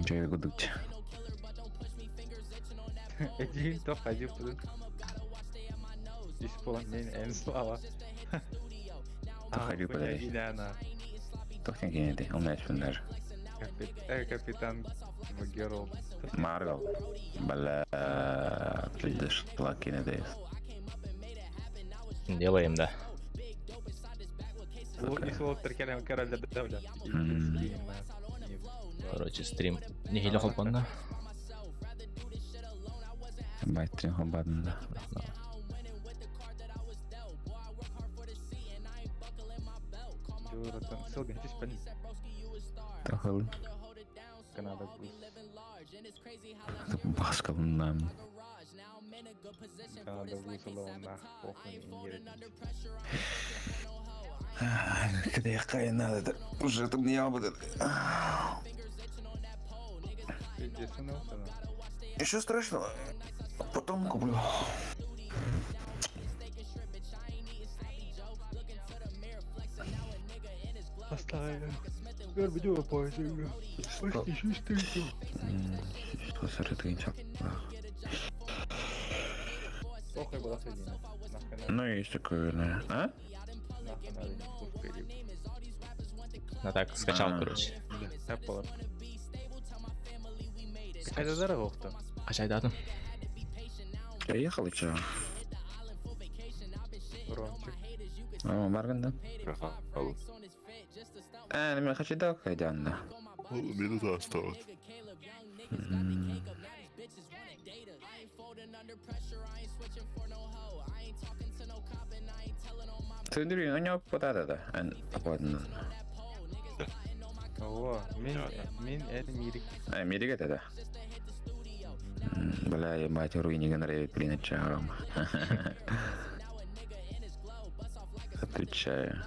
Чэй кудукча. Эдьиийим туох хадьыппытын Исполнение слава. Тохали подожди. Тохтен кинети, у меня есть даже. Капитан Герол. Марвел. Бля, пиздешла кинети. Делаем, да. Короче, стрим неделя холбанна. Байтрин холбанна. Тахыл. Баскалынан. Когда надо, уже там не будет. Еще страшного. Потом куплю. Ну, есть такое, да. А? Ну так, скачал, короче. Хачайдатым. Приехал и чё? Ромчик. О, Барган, да? А, ну, хачайдак, хайдан, Минута осталась. Ты, у него вот это, да. Ладно. О, мин, мин, это мирик. А, мирик это, да? Бля, ебать, руини генерит, блин, чаром. Отвечаю.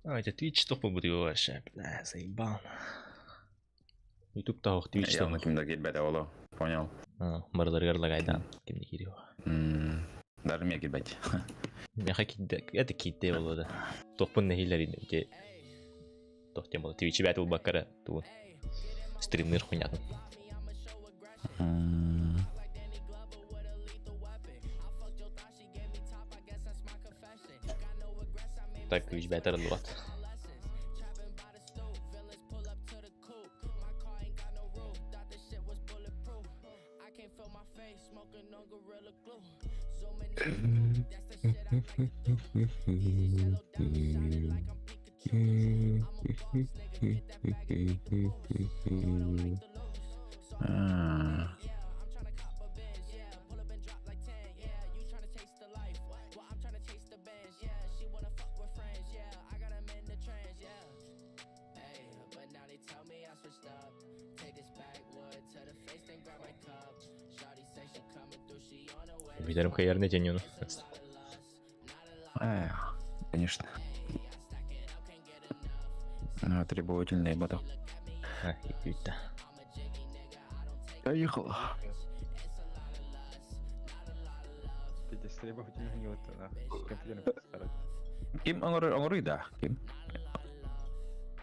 А, это Twitch топ буду вообще, бля, заебал. YouTube таух Twitch Явно кимде килбәтә оло. Понял. Мырларгар лагайдан кимде кирио. Даже мне килбәт. Меха кидде, это кидде болду да. Тохпун нехилер те. Тох тем болду. Twitch бәт баккара ту. Стримнер хуйнятын. Так Twitch бәт арылыбат. А. Видерим хайерне тенюну. Эх, конечно. Ну, требовательный батл. А, и да. Поехал. Пиздец, требовательный не вот нахуй. Компьютер поставить. Ким оҥорор да, Ким.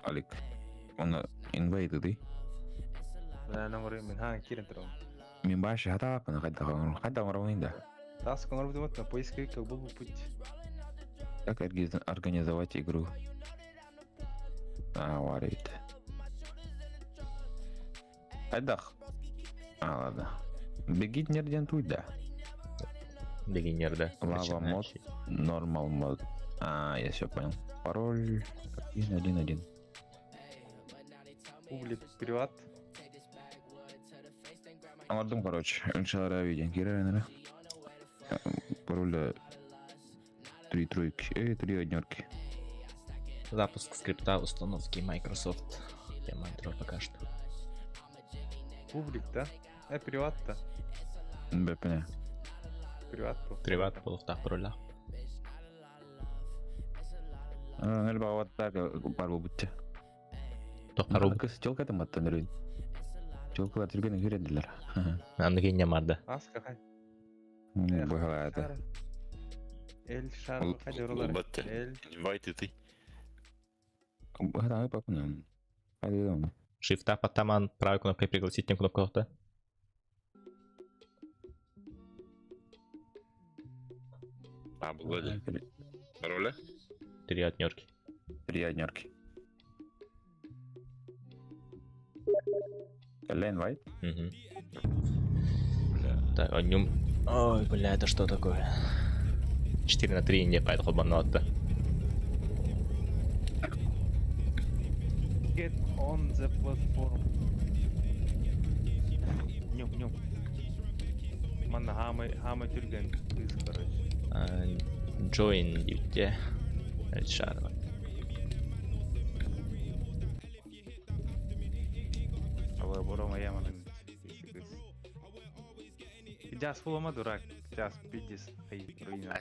Алик. Он инвайт ты. Бля, номер мин хан кирен трон. Мин баши хата пана хайда оҥорор. Хайда оҥорор да. Тас оҥорор думат на поисковик был бы путь. Как организовать игру? А, варит. Айдах. А, ладно. Бегит нерден тут, да. Бегинер, да. Лава мод, нормал мод. А, я все понял. Пароль 111. Публик приват. Аңардым, короче. Иншалла виден. Кирилл, Пароль три тройки, три однерки. Запуск скрипта установки Microsoft. Тема Android пока что. Публик, да? Приват-то. БПН. Приват был. Приват был так пароля. Нэлбаваттар бар бутте. Тохару. Кыс телка там аттан. Чулкулар түргэн үһүрэннилэр. Анны кинья марда. Аска хай. Быһалаата. Эль шар хай Улбатты. Эль. Инвайт ты. Быһалаата папынан. Хайдам. Шифта подтаман правой кнопкой пригласить на кнопку да? А, было Пароля? Три однерки. Три однерки. Кэллэ инвайт. Угу. Бля. Так, одним... Ой, бля, это что такое? 4 на 3 не пайд холбануатта. Get on the platform. Нюк, нюк. Манна хамы, хамы түрген кыз, короче. Join где? Шар. Ала борома яманын кыз. Джаз фулама дурак. Джаз пидис. Ай, руина.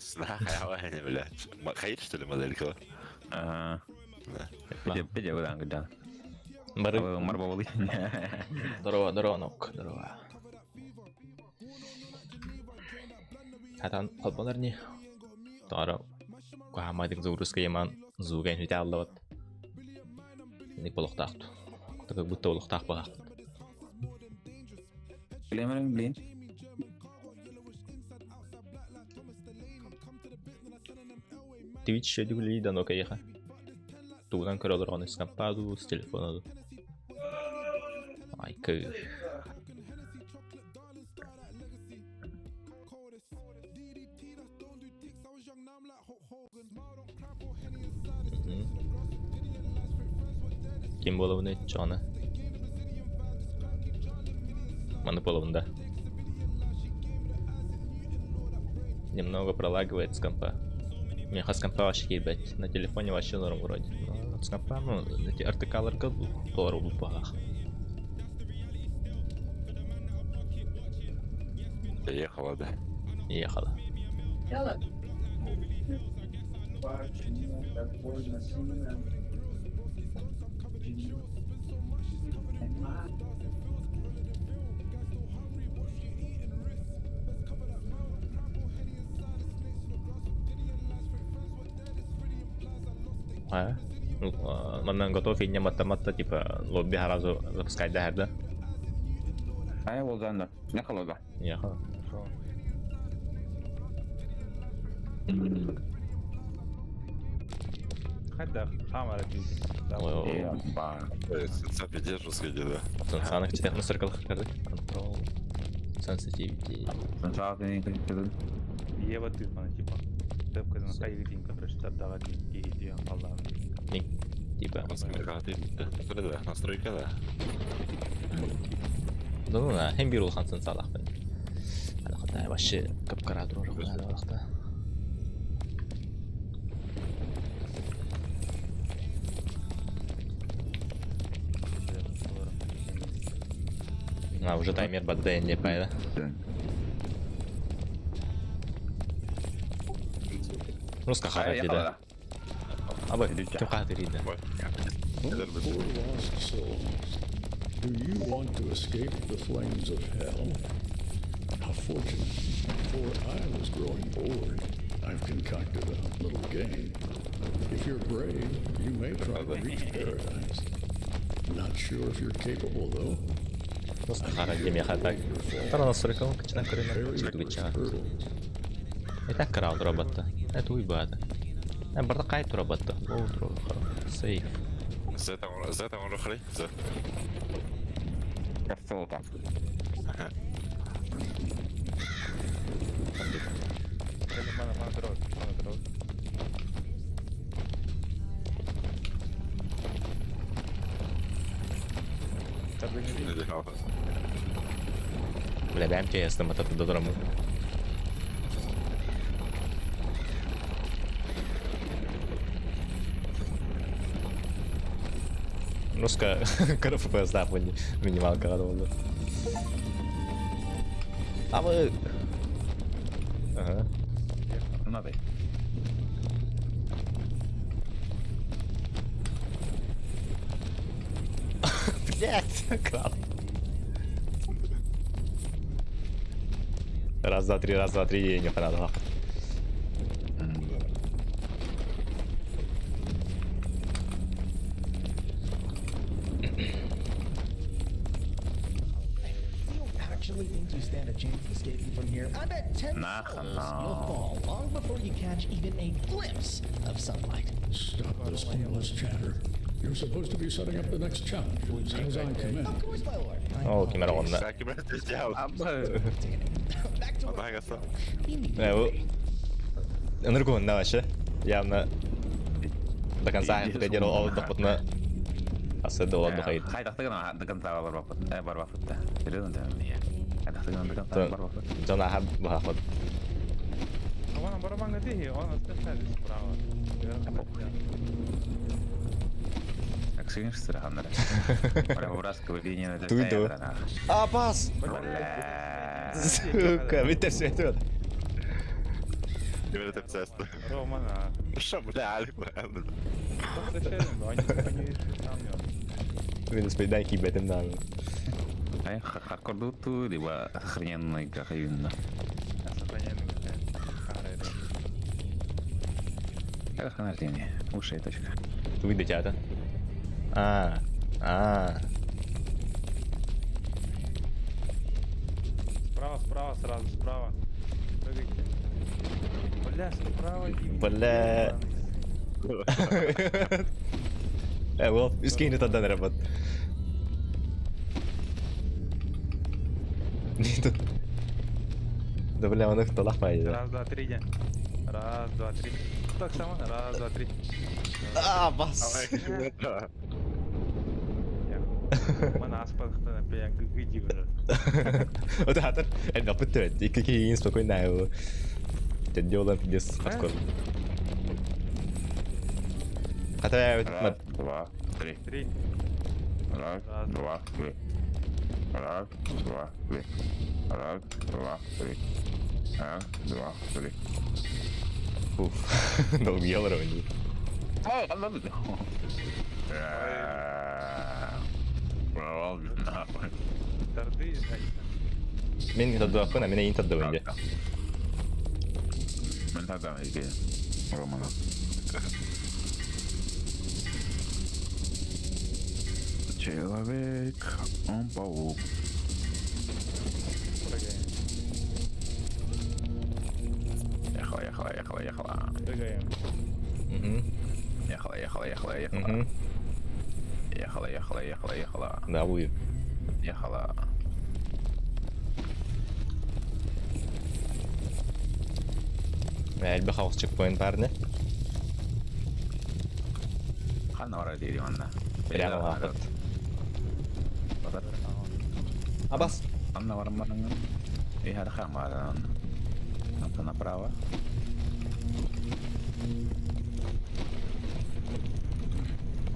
Ай, блядь. Хайр, что ли, моделька? Ага. Пиде, пиде, выдан, да. Бары... Марбовый. Здорово, здорово, нок, здорово. Хатан холбанар не. Тара. Кухамайдык загрузка яман зуган хүтэ аллабат. Ник болохтаахту. Как будто болохтаах балах. Блин, блин. Twitch шедюли да нока еха. Тугунан көрөлөр оны скампаду с телефона. Ай кы. Ким боловны чона. Маны половында. Немного пролагивает с компа. Мне с компа вообще ебать. На телефоне вообще норм вроде. Но с компа, ну, эти РТК-ларга тору бах. Ехала, да. Ехала. Почему так больно сильно? А? Ну, манан готов и не мата-мата, типа, лобби сразу запускать да, да? Ай, болзанда. Не холода. Ехала. Хайда, хамара пиздец. Ой, Ба. Сенса пиздец жесткий, да. Сансанах четырех на circle Control. Sensitivity. Сначала ты не кричишь. Ева ты, она типа. Тэпка на хай видин, короче, тардага ки ки Аллах. Типа. Настройка, настройка, да. Ну, ну, на, хем бир улхан сансалах бен. Ана вообще капкара друр вакта. А, уже таймер бадда не пайда. Руска хара да. Абы, ким хара да. Poor lost souls, do you want to escape the flames of hell? How fortunate, for I was growing bored. I've concocted a little game. If you're brave, you may try to reach paradise. Not sure if you're capable, though. Руска хара деме хата. Тара настройка он качна көрөнөр. Very first Чүгүча. hurdle. Это крал робота. Это уйбата. А барда кайт робота. Лоуд Сейф. Зета, зета, он рухли, за. Красота. Мана, мана дрот, мана дрот. Бля, бэм тебе мата додраму. Руска КРФП да, минималка болды. А вы... Ага. Надо. Блять, крал. Раз, два, три, раз, два, три, диэн ханаалаах. You don't actually think you stand a chance of escaping from here? I bet 10 Нахрен. souls you'll fall long before you catch even a glimpse of sunlight. Stop this pointless chatter. You're supposed to be setting up the next challenges as I Of command. course, my lord. I Ол ким эрэ оҕунна. Всякий, блядь, ты сделал. Back to work. Нагаса. Э, бу ынырык уһунна вообще. Явно до конца дер олордохпутуна асыды олордохайт. Хайдахтыгына до конца барбаппыт. Э, барбаппыт да. Серьезно, да? Хайдахтыгына до конца барбаппыт. Дьон аһар баһахпыт. А вон барабан где? Он остался справа. Так сильно страханнары. Выбрасывание линии Туйду. А, пас! Бля. Сука, видите все это? Именно ты цест. Роман, а. Что, бля, Алик, бля. Минус пейдай кибетим нами. Ай, хардкор либо охрененный кахаюнна. Как ханартини? Высшая точка. Туйду чата. А, а. Справа, справа, сразу, справа. Прыгайте. Бля, справа. Бля. Э, well, скинь это дан работ. Тут. Да бля, он их талах майда. Раз, два, три, день. Раз, два, три. Так само. Раз, два, три. А, бас. Мана аспахтана пия гыгыди уже. Вот это, это пытает. И какие спокойно его. Ты делаем пиздец хардкор. Хотя Раз, два, три. Три. Раз, два, три. Раз, два, три. Раз, два, три. Раз, два, три. Уф, долгий уровень. Торты, Мен тадуаппын, а мен эйин таддыбын дии. Мен тадам иди. Романа. Человек, он паук. Прыгаем. Ехала, ехала, ехала, ехала. Прыгаем. Угу. Ехала, ехала, ехала, ехала. Угу. Ехала, ехала, ехала, ехала. Да, будет. Ехала. Элбэх хаос чекпоинт баар не? Ханна бара дири манна. Прямо лаахпыт. Абас. Анна баран баран. И хада хама. Антон направо.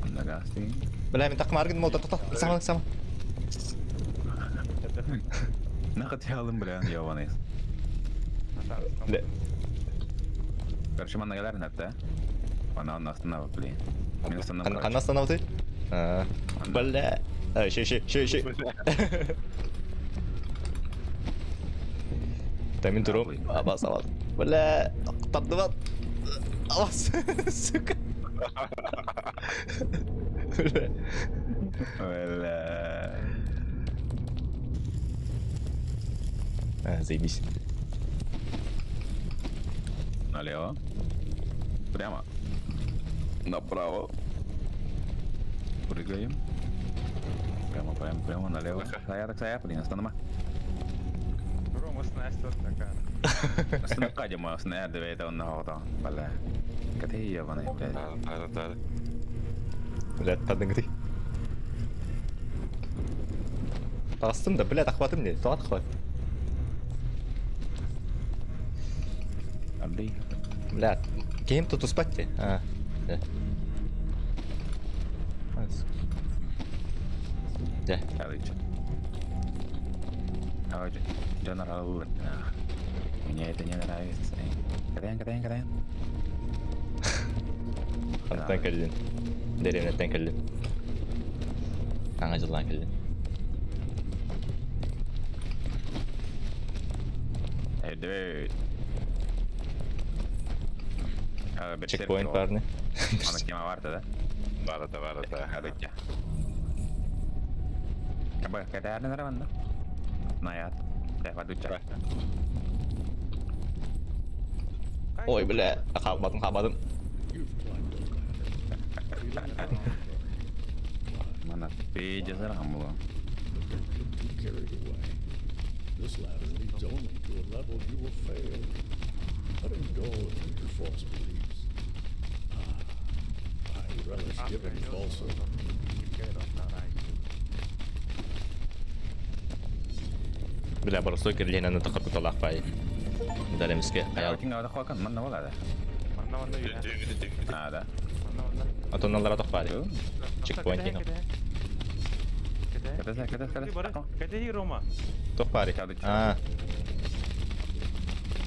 Анна гасти. Бля, мен тақмаргын молда тоқта. Саман, саман. Нахат ялым, бля, ёбаный. Бля. Короче, манна галер нетте. Ана он останавливает, блин. Мен останавливаю. Ханна останавливает? А, бля. А, еще, еще, еще, еще. Тамин туру. Абас, абас. Бля, тардыбат. Абас, сука. Бля. Бля. А, заебись. Налево. Прямо. Направо. Прыгаем. Прямо, прямо, прямо, налево. Saya так saya, блин, останова. Рома снасть вот такая. Остановка, дема, остановка, это он на Бля. Каты ебаный, блядь. Да, да, да. Бля, тадыңды. Тағыстым да, блядь, охватым не, тоғат охват. Андрей. Бля, кем тут успать те? А, да. Да. Короче. Короче, Дженерал, мне это не нравится. Кадаyan, кадаyan, кадаyan. Хантан кэллин. Дэриэбинэттэн кэллин. Саҥа дьыллаан кэллин. Эрдэ. Чекпоинт, парни. Ана тема барта да? Барата, барата. Адыча. Аба, кэтээрин эрэ манна. Наят. Бадуча. Ой, бля, хаалбатым, хаалбатым. You've climbed a ladder. Feeling proud. Манна пиздец була. But don't get too carried away. This ladder leads only to a level you will fail. But indulge in your false beliefs. Ah, I relish giving false hope. Бля, боростой кирлиһинэн тахар бай. Далемске аял. Кин гавда хуакан манна була да. Манна манна үйэ. А, да. Манна манна. Атоналлара тохпари. Чекпоинт Кэтэһэ, кэтэһэ. Кэтэсэ, кэтэс, кэтэс. Бары, кэтэһи Рома. Тохпари. А,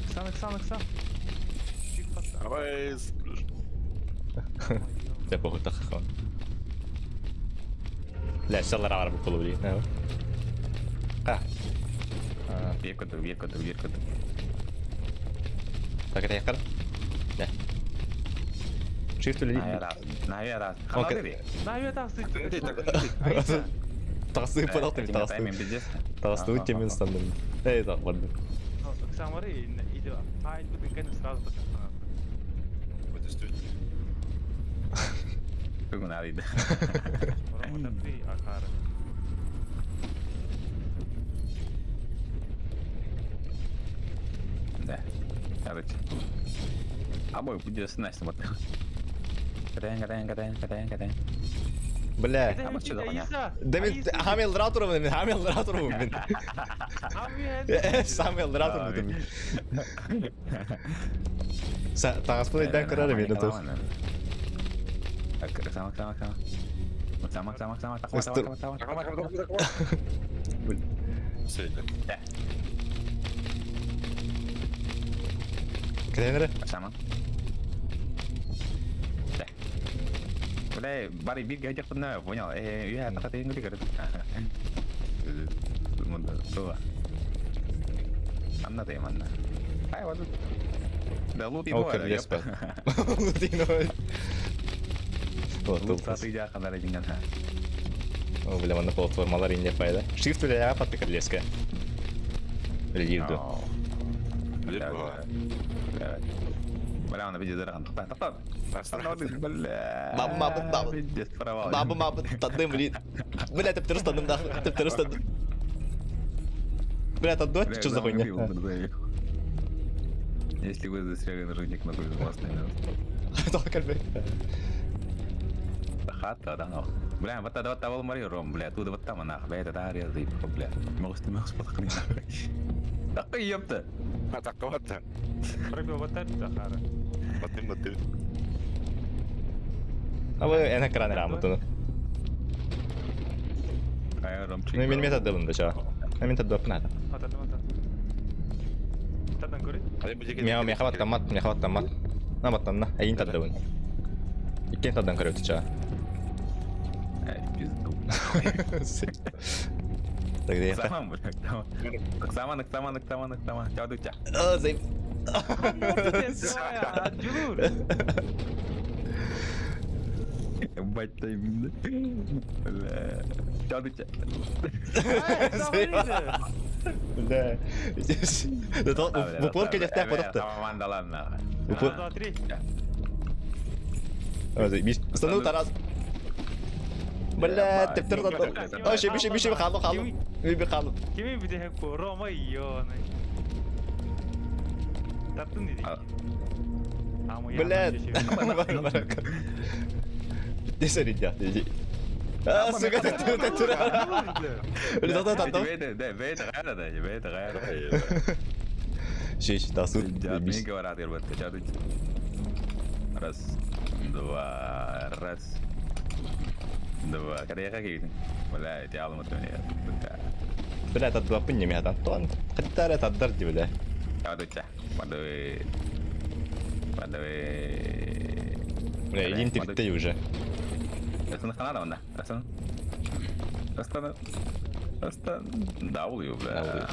Ыксан, ыксан, ыксан. Чик патта. Давай. Те похуй тахахон. Бля, селлар арабы полули. А. А, Биир курдук, биир курдук, биир курдук. так это яхар? Да. Shift или Наверное, раз. Окей. Наверное, тахсы. Тахсы подалтым, тахсы. Тахсы темен стандым. Эй, так, бардым. Ыксан бары, иди, ай, будын кәне сразу тахсы. Бүгүн арыйды. Рома, тапты, акары. Да. Короче. Абой, будет снась вот. Катаем, катаем, катаем, катаем, катаем. Бля. А вот что за хуйня? Да мен хамел ратурум, мен хамел ратурум мен. Самел ратурум мен. Тағаспын өйден көрер мені тух. Sama, sama, sama. Sama, sama, sama, sama, sama, sama, sama, sama. Средний. Кәденері? Sama. Да. Бля, бары бир гәҗәк понял? Э, я так ты не говорит. Мында, Анна ты, манна. Ай, вот. Да лут и О, керлес бат. Лут и ноль. Вот, Лут тут. саты жакындар эжиңген. О, бля, манда платформалар инде пайда. Shift бля, патты керлеске. Лирду. Либо. Бля, аны видео дырган. Тукта, тукта. Бля. Бабы, бабы, бабы. Пиздец, провал. Бабы, мабы, тадым, блин. Бля, ты птырыстандым, да, ты птырыстандым. Бля, это дочь, что за хуйня? Если вы застряли на рудник на безопасное место. Только Хата, да, нах. Бля, вот тогда вот того Марию Ром, бля, оттуда вот там нах, бля, это да, резай, бля. Могу ты могу спотыкнуть, нахуй. Так ёпта. А так вот. Пробил вот так, Захара. Баттым, баттым. А вы эн экран рамытыны. Ай, Ромчик. Ну, мен метод дыбын да ча. Мен метод дыбын ата. Атады, атады. Тадан көрет. Мя мя хават тамат, мя хават тамат. На баттан на, айын тадыбын. Иккен тадан көрөт ча. Ай, пизду. Так где Саман, бля, саман. Саман, саман, саман, саман. Чао, дуча. О, зай. Джулур. Ебать ты, бля. Чао, дуча. Бля. Да, в упор кэлэхтээх бодохто. Саман, да ладно. Упор. Два, три. Стану тарас. Бля, тептер да. О, шеби шеби шеби халу халу. Би халу. Кими биде ко Рома ёны. Таптын диди. Бля. Десер идя. А, сука, ты ты ты. Бля, да да да. Бейт, бейт, гайра да, бейт, гайра. Шиш, да суд. Мне говорят, ребята, чао, дуча. Раз, два, раз. Два. Когда я как Бля, эти алматы мне. Бля, таддуа пынне меха Антон. Хаттара таддарди, бля. Чао, дуча. Падай. Падай. Бля, един тиртей уже. Астана ханада онда. Астана. Астана. Астана. W, бля. W.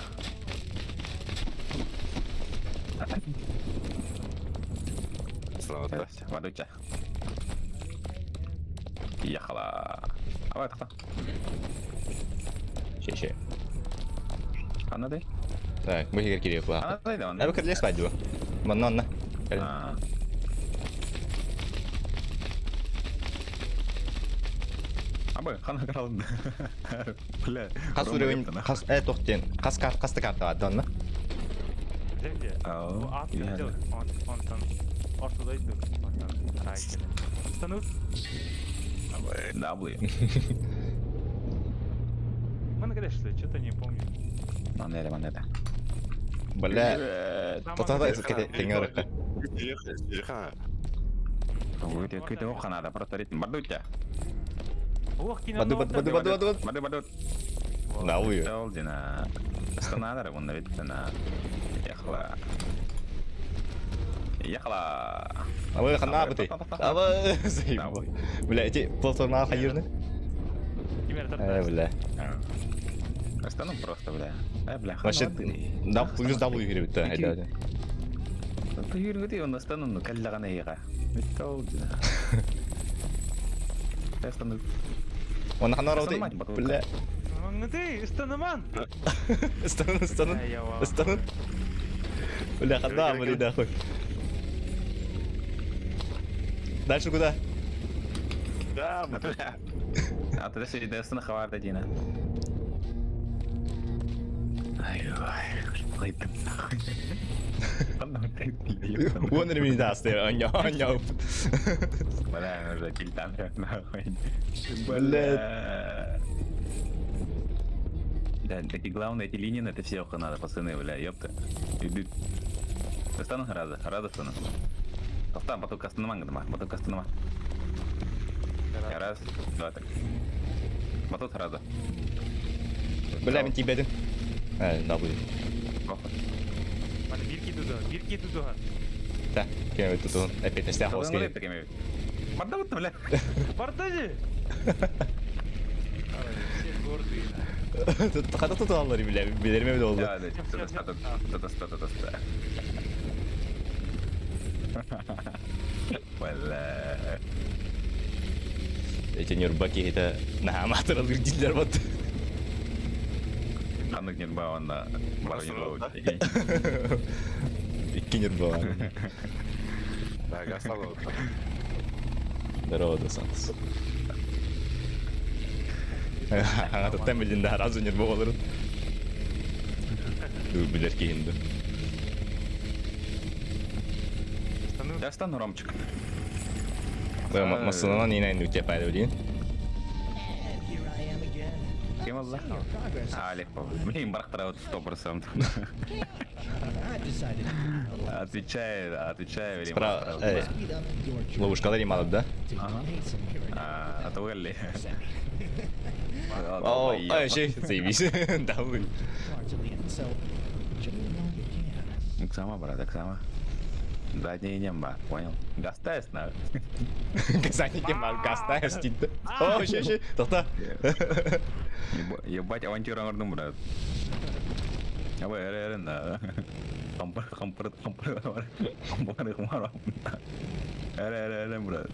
Вот. Вадуча. Ехала. Давай, тахта. Щи, щи. Анадай. Так, мы игры кирилл кла. Анадай, да, Я бы крыле спать было. Манонна. А. Абы, хана крал. Бля. Хас уровень, хас тохтен. Хас карт, хас карта аддонна. Где? Ау, Bu at yani. yok. Ondan ortadaydı. Ondan raykele. Станут. W. Мы на шли, что-то не помню. Манера, манера. Бля. Тота теңер. Выйти, какой-то надо, просто ритм. Бардутя. Ох, кино. Баду, баду, баду, баду, баду. Баду, баду. W. Долдина. Станадара, вон на. Ехала. Ехала. А вы хана бы ты. А вы заебал. Бля, эти платформа хайырны. Бля. Остану просто, бля. Бля, Вообще, да, плюс W игры да, это. Ты он остану, ну, каллагана ега. Долдина. Остану. Он хана роты. Бля. Ну ты, станаман. Стану, стану. Стану. Бля, хана, блин, нахуй. Дальше куда? Да, бля. А ты даже не хавар дина. Ай, ай, нахуй. Вон ремень даст, аня, аня. Бля, уже кильтан, нахуй. Бля. Да, такие главные эти линии, это все надо, пацаны, бля, ёпта. Иди. Достану раза, раза стану. Тоқтам, бату кастыныма гыдыма, бату кастыныма. Раз, два, три. Батут сразу. Бля, мен тибедин. W. Похуй. Бирки туда. Да, кем это тут? Опять на стях Такими. Бардут, бля. Бардажи. Все гордые. Хата тут аллар, бля, билерме бile oldu. Да, да, что-то, Бля. Эти нюрбаки это на аматорлар диллер вот. Ханнык нюрба онна бар нюрба. Икки нюрба. Да, гастал. Здорово, До Сантос. Ага, тут билин да разу нюрба болыр. Билер кейинди. Я стану, Ромчик. Масынан инайын өте пайда дейін. Кем алла? Алик, блин, барақтара вот 100%. Отвечай, отвечай. Справа, ловушкалар ималып, да? Ага. Атугалли. О, ай, шей, заебись. Да, вы. Сама, брат, сама. Задний нема, понял? Гастайс, на. Задний нема, гастайс, дейді. О, шей, шей, тоқта. Ебать, авантюра аңырдым, брат. Абай, әрі, әрі, на. Хампар, хампар, хампар, хампар, хампар, әрі, әрі, әрі, брат.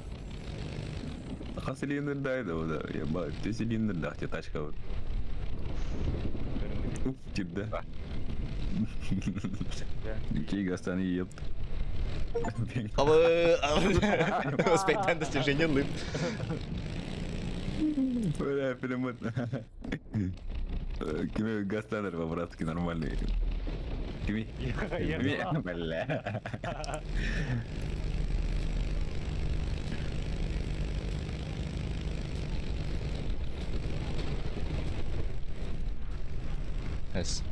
Ха цилиндр дай, да, да, ебать, ты цилиндр, да, тебе тачка вот. Уф, да. Какие гастаны, епт. Абы, успектан достижение лып. Бля, перемотно. Кими гастанер по-братски нормальный. Кими. Кими, бля. С.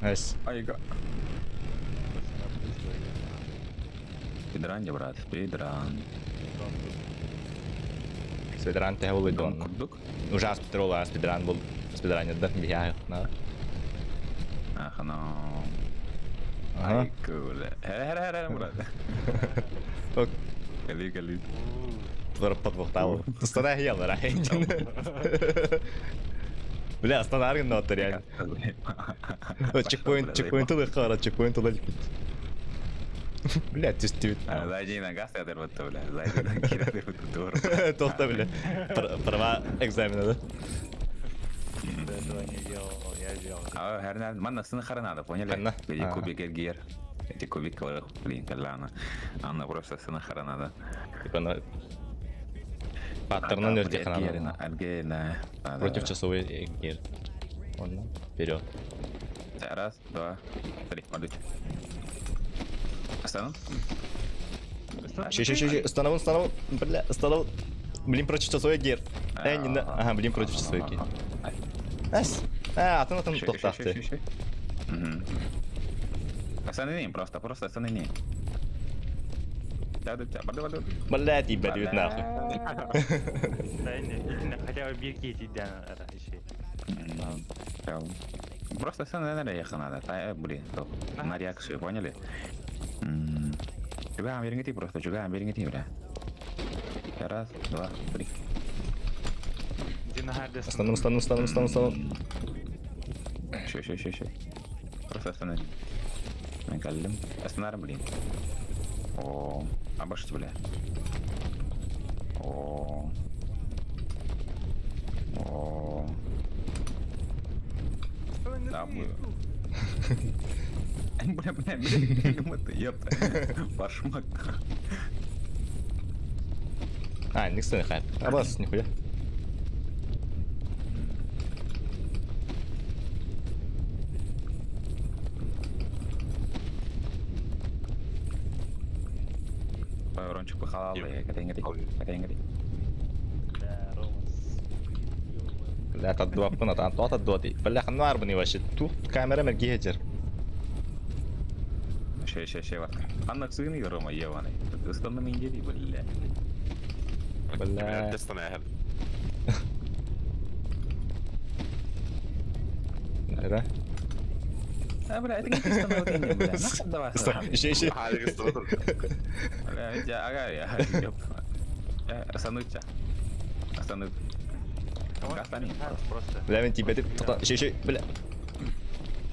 С. Айга. Спидран, брат, спидран. Спидран те ол дон. Курдук? Уже спидрола, спидран был. Спидран да, я, на. Ах, ну. Ага. Ай, бля. Хера, хера, хера, брат. Ок. Кали, кали. Твор подвохтал. Тустана я, рай. Бля, останаар гынна реально. Чекпоинт, чекпоинт ылыахха бара, чекпоинт ыла иликпит. Бля, түстүбүт. Зайди на газ ядыр бутта, бля. Зайди на кир бутта. Тоқта, бля. Права экзамена, да? До этого не делал, я делал. А, херня, манна сыны хара надо, поняли? Ханна? Где Ага. кубик гер. Эти кубик, блин, коляна. Анна просто сыны хара надо. Типа на... Паттернын өрте қанады. Альгена. Против часовой гер. Онна, вперед. Раз, два, три, мадуть. Остану? Щи, щи, щи, щи, становым, становым, бля, становым. Блин, против часовой гер. Не на... Ага, блин, против часовой гер. Ас. А, атын атын тоқтақты. Останови просто, просто останови. Да, да, да, бады, бады. Блядь, ебать, бит нахуй. Да, не, хотя бы бирки эти да, еще. Просто останови, ехать надо. Та, блин, на реакцию, поняли? Juga hampir ngerti просто, juga hampir ngerti, бля. Раз, два, три. Остановим, остановим, остановим, остановим, остановим. Еще, еще, еще, еще. Просто останови. Накалим. Останар, блин. О, обожди, бля. О. О. Да, бля. Бля, бля, бля, ты, ёпта. Башмак. А, никто не хайп. А бас, нихуя. Рончик похалал, я катенгри. Да, Рома. Бля, таддуаппын, атан тоқ таддуати. Бля, ханна арбыны вообще. Тух камера мерги хеджер. Ще, ще, ще. Анна сыны Рома ебаный. Останны миндери, бля. Бля. Да? А, бля, это не ты становился, бля. Нахуй давай. Еще, еще. Бля, я, ага, я, ёпта. Остановиться. Остановиться. Просто. Бля, мен тебе деп тоқта. Еще, еще, бля.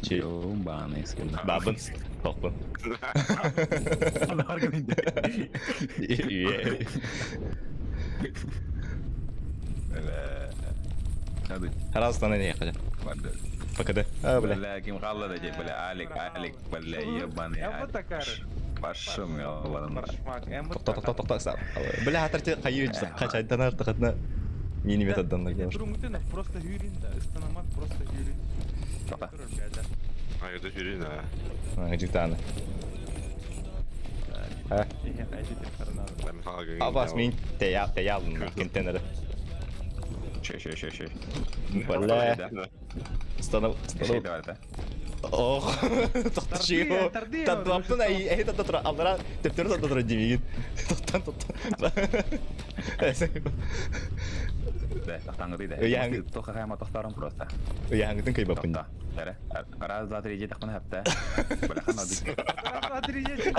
Че? Ёбаный сын. Бабын. Тоқпын. Раз на не хотя. ПКД. А, бля. Бля, ким халла да бля, Алик, Алик, бля, ебаный Алик. Пошел, ебаный. Тоқта, тоқта, тоқта. Бля, атарте хайыр қачайдан артық одна. Мини методдан да Просто хүрин да, ыстанамат просто хүрин. Тоқта. А, это хүрин, а. А, жигтаны. А? Абас мен тея алдым контейнері. Ще, ще, ще, ще. Бля. Станов, станов. Давай, да. Ох, тоқта шею. Тадуаптын ай, ай тадда тұра. Алдыра, тептері тадда тұра демеген. Тоқтан, тоқтан. Да, тоқтаңғы дейді. Яңы. Тоқа қайма тоқтарым просто. Яңғытын кайбапын. Тоқта. Раз, два, три, жеті қына хапта. Бля, қана дейді. Раз, два, три, жеті.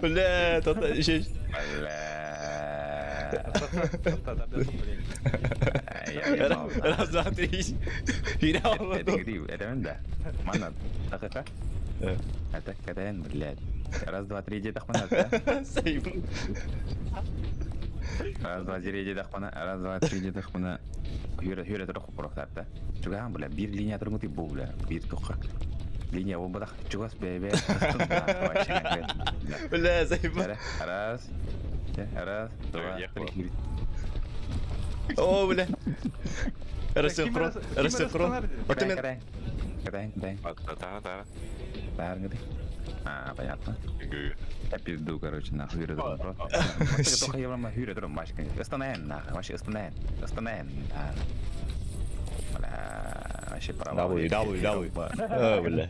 Бля, тоқта, еще. Бля. Раз, два, три. Это да. Мана, тақықа. Это КТН, блядь. Раз, два, три, жеті қына хапта. Сейв. Раз, два, три, жеті қына. Раз, два, три, жеті қына. Хүрэ, хүрэ тұрақ просто хапта. Чуган, бля, бир линия тұрыңы бу, бля. Бир тоққа. Линия болбадақ. Чугас, бе, бе. Бля, сейв. Раз, раз, два, три. О, бля. Рассинхрон, рассинхрон. Вот мен. Катаң, катаң. Та, та. Бәрін А, понятно. Я пизду, короче, нахуй, хүрэ тұрым просто. Только я хүрэ тұрым, машка. Остановим, нахуй, вообще остановим. Остановим, Бля, вообще право. W, W, W. О, бля.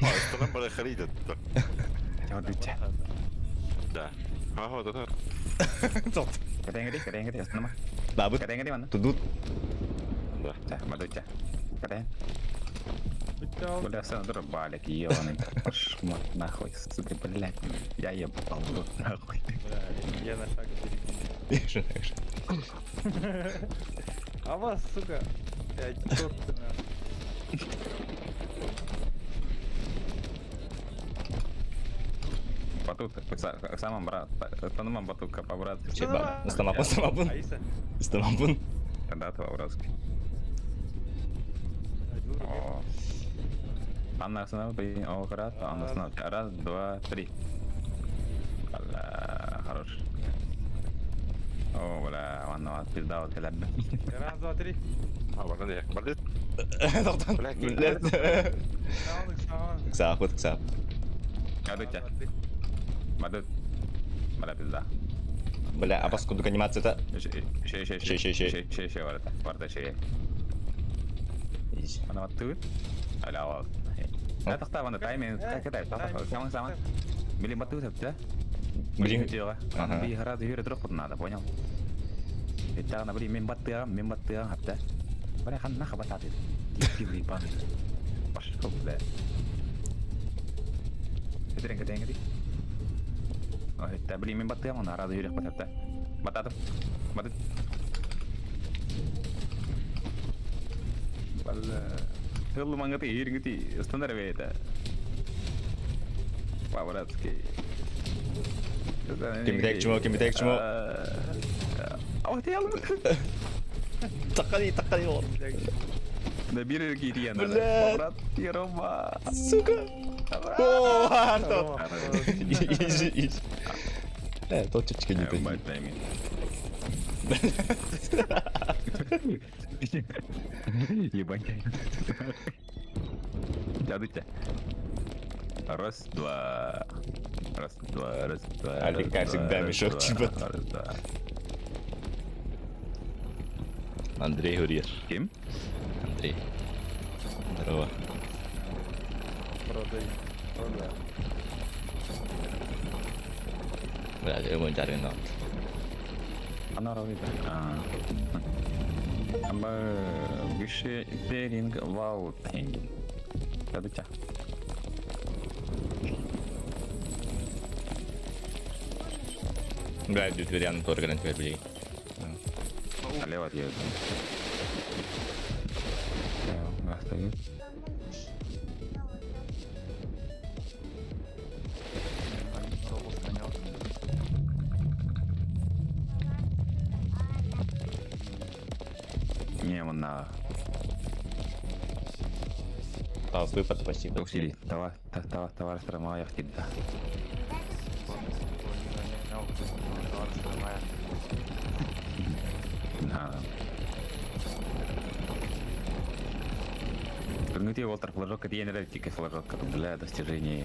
Остановим, бля, харидат. Да. Ага, да, да. Тоқта. Катаң, катаң, катаң, останама. Бабыт. Катаң, катаң, мана. Тудут. Да. Мадуча. Катаң. Бля, все, дурбалик, ебаный. Шмат, нахуй, сука, блядь. Я ебал, рот, нахуй. Бля, я на шаг впереди. Ава, сука! Блядь, торт ты нахуй. Батут, самым брат, самым батутка по-братски. Чеба, станапын, станапын. Аиса. Станапын. Да, по-братски. О. Анна останови, о, раз, Анна останови. Раз, два, три. Бля, хорош. О, бля, Анна, пизда, вот когда. Раз, два, три. А, бардан я. Бардит. Тоқтан. Бля, Бля. Саун, саун. Ксаап, ксаап. Гадутя. Батут. Бля, пизда. Бля, а поскольку анимация-то... Еще, еще, еще, Еще, еще, еще. еще, еще, еще, барда, барда, еще. Ана батут. Аля, вот. Да, тохта, вон, тайминг, как это, самый, самый. Били батут, да? Блин. Дело. Ага. Би гораздо юре троху надо, понял? Это на блин, мен баттыа, хапта. Бля, хан нахуй бататы. Ты ебаный. Пошел, бля. Это ренга, Это, блин, мен баттыа, он гораздо юре хапта. Бататов. Батут. Бля. Хеллу мангати, иргати, стандарт это. По-братски. Ким чмо, ким чмо. А ты Тақали, тақали ол. Да бери кириан. Бля. Брат, Рома. Сука. О, Артур. Изи, изи. Точечка не такие. Ебать. Дядя. Раз, два. Раз, два, раз, два. Алика раз, всегда два, раз, мешок два, типа. Раз, два. Андрей Гурьер. Ким? Андрей. Здорово. Продай. Продай. Бля, я его жарю, Она равита. Амба выше перинг вау пенги. Дядя. Бля, дверян торган теперь, блин. Налево отъедет. Оставит. Не, он на Тас выпад, спасибо. Усили. Давай, давай, товар стромая яхтида. Да. Прыгнуть Волтер флажок, это я не тика флажок, бля, достижение.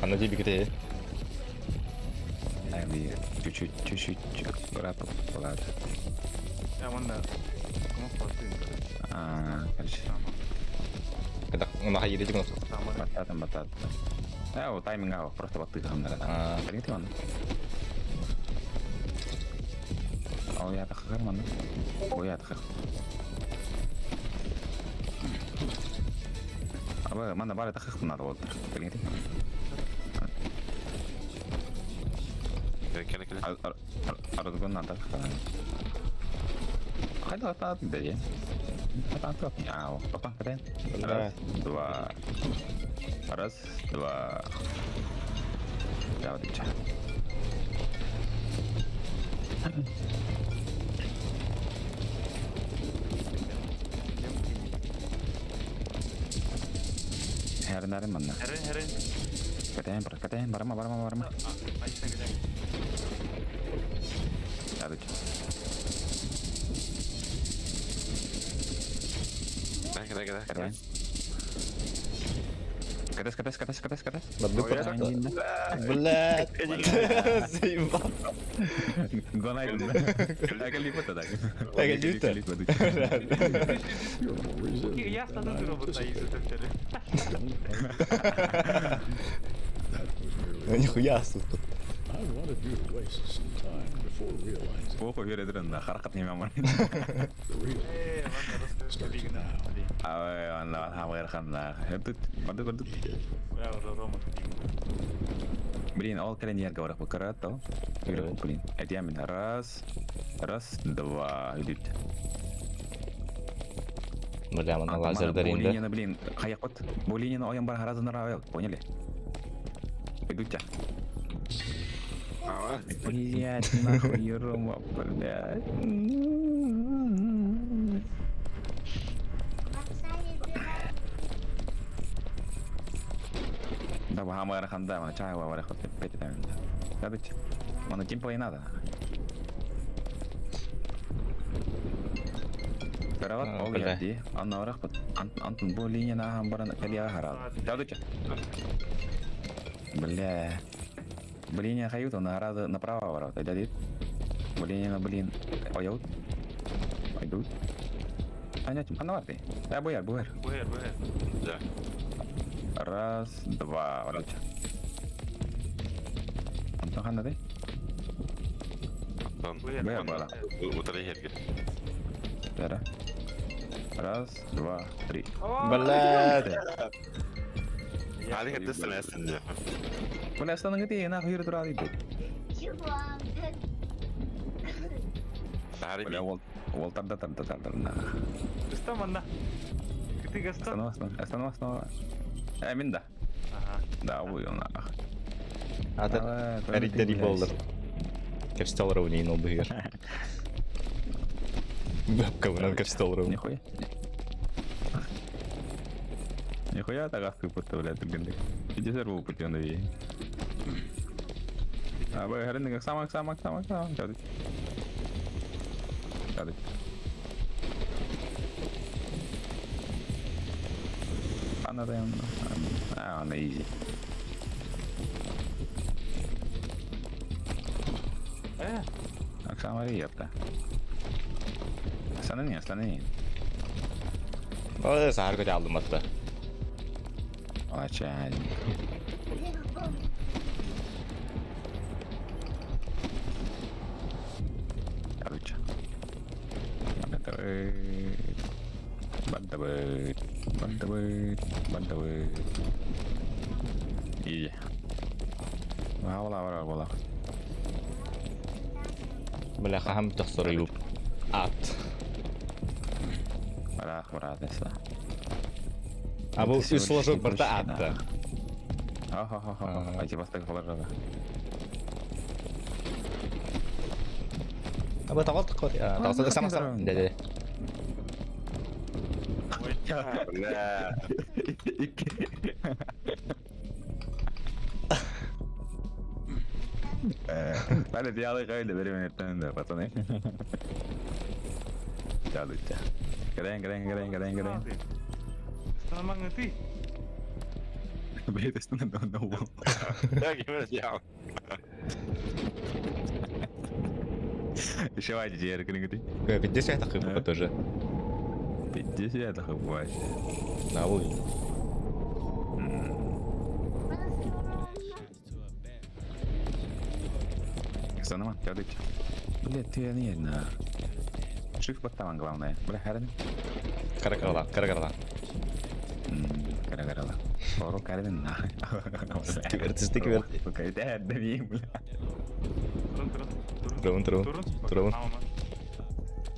А на тебе где? Чуть-чуть, чуть-чуть, брат, ладно. Я вон да. Кому хватит? А, короче. Когда на хаире тикнул. Бататом, бататом. Да, вот тайминг, а, просто вот ты там, А. наверное. Прыгните он. О, я так харман. Ой, я так. Аба, мана бара так надо вот. Прыгните. Кele кele. Аргон надо. Хайда та де. Та та А, опа, каде? Раз, два. Раз, два. Да, вот ча. Хернарым манна. Херен, херен. Катаем, катаем, барма, барма, барма. Аиса где? Да, вот Кele кele. Катаем. Катас, катас, катас, катас, катас. Бля, заебал. Гонай. Агалипа так. Агалипа? You're more resilient Я than стану I робот Аиса anticipated. теперь. That was nearly. Ну нихуя, сука. I wanted you to waste some time before realizing Похуй верит, харкат не мамон. the real Э, ладно, starts now. Ай, ана хамыр ханна. Тут, баду, баду. Бля, уже Рома. Блин, ол календарь говорю, покарато. Блин, это я меня. Раз, раз, два, идут. Бля, манна лазердар инде. Бу блин, хайакот. Бу линияны ойон бар харазын равел, поняли? Пойдут тебя. Блять, нахуй, Рома, блядь. Да, бахама раханда, мана чай ва варах петь там. Да, бить. Мана тимпа и надо. Карават ол ярди, анна варах пат. Антон бу линия на хамбаран калия харал. Да, дуча. Бля. Блин, я хают, он гораздо направо ворот. Айда Блин, блин. Ой, Пойдут. А нет, а наварты. Да, буяр, буяр. Буяр, буяр. Да. Раз, два, вот. Антон ханна ты? Антон. Буяр, бала. Утри херге. Да. Раз, два, три. Блядь. Hadi hadi sen ya. Бля, стану где нахуй юр турады. Бля, Бля, ол ол тарда тарда тарда на. Что манна? Ты гастан? Останова, останова, останова. Э, мин да. Ага. Да, ой, он нах. Ата эриддери боллар. Капстал ровней но быгер. Бабка вынан капстал ровней. Нихуя. Нихуя так ахты путта, блядь, түргендик. Иди серву путен да. А, бай, харин сама, сама, сама, сама. Чады. Чады. Ана да, а, она изи. Э, Оксана Риепта. Станы станы. Ой, сахар көтө алдым атта. Начальник. Короче. Бандабы. Бандабы. Бандабы. И. Вала, вала, вала. Бля, хахам тохсор юп. Ат. Барах, брат, это. А бұл үс флажок барта атта. Ага, а типа стек флажок. А бұл тағал тұққар. Тағал сама сама. Да, да. Бля. Бля, делай кайда, бери меня там, да, пацаны. Чадут. Кадаин, кадаин, кадаин, кадаин, кадаин. Станамang ты. Блядь, это на на угол. Я кем я. Еще вадите, я рекомендую. 50 хп тоже. 50 хп вообще. На ой. Станама, чадут. Блядь, ты не на. Шифт баттаман главное. Бля, харин. Каракарала, каракарала. Каракарала. Пору карин на. Стик верт. Сука, это дави, бля. Турун, турун. Турун, турун. Турун.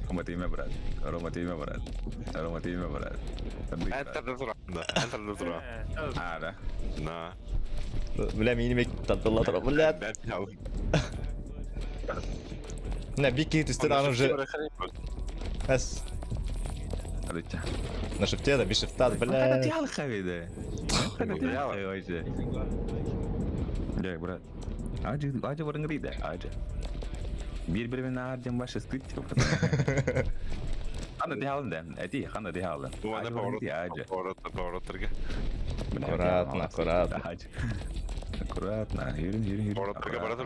Рома, ты имя, брат. Рома, ты имя, брат. Рома, ты имя, брат. Это дозра. Да, это дозра. А, да. На. Бля, мини татталла тұра, бля. На, бики түстен аны уже. Әс. На шифте, да, без шифта, бля. Это ты алхавида. Это ты алхавида. Бля, брат. Аджи, аджи варангрида, аджи. Bir-birini harcam başı sıkıntı yok. Ханна ты халын да. Эти, ханна ты халын. Поворот, поворот, Аккуратно, аккуратно. Аккуратно. Юрин, юрин, юрин. Поворот, поворот,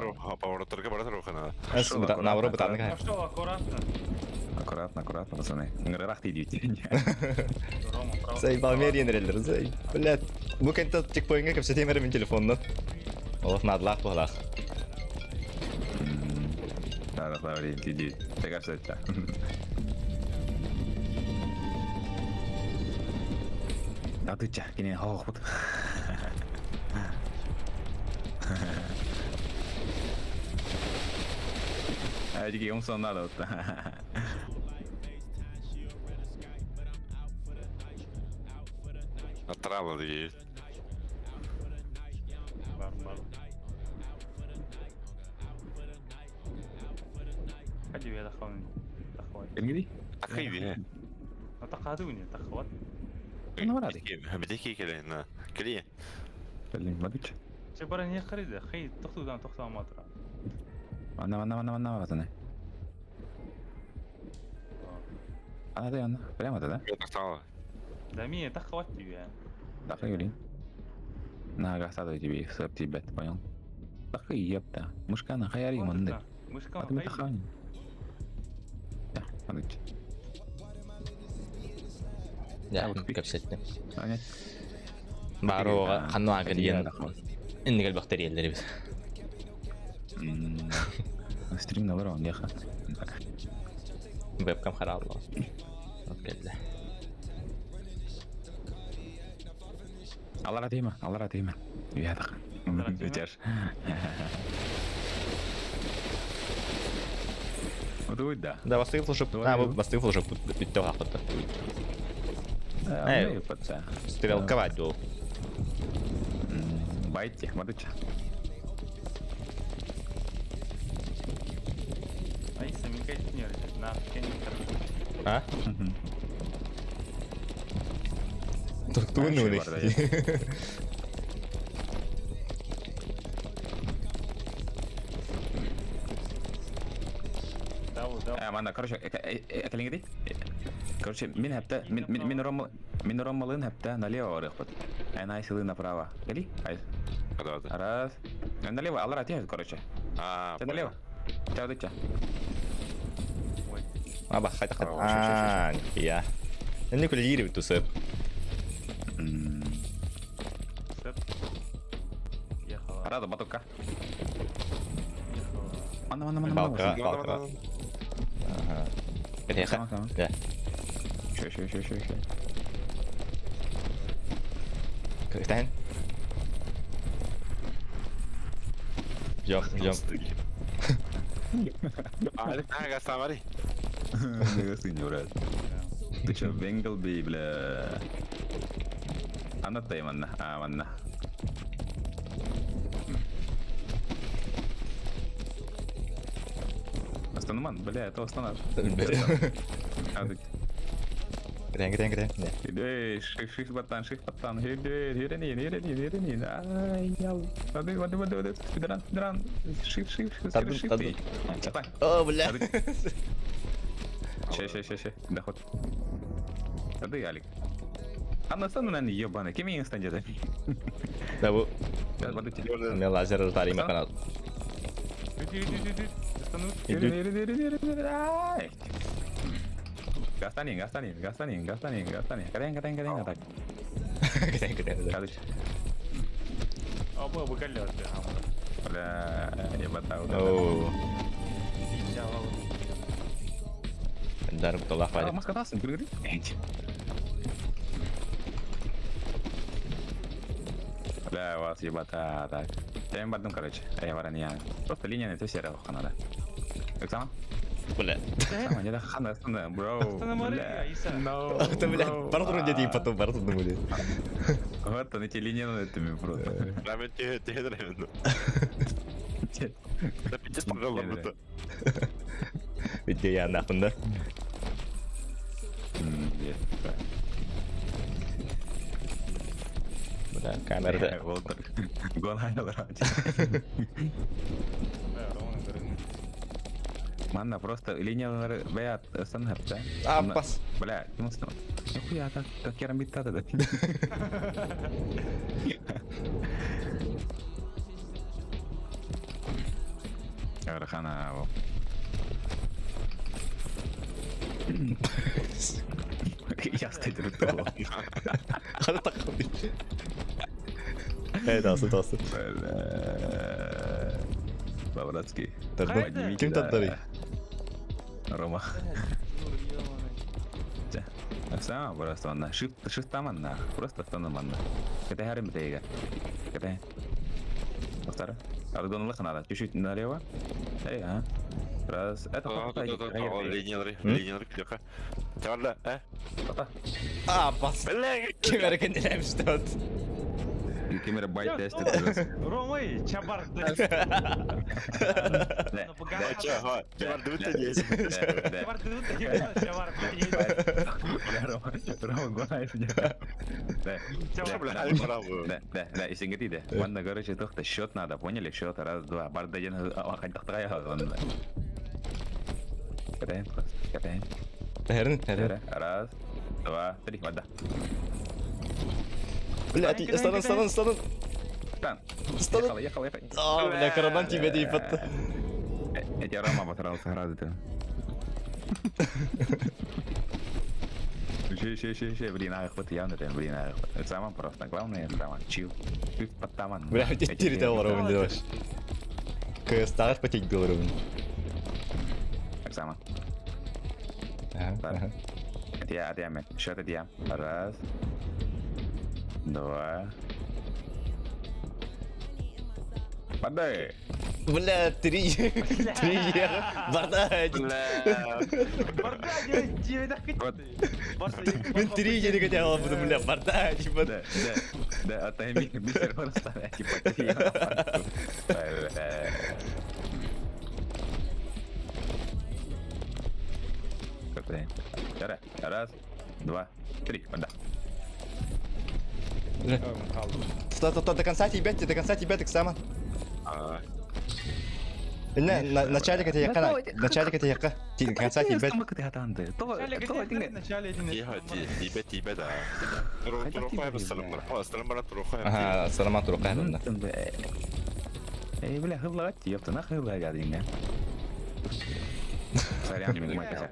надо. Наоборот, бытанка. Пошел аккуратно. Аккуратно, аккуратно, пацаны. Рах ты идите. Заебал мерин реллер, зай. Блядь. Бу кенте чекпоинтка кепсете мерин телефоннан. Олох надлах булах. Да, да, да, иди. Ты кажется, Да ты ча, кине хох бут. Ажги умсон надо. Отрава дии. Бар бар. Хади бэйэ таххабын. Таххабай. Кэлиҥҥи Такый дии. Таххаатыгын таххабат. Ханна бараадый? Бити кэлэн. Кэлиэ. Кэлин бадыч. Че бара не харыйда. Хей тохтуудан тохтооматыра. Манна манна манна манна батаны. Ана да анна. Прямо да? Тахтаала. Да ми таххабат дии. Такый блин. На гастado тебе сып тебе, понял? Такый епта. Мышкана хаяри манды. Мышка Аты тахани. Я, бадыч. Я кэпсэттим. Аня. Баарога ханну ааган диэн иннигэл бактерияллери бит. Стрим на барон, яха. Вебкам харалла. Кэллэ. Аллара тима, аллара тима. Ядак. Аллара тима? Өтер. Вот да. Да, бастыгы флешоп. А, бастыгы флешоп бүттө хакытта. Эй, паца. Стрелковать дул. Байте, мадыча. Айса минкай түнер. На кенни А? Туктугун Вообще уни. барда, Дау дау. Э, манда, короче, кэлиҥҥи Короче, мин хәпта, мин мин мин ром мин ромалын хәпта налево барык бит. Ә айсылы направо. Кели? Ай. Да, да. Раз. Налево, аллара тиһ, короче. А, Ча налево. Ча дыча. Ой. Аба, хайта хайта. А, ща, ща, ща, А, я. Энни күле бит тусып. Сеп. Ехала. Рада батука. Ехала. Манна, манна, манна, Балка, манна. балка. Ага. Кэтиэхэ. Сама, сама. Да. Ща, ща, ща, ща, ща. Кэтэн. Жок, жок. А, гастамари. Гостыня, брат. Ты чё, Бенгалби, бля. Анна тай, манна. А, манна. Остануман, бля, это останаш. А, ты- Кэтэн, кэтэн, кэтэн. Да. Эй, ших, ших, батан, ших, батан. Хире, хире, хире, хире, хире. Ай, ял. Воды, воды, воды, воды. Спидран, спидран. Ших, ших, ших, Таду, ших, таду. ших. Чатай. О, бля. Ща, ща, ща, ща. Доход. Тады, Алик. А на стану, наверное, ебаный. Кем я не где-то? Да бу. Сейчас, подожди. Мен лазер тарим канал. Иди, иди, иди, иди. Остановись. Идут. Гастанин, гастанин, гастанин, гастанин, гастанин. Катен, катен, катен, катен. Кэтэн, кэтэн. Короче. Аба, букалля. Бля, ебата. О, Иди, дар буталах А, валик. маска тасың, күргү. Бля, вас ебата, так. Я им бардым, короче. Я баран я. Просто линия на это серия надо. Оксана? Бля. Оксана, не да хана, остана, бро. Останови, Бля. Айса. No, Это, бля, bro. бар турун дети потом бар турун были. Вот он, эти линии над этими просто. Да, мен тиhe тиhe дремен. Да пиздец пожалуйста. будто. Видео я нахуй, да? Бля, камера да. Волтер. Гон хайналар. Манна просто линиялары бая станып да. А, пас. Бля, ким станып? Нихуя так как керамбит да. Архана. Я стою тут. Хана таккы. Эй, тасы, тасы. Бля. По-братски. Тарды. Поднимите, Ким да. таттары? Рома. Сама просто онна. Shift shift манна. Просто стану манна. Это харим битега. Это. Повтора. Разгон надо. Чуть-чуть налево. Эй, а. Раз. Это Линиялары, линиялары клека. Чабарда, э? А, бас. Бля, Ким эрэ кэннилээбит Ким эрэ байт тест Ромай, чабарды. Чабарды есть. Чабарды, чабарды. Рома, гонайся. Да, да, да, если говорите, ладно, короче, только счет надо, поняли? Счет, раз, два, барда один, Катаем, катаем. Тэрин, тэрин. Раз, два, три, вода. Бля, станан, станан, станан. Стан. Станан. Ехала, ехала, ехала. А, бля, карабан тебе дейпатты. Эти Рома обосрался сразу ты. Еще, еще, еще, еще, блин, ах, вот явно ты, блин, ах, вот. Это самое просто, главное, самое, чил. Ты подтаман. Бля, теперь ты уровень делаешь. КС потеть был уровень. Так само. Это я, это я, счет это я. Раз, два. Подай. Бля, три. Три евро. Барда. Бля. Барда, Мен три еле хотела буду, бля, барда, типа. Да, да, да, а ты мистер просто, типа, три евро. Раз, два, три, вода. Та до конца тебя, до конца тебя так само. Не, начальник это яка, начальник это яка. До конца тебя. Ага, саламат рука да. Эй, бля, хыллаҕа ёпта, нахуй хыллаҕа диҥҥэ. Сорян, мой косяк.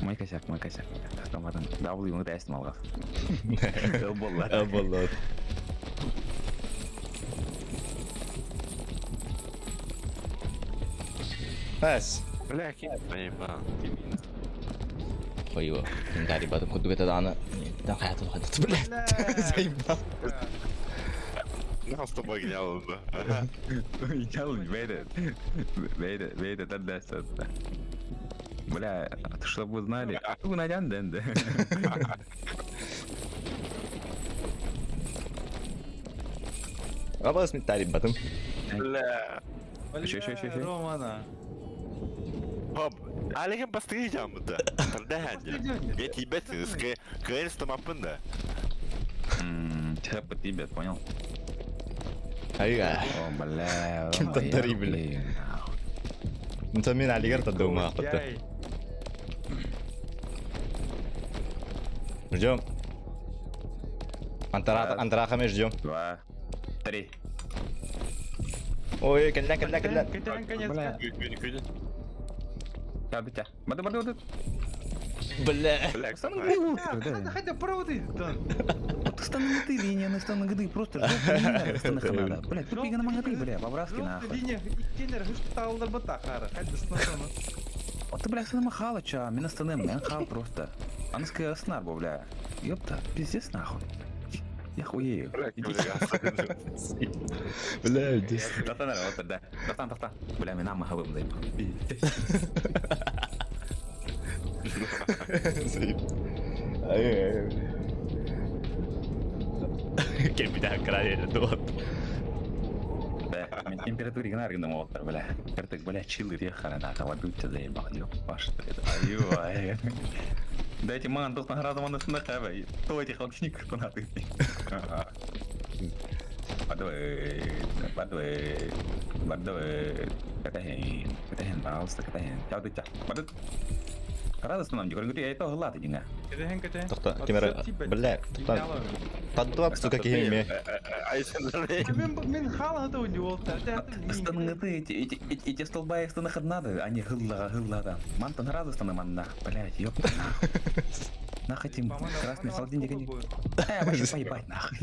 Мой косяк, мой косяк. Томатан, W мы тест малгас. Болла. Болла. Пес. Бля, понимаю. Хуево. Да, ребята, куда это дана? Да, блядь, заебал. Нас тобой гняло, да. Вейте, вейте, вейте, тогда Бля, чтобы вы знали, найден дэнде. Абас метали батым. Бля. Еще, еще, еще, еще. Романа. Хоп, Алеген бастырacağım да. Я тебя с тамапында. Сейчас по тебе, понял? Айга. О, бля. Ким татари, бля. Ну мен алигар тадума хатта. Ждем. Антара, Антрахами ждем. Два, три. Ой, кэллэ, кэллэ, кэллэ. Конец. Бля. Бады, бады, бады. Бля. Бля, Хотя правда, Станы линия на станы гды, просто жопа Бля, тупик на мангаты, бля, по-братски нахуй. Линия, кенер, хушталдар батахара, хотя сносоно. Вот ты, бля, станы махала, ча, меня станы, мен хал просто. Она сказала, снарбу, бля. Ёпта, пиздец нахуй. Я хуею. Бля, здесь. Тахтан, вот, да. Тахтан, тахтан. Бля, меня махалым, да. Кем pitää краде туот. Да, температура гнар гна бля. Картак, бля, чилы рехара на тавадутся заебал, ёп, ваш ты. Дайте ман, тут награду ман на хаба. То этих холодильник кто надо. Бадвей, бадвей, бадвей. Катахин, катахин, пожалуйста, катахин. Чао, ты ча. Бадут. Радостно нам, говорю, я это глаты динга. Тохта, кемера, бля, тохта. Таддуат, сука, кихиме. Мен хала это у него. Станы эти, эти, эти столба их станах надо, они гылла, гылла там. Мантан радостно нам, блядь, ёпта нахуй. Нахуй этим красный холодильник. Э, вообще поебать нахуй.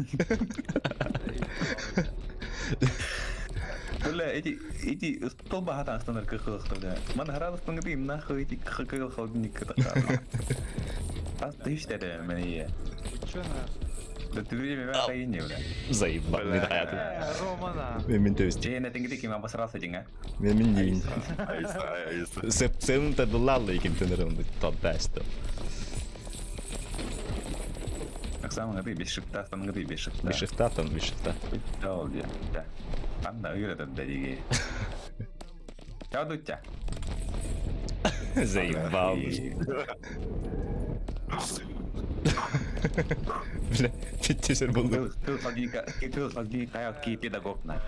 Бля, эти, эти столба там станар кахлах, бля. Ман радостно ты нахуй эти хакал холодильник это. А ты что это мне? Чё на? Да ты время охуенне, бля. Заебал, не да. Романа. Мен төст. Че, на тенгри ким обосрался деньга? Мен мен дейін. Айса, айса. Сеп сен тадылалы ким тенерімді таддашты. Самый ты без шифта, самый ты без шифта. Без шифта там, без шифта. Дал где? Да. Анна ыйрат дадиги. Чао, дутя. Заебал. Бля, тесер булду. Ты холодильника, ки педагог на.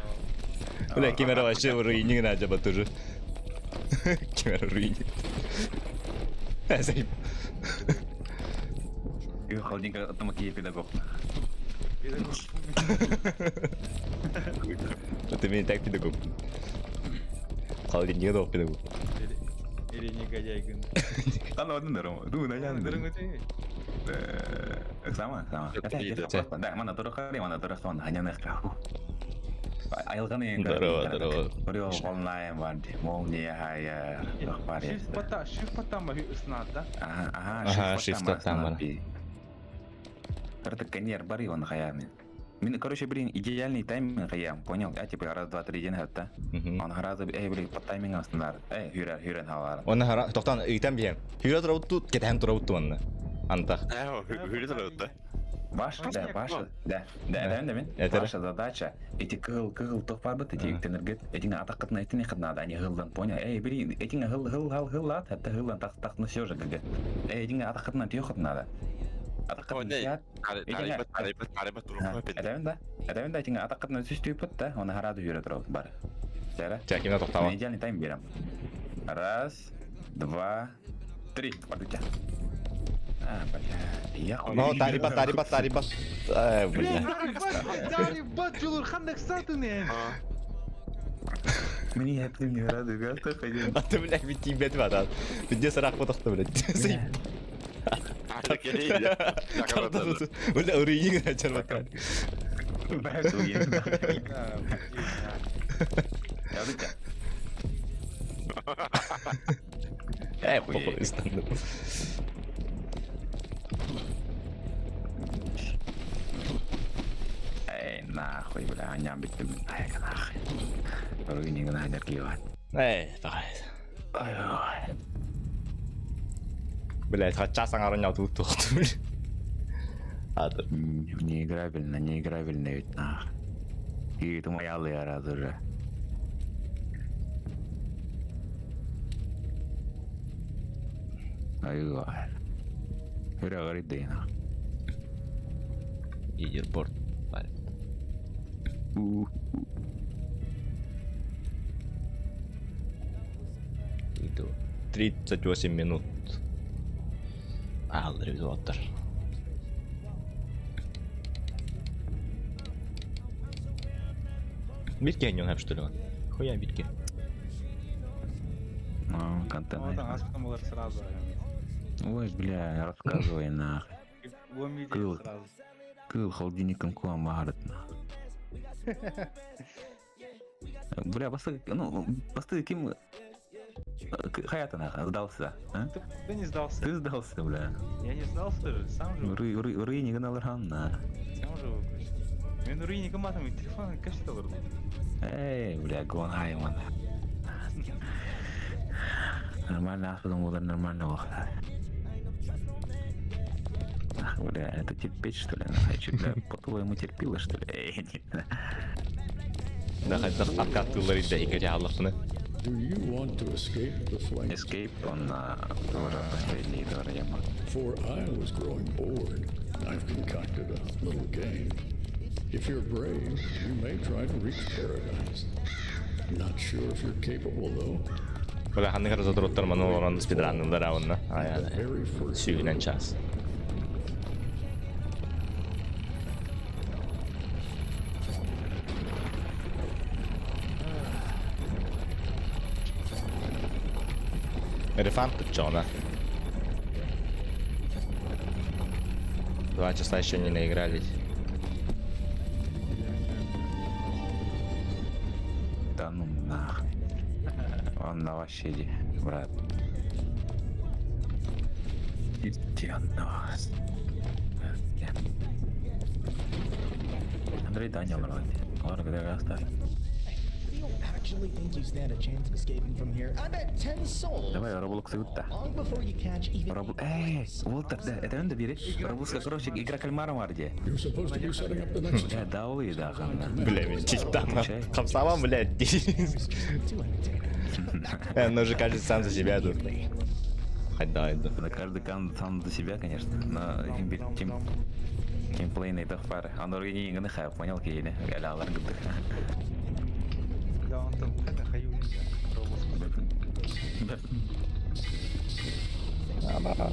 Бля, камера вообще в руине на тоже. Камера в руине. Заебал. Ты холодильника, там ки педагог на. Это меня так педагог. Холодильник дол педагог. Или негодяй гын. Ана один дөрөм. Дүү на ян. Дөрөм өтө. Сама, сама. Да, мана дөрөм мана дөрөм ханяных каху. Айылганы Здорово, здорово. Орео онлайн бар. Молния хая. Бар. Shift пота, shift потам снат, да? Ага, ага, shift там. Это коньер бар он хая мен. Мин, короче, блин, идеальный тайминг я понял. Я типа раз, два, три день это. Он гораздо, эй, блин, по таймингу стандарт. Эй, хүрэ, хүрэ халар. Он хара, тоқтан, ыйтан биһем. Хүрэ турабыт кетен турабыт онна. Антах. Хүрэ турабыт, Ваша, да, ваша, да, да, да, да, ваша задача, эти кыл, кыл, тох барбыт, эти тенергет, эти атакытна, эти не надо, они гылдан, понял? Эй, бери, эти гыл, гыл, гыл, гыл, лат, это гылдан, так, так, ну все же, ГГ. Эй, эти атакытна, тёхот надо. Атакытна, это да, эти атакытна, сүстүпөт, да, он хараду жүрө турабыт бар. Сера? Чакина токтаба. Идеальный тайм берем. Раз, два, три, бардыча. А, бля, я хуй. Ну, тариба, тариба, тариба. Ай, бля. Тариба, чулур, хандак сатыны. Мне я не рады, гасто ходил. А ты, бля, ведь тебе два, да. Где сарах потохто, блядь. Бля, уруйник на червака. Эй, похуй, стану. Эй, нахуй, бля, аням биттим. Ай, нахуй. Руйник на хадер Эй, давай. Ай, Блять, хотя саңарын тут тухту. Адыр. Неиграбельно, неиграбельно ведь нах. И это моя лера уже. Ай, Юра говорит, да и нах. Лидерборд. Иду. 38 минут. Алдыр. Битке не он что ли? Хуя битке. Ну, контент. Ну, сразу. Ой, бля, рассказывай нах. Кыл. Кыл холодильником куам маарыт нах. Бля, басты, ну, басты ким Хаята нах, сдался, а? Ты не сдался. Ты сдался, бля. Я не сдался же, сам же. Ры, ры, ры, не гнал ран, Сам же выключил. Мен ры не гаматом, телефон кашта вырвал. Эй, бля, гон хайман. Нормально, а потом нормально вахта. Ах, бля, это терпеть, что ли? Хочу, бля, по-твоему терпила, что ли? Эй, нет. Да, хотя откатывали, да, и говоря, Аллах, Do you want to escape the flames? Escape он тоже последний тоже For I was growing bored. I've concocted a little game. If you're brave, you may try to reach paradise. Not sure if you're capable, though. Бля, ханны караса туруттар маны оран спидраннылар авынна. Ай, The very first Сүйгүнен час. Элефант Джона. 2 часа еще не наигрались. Да ну нахуй. Он на вообще иди, брат. Иди он на вас. Андрей Данил, брат. Ладно, когда оставь. actually think you stand a chance of escaping from here? I bet 10 souls. Давай, Roblox да. Long before you catch even Робл... a Эй, glimpse Уолтер, да, это он бери. Roblox, короче, игра кальмара варде. You're supposed to be setting up the next Бля, даули, да, ханна. Бля, мен там. Отвечай. Хамсамам, блядь. is just too entertaining. Он уже кажется сам за себя тут. Хайда, иду. Да, каждый кан сам за себя, конечно. Но тем геймплейный тахпар. Аны не хай, понял, кейли. Галялар гыдых. Да, он там это хаю Абас.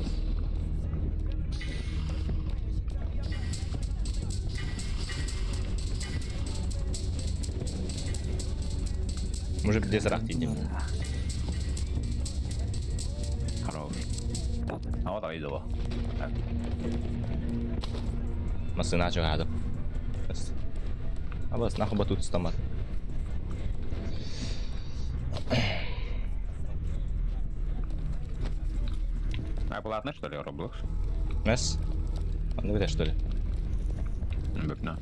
Может, где срах идем? Хорош. А вот айдола. Масына чыгады. Абас, нахуй батут стамат. А платно, что ли, Roblox? Мәс? Ну где, что ли? Да.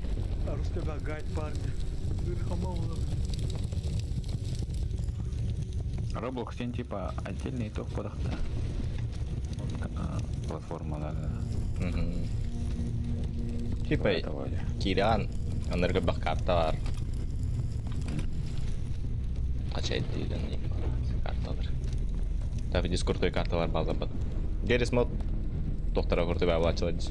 Русский гайд парк. Roblox сен типа отдельный итог подахта. Платформа, да, да. Типа Киран, аныргы карта бар. Качайт дейден карталар. Так, дискордтой карта бар база бат. Герис мод доктора курты бабла чылады.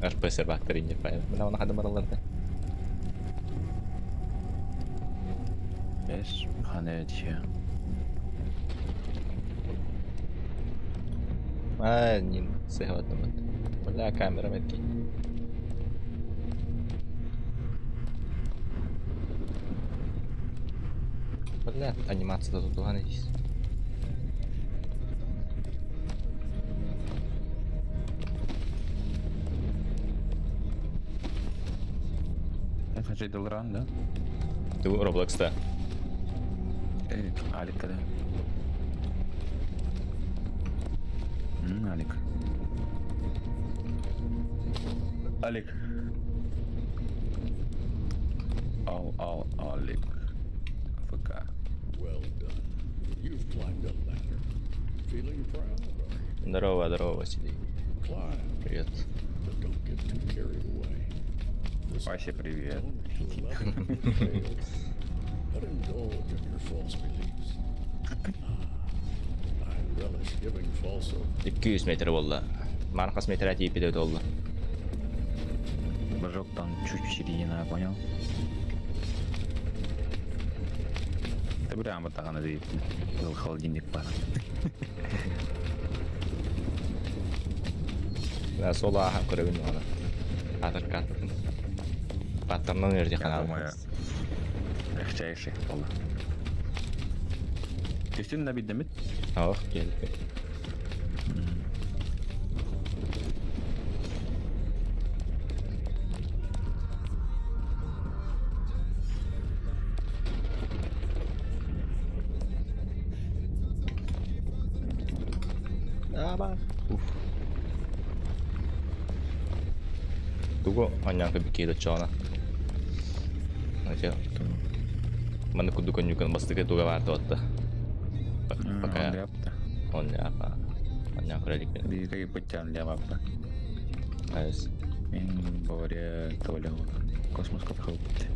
РП сервактор инде файл. Мына оны хады бараларды. Беш, ханече. А, не, сыгватымат. Бля, камера метки. Бля, анимация тут туган здесь. Это же Долран, да? Ты Roblox, да. Алик, да. Алик. Алик. Ал, ал, Алик. ФК. Well done. You've climbed a ladder. Feeling proud, are you? Здорово, здорово, Василий. Climb, Привет. but don't get too carried away. This Вася, привет. only to a level you failed. But indulge in your false beliefs. Ah, I relish giving false hope. 200 метр болды. Маркас метр тиіп кетеді болды. Божок там чуть в середине, понял? Это прямо так она был холодильник пара. Да, сол аха көрөбүн оны. Атыр картын. Паттарынан өрде Я канал. думаю, легчайший был. Түстен на бидемит? Ох, кел. Аба. Уф. Туго анян кыбы чона. Начал. Маны куду конюкан бастыгы туга бар туатта. Пока он ляпа. Анян кролик. Бири путян ляпа. Айс. Мен Боря Толя космос капхалпыт.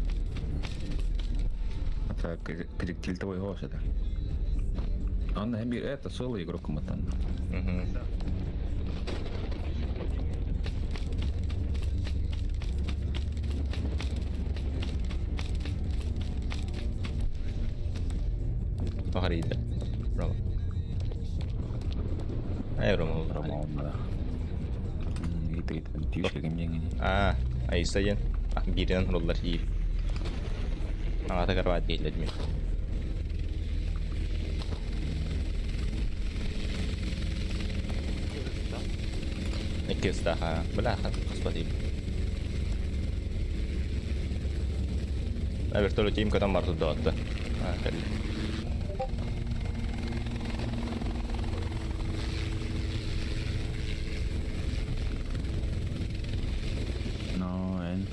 Это тильтовой голос это. Он это соло игрок матан. Угу. Фарида. Рома. Ай, Рома. Рома, да. Ит, ит, тишли мне. А, айсайын. Биринен роллар иир. Аңата карбат дейлер мен. Икки ха. Бля, хас дейм. Вертолет им катан бар туда атты. А, кәлли. No, en.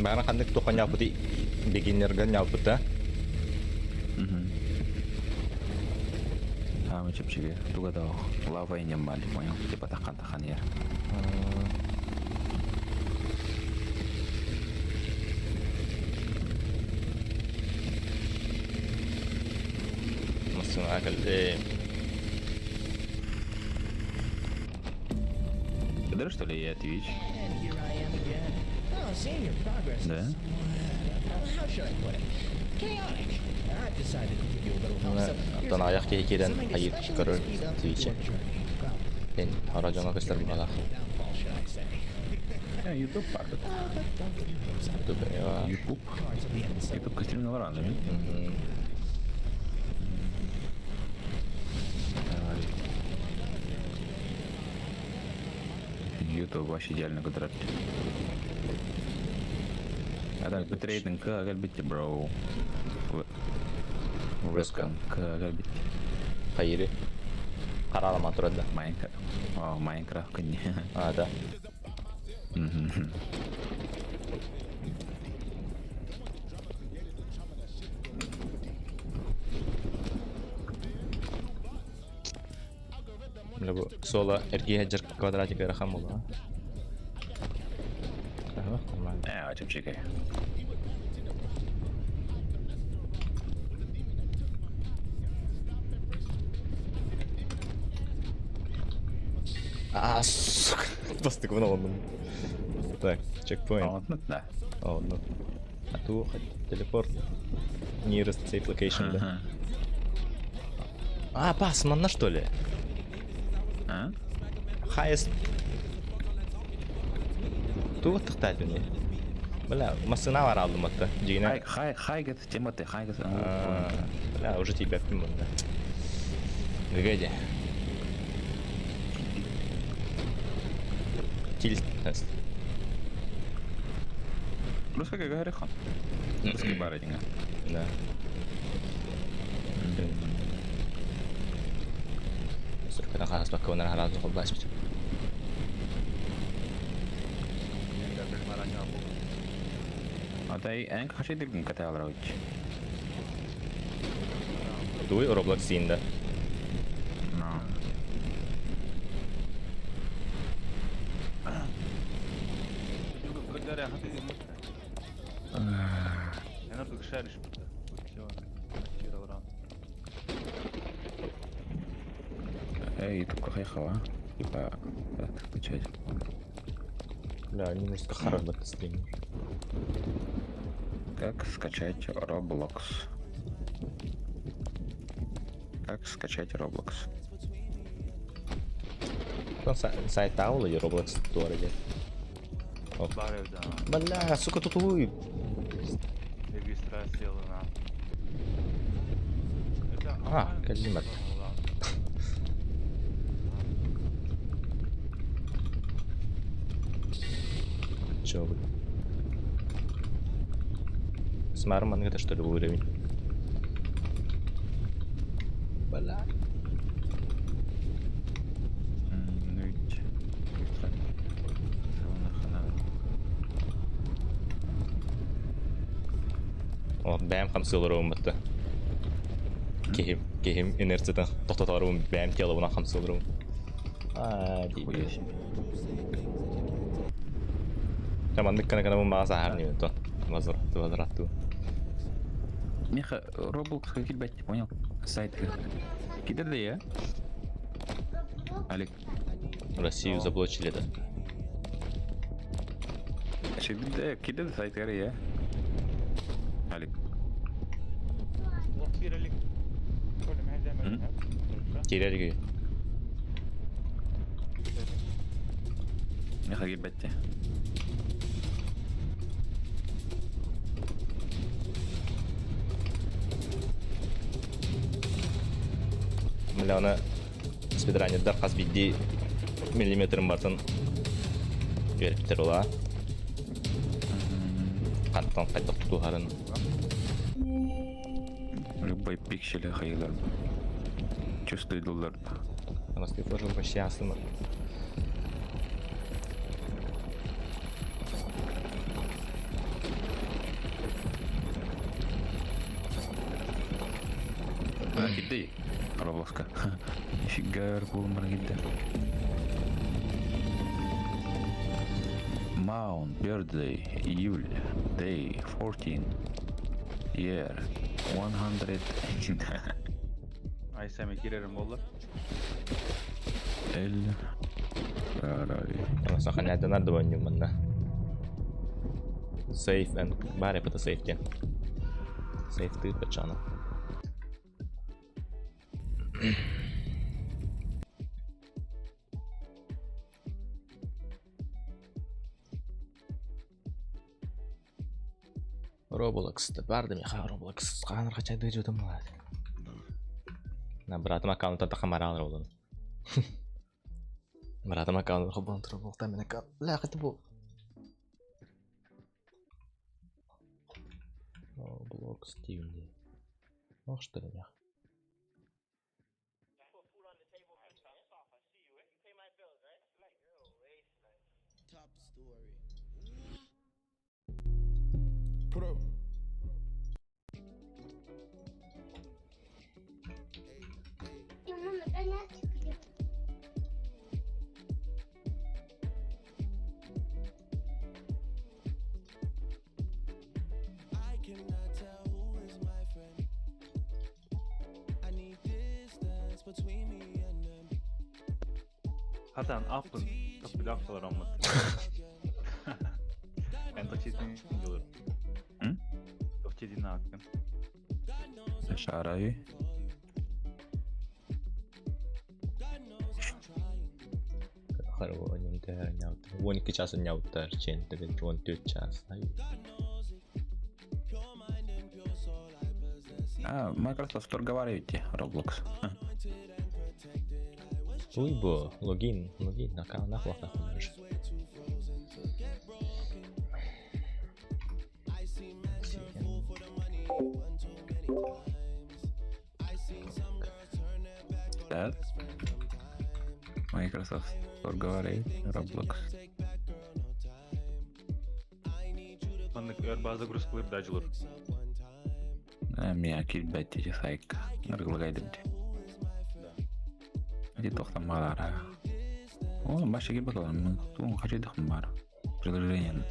Баҕар ханнык туохха ньаалбытый бигиннерга ньаалбыта. Аамы чэпчэки туга да лава инем бали понял типа тахан тахан ер. Массыына кэллэ. Ты что ли, я Twitch? Да? Оттон аҕыйах киһи киирэн хайыы көрөр Twitch-и. Мин хара дьоҥҥо көстөр баҕалаах. YouTube бар. YouTube YouTube. YouTube көстөрүн олар аны мин. YouTube вообще идеально квадрат. А так, битрейт кэлбит бро. Вебкам кэлбит. Хайыыры? Хараалама турар да. Майнкрафт. О, Майнкрафт күнне. А, да. Бля бу суола эргийэ сылдьар квадратик ыарахан буолуо. Ага, нормально. Ээ, чэпчэки. А, сука. Бастакыбын оҕуннум. Так, чекпоинт. Онно да. Онно. А ту телепорт. Nearest safe location, да. А, пас, манна что ли? А? Highest. Ту тохтаат мне. Бля, массына бар алдым атта. Дьиҥинэ. Хай, хай, хай, Тимоти, хай, Бля, уже тебя да. Где? Тильт тест. Русский говорит, Русский бар этиҥэ. Да. Сыркына хараспакка уонна хараатын холбооспут. Атай эн хашидыргын каталрович. Туй Roblox сиинда. No. Эй, только хайхава. Типа, отключать. Бля, немножко харах в стрим. Как скачать Roblox? Как скачать Roblox? Там сайт Аула и Roblox Store. Бля, сука, тут уй. А, кэллим. Чё вы? Смарман это что ли уровень? Бля. Ну ведь. О, бэйэм хамсыы олоробун батта. Киһим, киһим инерциятын тохтоторубун бэйэм телобунан хамсыы олоробун. Аа, Хуя себе. Маннык кана кана маа сахар не то. Возврат, возврату. Миха, Roblox килбэт, понял? Сайт. Кидерде я? Алик. Россию заблочили, да. Кидерде, кидерде сайт я? Алик. Киирэргэ. Миха килбэтте. Бля, аны спидранердар хас биирдии миллиметрын бартын үөрэппиттэр буолаа. Хантан хайдах тутуһарын. Любой пиксель хайылар. Чувствует доллар. Москве тоже почти асылма. Кидей. Роблокска. Нифига кулмар кидде. Mount birthday, июль, day 14, year 100. Айсами кирерим болла. Л. Саханядан да манна. Safe and бары это сейф тен. Сейф ты пачана. Roblox барды меха Roblox қаныр қачайды жудым болады. На братым аккаунттан тақамара алыр. Братым аккаунт хобон Robloxта мен аккаунт. Ла қыты бу. Roblox деймде. Ох, что ли мех. Put up. I cannot tell who is my friend. I need distance between me and them. Хатан аппын. Топ аппалар алмат. Мен точитин жылыр. М? Точитин аккын. Шарай. Хар 12 час няуттар чен тебе 14 час. Ай. А, Microsoft торговаете Roblox. Уй бо, логин, логин, аккаунт нахуй нахуй. Да. Microsoft торговаете Roblox. Маннык өр база загрузкалыр да жылыр. Меня килбәтте сайк. Наргылгайдым. Эти тохтан малара. О, баша килбәт алар. Мен туң хачайдыхым бар. Приложение.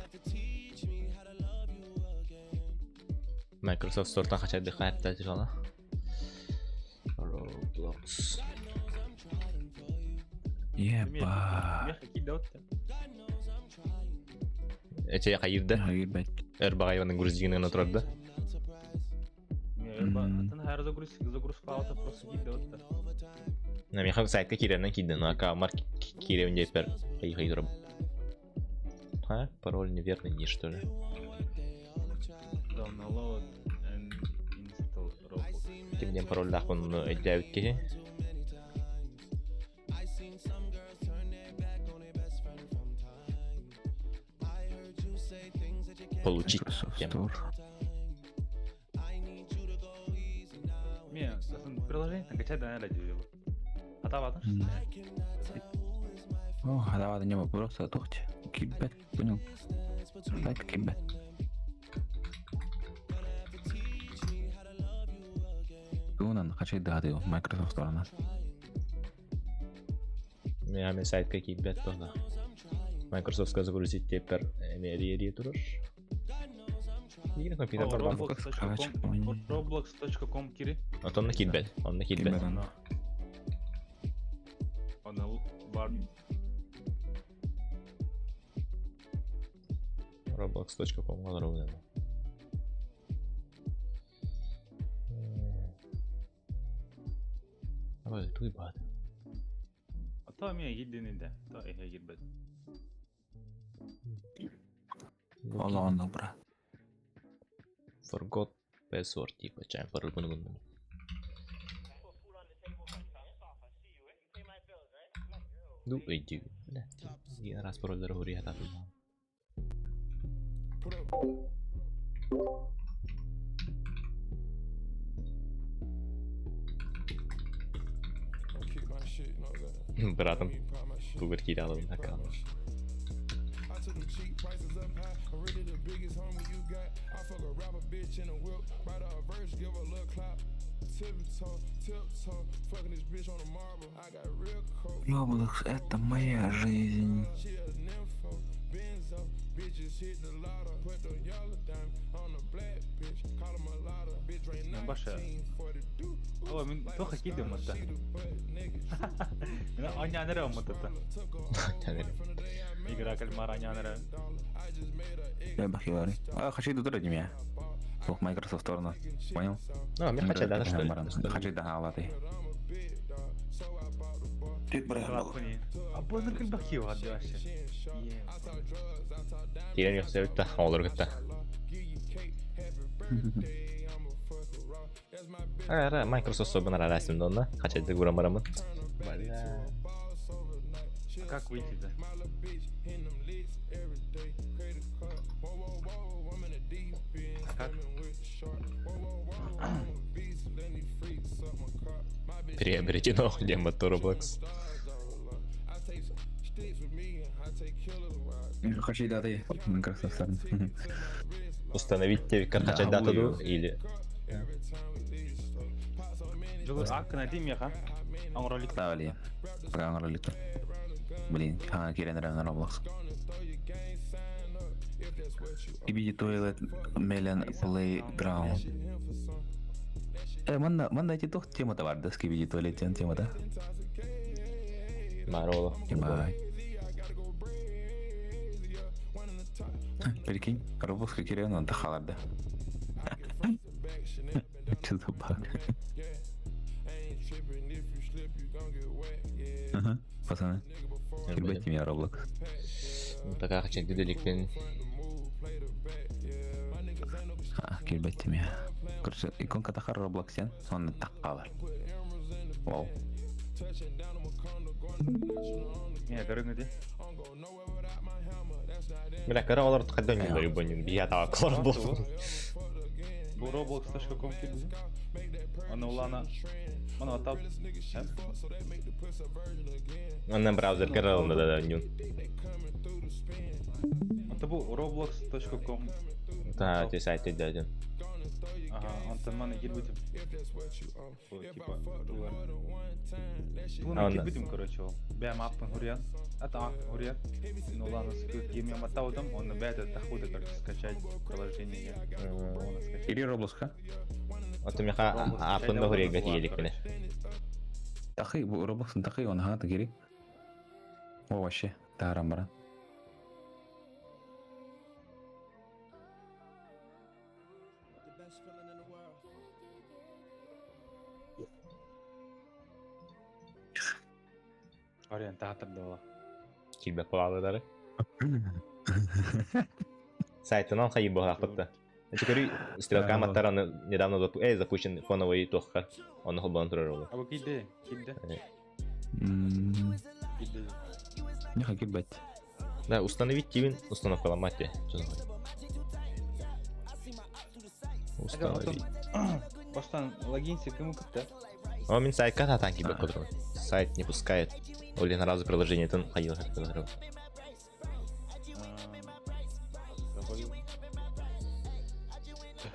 Microsoft Store-тан хачайды хайпта жана. Roblox. Еба. Меха килде отты. Эче кайырды. Килбәт. Өр багайванын грузигин турады. Атын хар загрузка загрузка алты просто килде отты. На меха сайтка киренен кийден, ака марк кирен деп бер кый кый туруп. А, пароль неверный, не что ли? Download and install Roblox. Кимден пароль дахпын өйдәбит ки. Получить. Microsoft тем. Store. Мен асын приложение качай да әлі деп. Атабатын. О, давай не просто тухти. Килбәт, понял? Сайт килбәт. Туунан хачайдыхаты Microsoft Store-нас. Мен сайтка кийбет тода. Microsoft загрузить теперь эмери турur. Игры компьютер бар. Roblox.com Roblox.com кири. Онна кийбет, онна кийбет. Килбәт. Оны бар. Roblox.com алар. Ой, туй бат. Ата мен килден Та эхе кирбет. Ола брат. Forgot password типа, чайм пароль буну буну. Ну, иди. Бля, раз пароль дорогу регата. Put up. Don't kick my shit, you know what I'm saying? Братом, Me pop my shit. тугар кидал на Pop аккаунт. my shit. I took them cheap prices up high. I'm really the biggest homie you got. I fuck a rapper bitch in a whip. Write her a verse, give her a little clap. Roblox, это моя жизнь. Баша. О, мин тоха кидем это. Мин анянера оммутата. Игра кальмара анянера. Я бахилари. А, хочу иду туда меня. Ох, Microsoft сторону. Понял? Ну, мне хочу да, что ли? Хочу да, латы. Абонер кальбахи вады вообще. Кирен yok sebepte olur gitti. Ara Microsoft собын арасында онна. Хачайды гурамарамын. Бля. А как выйти-то? А как? Приобретено демо Roblox. Хочу даты Microsoft сторону. Установить тебе Да, качать дату ую. или Жолы ак найди меха. Аңролик. Да, блин. Пока ролик. Блин, а, Кирен на Roblox. Ibidi Toilet Melon Playground. Манна, манна эти тух тема товар, да, скибиди туалет тема, да? Мароло. Ебать. Прикинь, Roblox Кирен, он тахалар, да? Что за баг? Ага, пацаны, кирбайте меня Roblox. Пока хачайды деликпен. А, кирбайте меня. Короче, иконка тахар Roblox, он тахалар. Вау. Не, көрүңү Бля, кара олар кайдан юллар бунин. Бия таклар бул. Бу roblox.com кирди. Аны улана. Мана атап. Анна браузер кара да да нюн. Ата бу roblox.com. Та, ти сайт дядя. Ага, антон маны кирбитим. Типа, тулар. А, Туна он- кирбитим, короче, ол. Бәм аппын хурьян. Ата аппын хурьян. Ну ладно, скрыт гейм матаудам, он бәдә тахуда, короче, скачать приложение. Оны скачать. Или Roblox, ха? Вот у меня аппын да хурья гати еликпен. Тахи, Roblox тахи, он ха, тагири. О, вообще, тарам баран. Ориен театр дала. Килбе палалары. Сайтынан хайы бахапытта. Теперь стрелка Матарана недавно запущен фоновый тохка. Он холбан тураролу. А бу киде, киде. Киде. Не хочу бать. Да, установить тивин, установка ломать. Что за Установить. Баштан логинси кем күптә? О, мин сайт ката танки бек Сайт не пускает. Или на разу приложение тон ходил как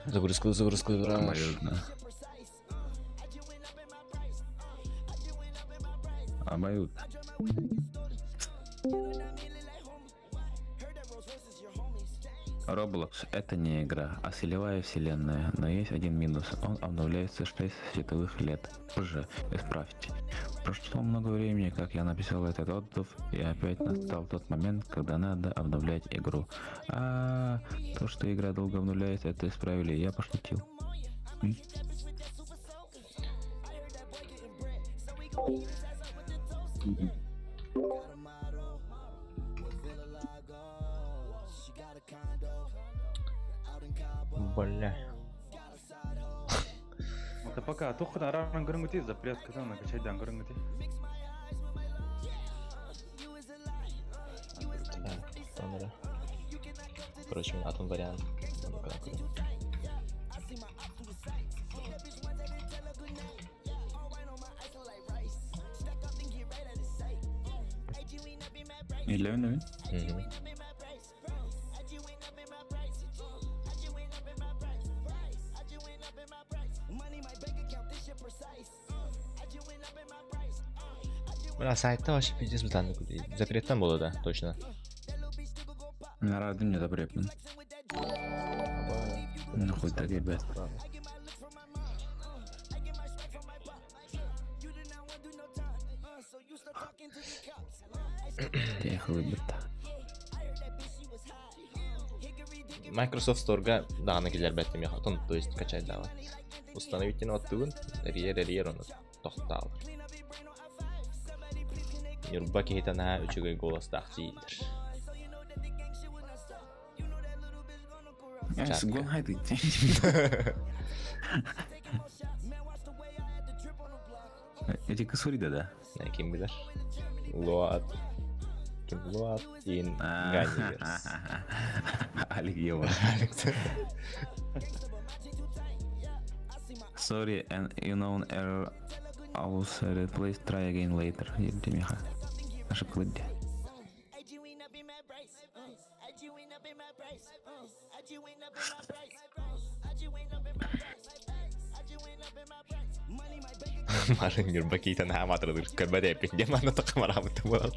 Загрузку, загрузку, Обоюдно. Обоюдно. Roblox — это не игра, а целевая вселенная, но есть один минус. Он обновляется 6 световых лет. Позже исправьте. Прошло много времени, как я написал этот отзыв, и опять настал тот момент, когда надо обновлять игру. А то, что игра долго обновляется, это исправили, я пошутил. Бля. Это пока тухна аран көрүнгүти запрет кызан накачайдан көрүнгүти. Так, Короче, атом вариант. 11, Угу. Бля, сайтта вообще пиздец бытанды. Запреттен болды да, точно. Нарадым не запреппин. Ну хоть так, ребят. Тихо, ребята. Microsoft Store'га даҕаны киллэрбэт миэхэ, то есть качать дала. Установить оттугун, эрийэр оны тохтаалар. Ньурба киһитэ наһаа үчүгэй голостаах дииллэр. Сгон хайды. Эти кысурида, да? Ким билэр? Луат. Ким Луат ин Ганниверс. Алик Ева. Sorry, an unknown error. I was please try again later. Демиха. Ошибка где? Марын Ньурба киһитэ наһаа маатырдыр. Көрбөт эппин диэн манна тахха буолар.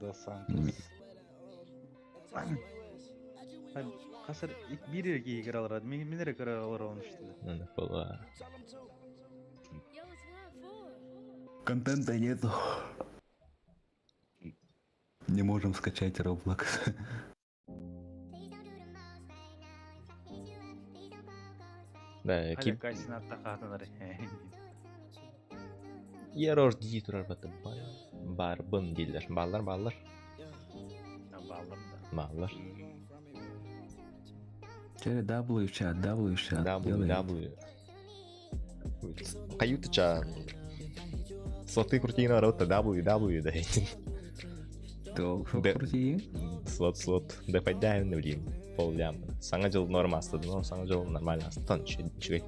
До Сантос. Хасыр бир эрге игралар, мен эрэ көрөр олмушту. Ну, была. Контента нету. Не можем скачать Roblox. Да, кип кайсын атта хатынар. Ерор дии турар баты барбын дииллэр. Баллар, баллар. Баллар да. Баллар. Теперь W в чат, W в чат. W, W. Каюты ча. Слоты крутии народ, W, W, да. То, крутии? Слот, слот. Да подняем, блин, пол ляма. Саңа жыл норма асты, но саңа жыл нормально асты. Тон, чүгей.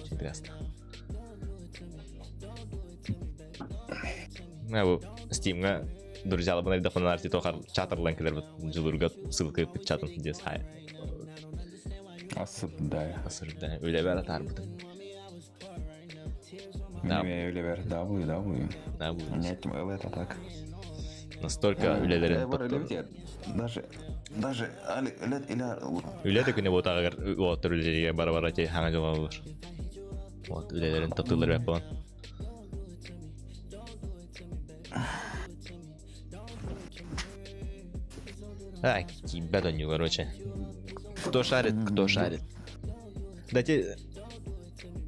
Чемпионство. Бу Steam'га друзья бына да фонарти тохар чатырлан келер бит жылурга ссылка чатын дес хай. Асырдай. Асырдай. Үле бәрі тарбытын. Да. Үле бәрі W, W. W. Нет, L это так. Настолько үлелерин Даже, даже, Үле да күнө ботагар оттор үлелерге бара бара те хаңа жолалар. Вот үлелерин таптылар бәп болан. А, тебя да не, короче. Кто шарит, кто шарит. Дайте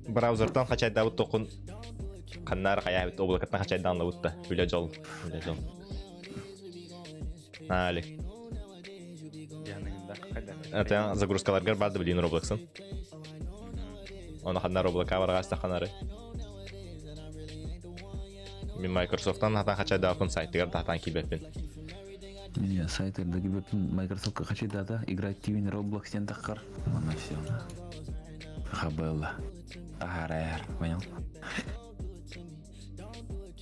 браузертан хачай дабыт токун каннар хаябит облакаттан хачай дан да Үле жол, үле жол. Али. Это загрузкаларгар барды блин Роблоксын. Оны ханнар облака барга ханары. Мен Microsoft'тан хатан хачай дабын сайтыгар тахтан кибеппин. Не, сайт Microsoft хочу дата играть TV Roblox тен тахкар. Ладно, все. Хабелла. Ахарэр, понял?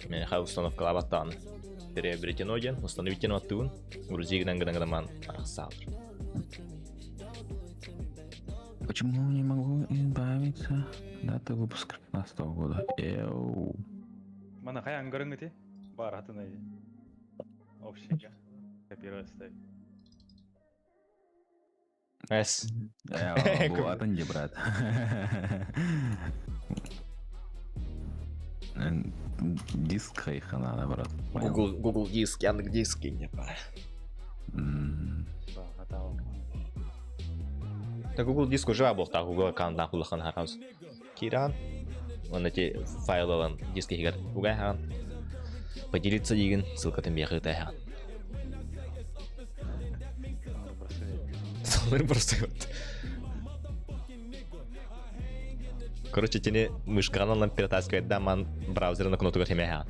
Мен ха установка лабаттан. Приобретено ден, установите на тун, грузи гнан гнан гнан архсалр. Почему не могу избавиться? Дата выпуска 15 года. Эу. Мана хай ангарын гити? Бар хатын ай. Общага. Копировать ставить. С. Атын де, брат. Диск хайха надо, брат. Google, Google диск, Яндекс диски, не пора. Да Google диск уже был, так Google аккаунт на хулахан хараус. Киран, он эти файлы диски хигар угай. Поделиться деген ссылка там бегает хан. Соныр просто вот. Короче, тени мышканан нам перетаскивает, да, ман браузер на кнопку хемеха.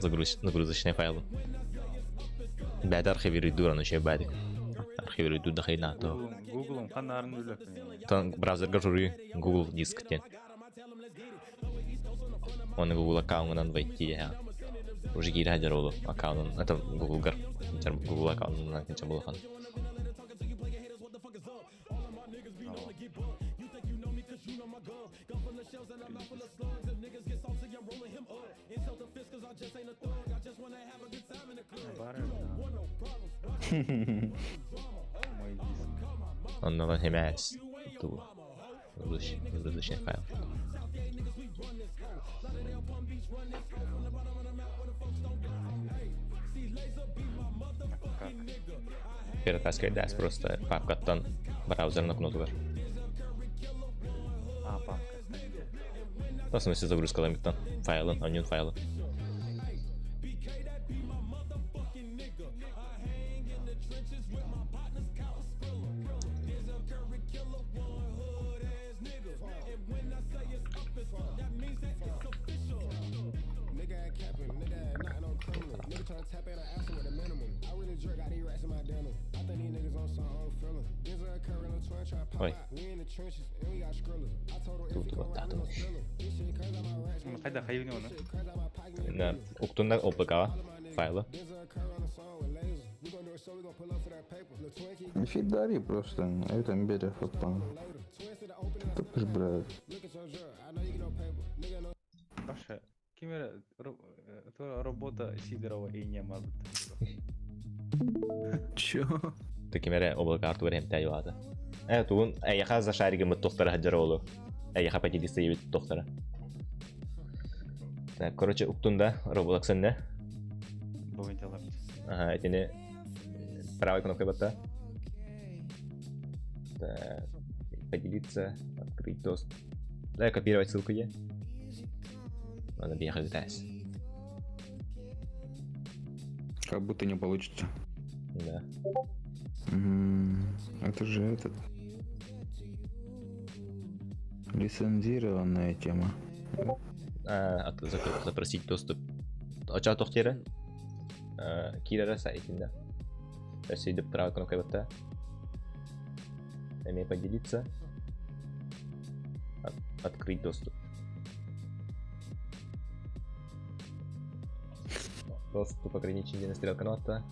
Загрузочный файл. Бәд архивирует дура, ну еще бәдик. Архивирует дура хейна то. Google ханнарын үлөп. Тон браузер журы Google диск тен. Он Google аккаунтынан войти я. Уже кире хадер олу аккаунтын. Это Google гар. Google аккаунтынан кинче булхан. Мой диск. Онно химээс. Ту. Загрузочный файл. Как? Перетаскивай просто папкаттан браузерна кнопкалар. А, папка. Где? В смысле загрузка файлын, onion файлы. Ой. Тут вот так. Хайда хайыны оны. На уктунна ОПК файлы. Нифига просто, это бере фотон. Тупишь, брат. Паша, кимер работа Сидорова и не может. Чё? Ты кимере облака артур хемте юады. Тугун эйха за шаригы мыт тохтара хаджар олу. Эйха поделиться ебит тохтара. Так, короче, уктунда Roblox не. Ага, этини правой кнопкой батта. Так, поделиться, открыть доступ. Да, копировать ссылку е. Надо бегать дальше. Как будто не получится. Да. Это же этот... Лицензированная тема. А, запросить доступ. Оча тохтера. Кирара сайтында. Сөйдіп правой кнопкой батта. Эме поделиться. Открыть доступ. Доступ ограничен на стрелка нота.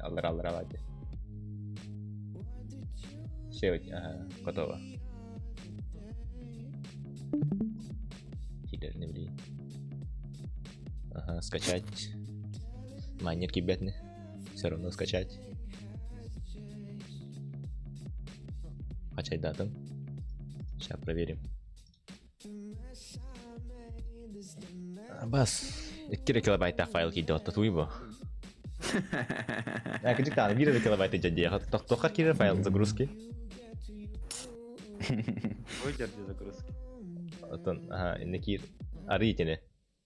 Аллар аллар аллар. Все, ага, готово. Киллер не блин. Ага, скачать. Майнерки бедные. Все равно скачать. Скачать дату. Сейчас проверим. Бас. 2 килобайта файл кидет, туйбо. А, кыжык 1 килобайт идет. Тохтохар кирер файл загрузки. Выдержи загрузки. Отон, ага, иннекир. Аритини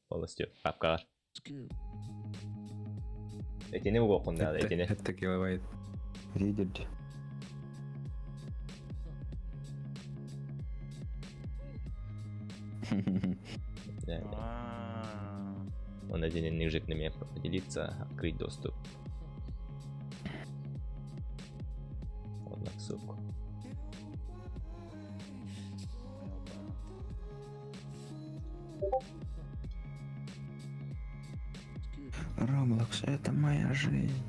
полностью папкалар. Этини угокун да, этини. Это килобайт. Ридерди. Он один нижик на меня поделиться, открыть доступ. Вот на ссылку. Roblox, это моя жизнь.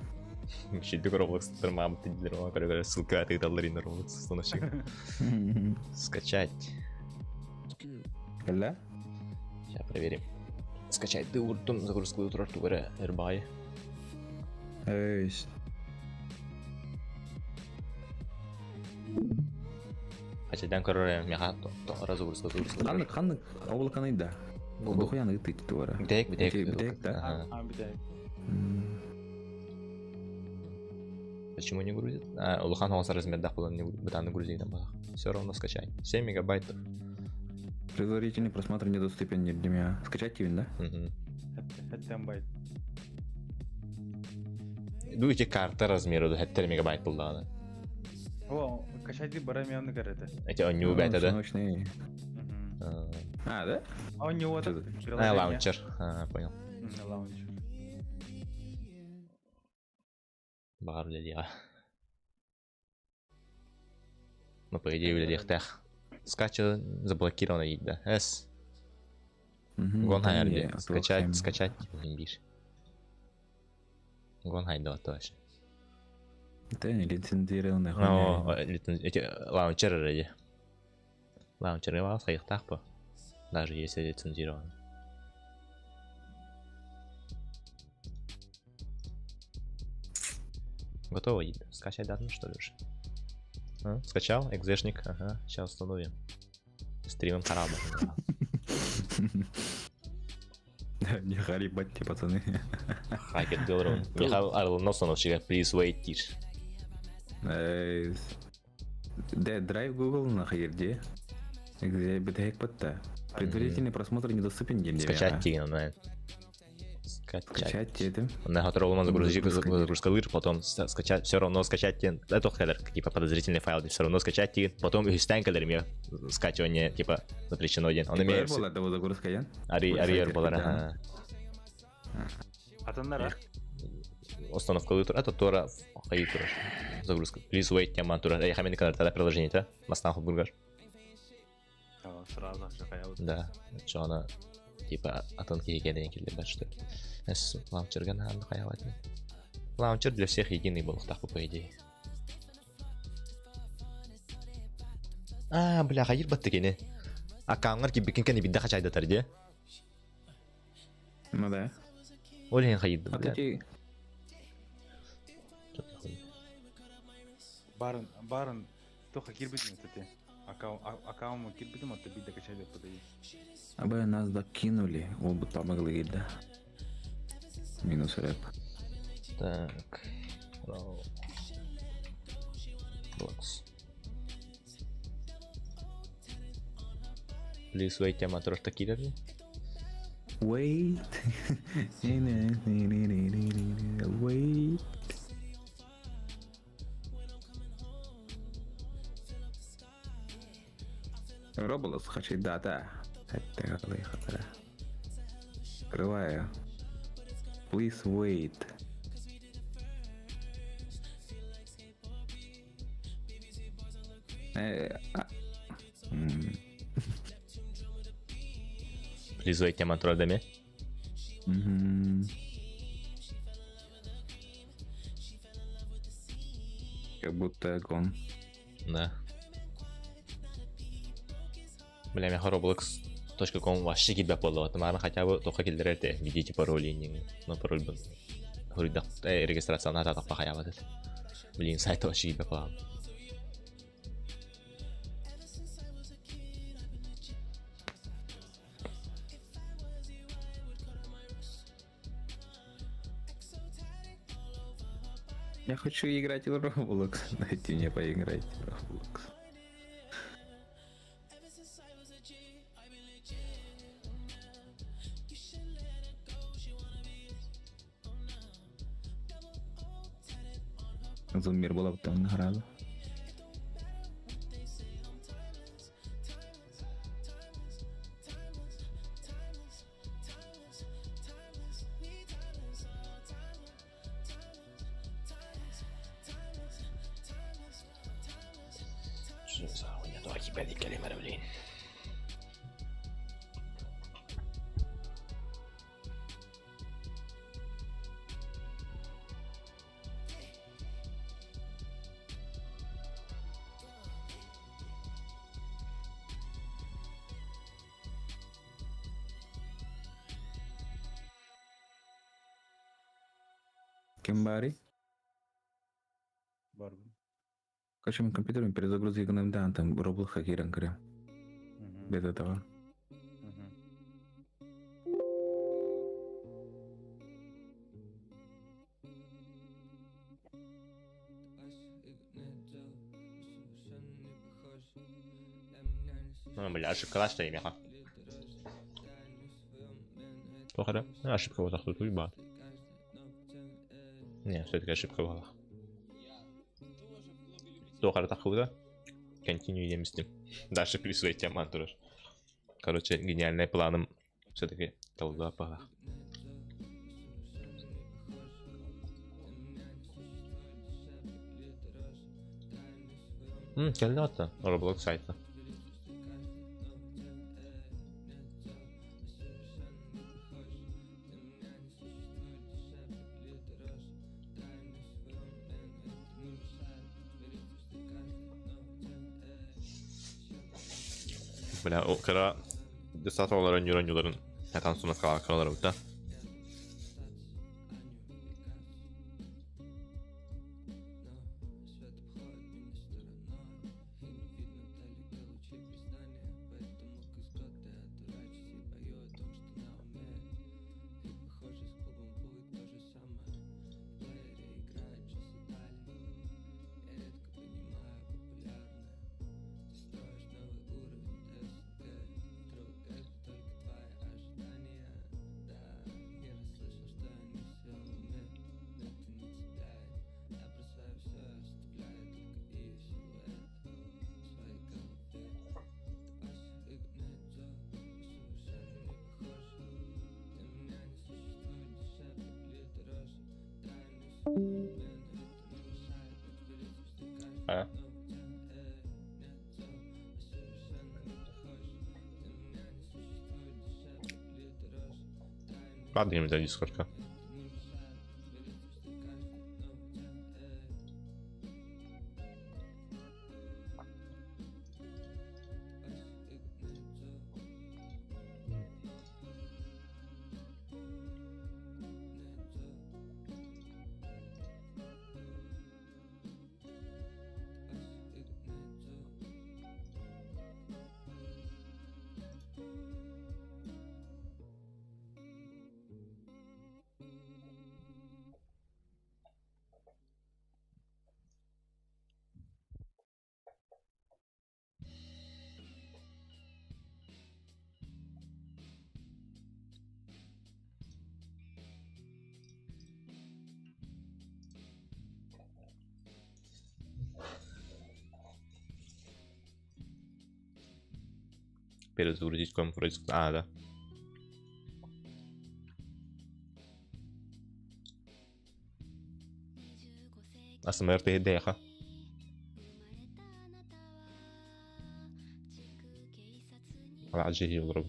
Щит Roblox, мам, ты для ссылка, ты дал на Roblox, Скачать. Ля? Сейчас проверим. Скачать ты уртун загрузку утрату эрбай. Эй. Хачадан короле меха то разгрузка загрузка. Ханнык ханнык облаканы да. Дохуяны ты туара. Битек битек. Битек, да? А, битек. Почему не грузит? А, Улухан у размер да, не бытаны грузит там. Все равно скачай. 7 мегабайтов. Предварительный просмотр недоступен для меня. Скачать тебе, да? Угу. Это байт. Дуйте карта размеру, это мегабайт был, да. О, качать барамяны карты. Эти он не убит, да? А, да? А у него этот А, лаунчер. А, понял. Лаунчер. Бар для Ну, по идее, для Скача заблокирована да. С. Гон хайарди. Скачать, скачать. Бишь. Гон хайда тоже. Это не лицензированная хуйня. Эти лаунчеры ради. Лаунчеры вас их так по. Даже если лицензирован. Готово, скачать дату, что ли уже? А, скачал? Экзешник? Ага, сейчас установим. Стримом корабль. Не харибатьте, пацаны. Хакер Делрон. Михаил Орлоносонов, please wait, тише. Да, драйв Google на где? Где битхек патта. Предварительный просмотр недоступен день. Скачать тигн, наверное. Скачать. Скачать это. На которого загрузить загрузка лыр, потом скачать, все равно скачать, это хедер, типа подозрительный файл, все равно скачать, потом үһүстэн кэлэр скачивание, типа, запрещено один. Он имеет... Была того загрузка, я? Ари была, Атаннара. Установка лыр, это тора, хаи тура. Загрузка. Please wait, тема тура. Я хамин канал, тогда приложение, да? Мастан хубургар. Сразу, Да, что она, типа, атын киһи киллер что ли. Лаунчерга наһаан хайават. Лаунчер для всех единый был, так по идее. А, бля, хайыр батты кene. Аккаунтар кибикин кene бидде хачайдатар де. Ну да. Ол хен хайырды, А бля. ты Барын, барын, тоха кирбитим это Аккаунт кирбитим, это бидде качайдат подай. Абы нас докинули, ол бы тамагылы да. Минус рэп. Так. Roblox. Please wait, тема трошта кидали. Wait. Wait. Roblox хочет дата. Открываю. Please wait. Please wait, тема тролдами. Как будто гон. Да. Бля, меня Roblox.com вообще кидбэк болду. Маған хотя бы тоқа келдірерді. Введите пароль не. Но пароль был. Говорит, регистрация на татах пахая Блин, сайт вообще кидбэк болған. Я хочу играть в Roblox. Дайте мне поиграть в Roblox. Зуммир была бы там награда. Что за хуйня? Давай тебя блин. Кем баарый? Барбын. Короче, мен компьютером перезагрузки гынам да, там Roblox хакерен кірем. Без этого. Ну, бля, ошибка что имя. Плохо, да? Ну, ошибка вот так тут уйба. Не, все-таки ошибка была. Плохо, так худо. Continue емістім. Дальше плюс тема тураш. Короче, гениальный планом все-таки толда пага. Кэллэ Roblox сайта. Бля, о, кара десат оларын юран Хатан суна калар да. А? Ладно, им Дискордка. Перезагрузить комп вроде... А, да. АСМР ты деха. Алла олороб.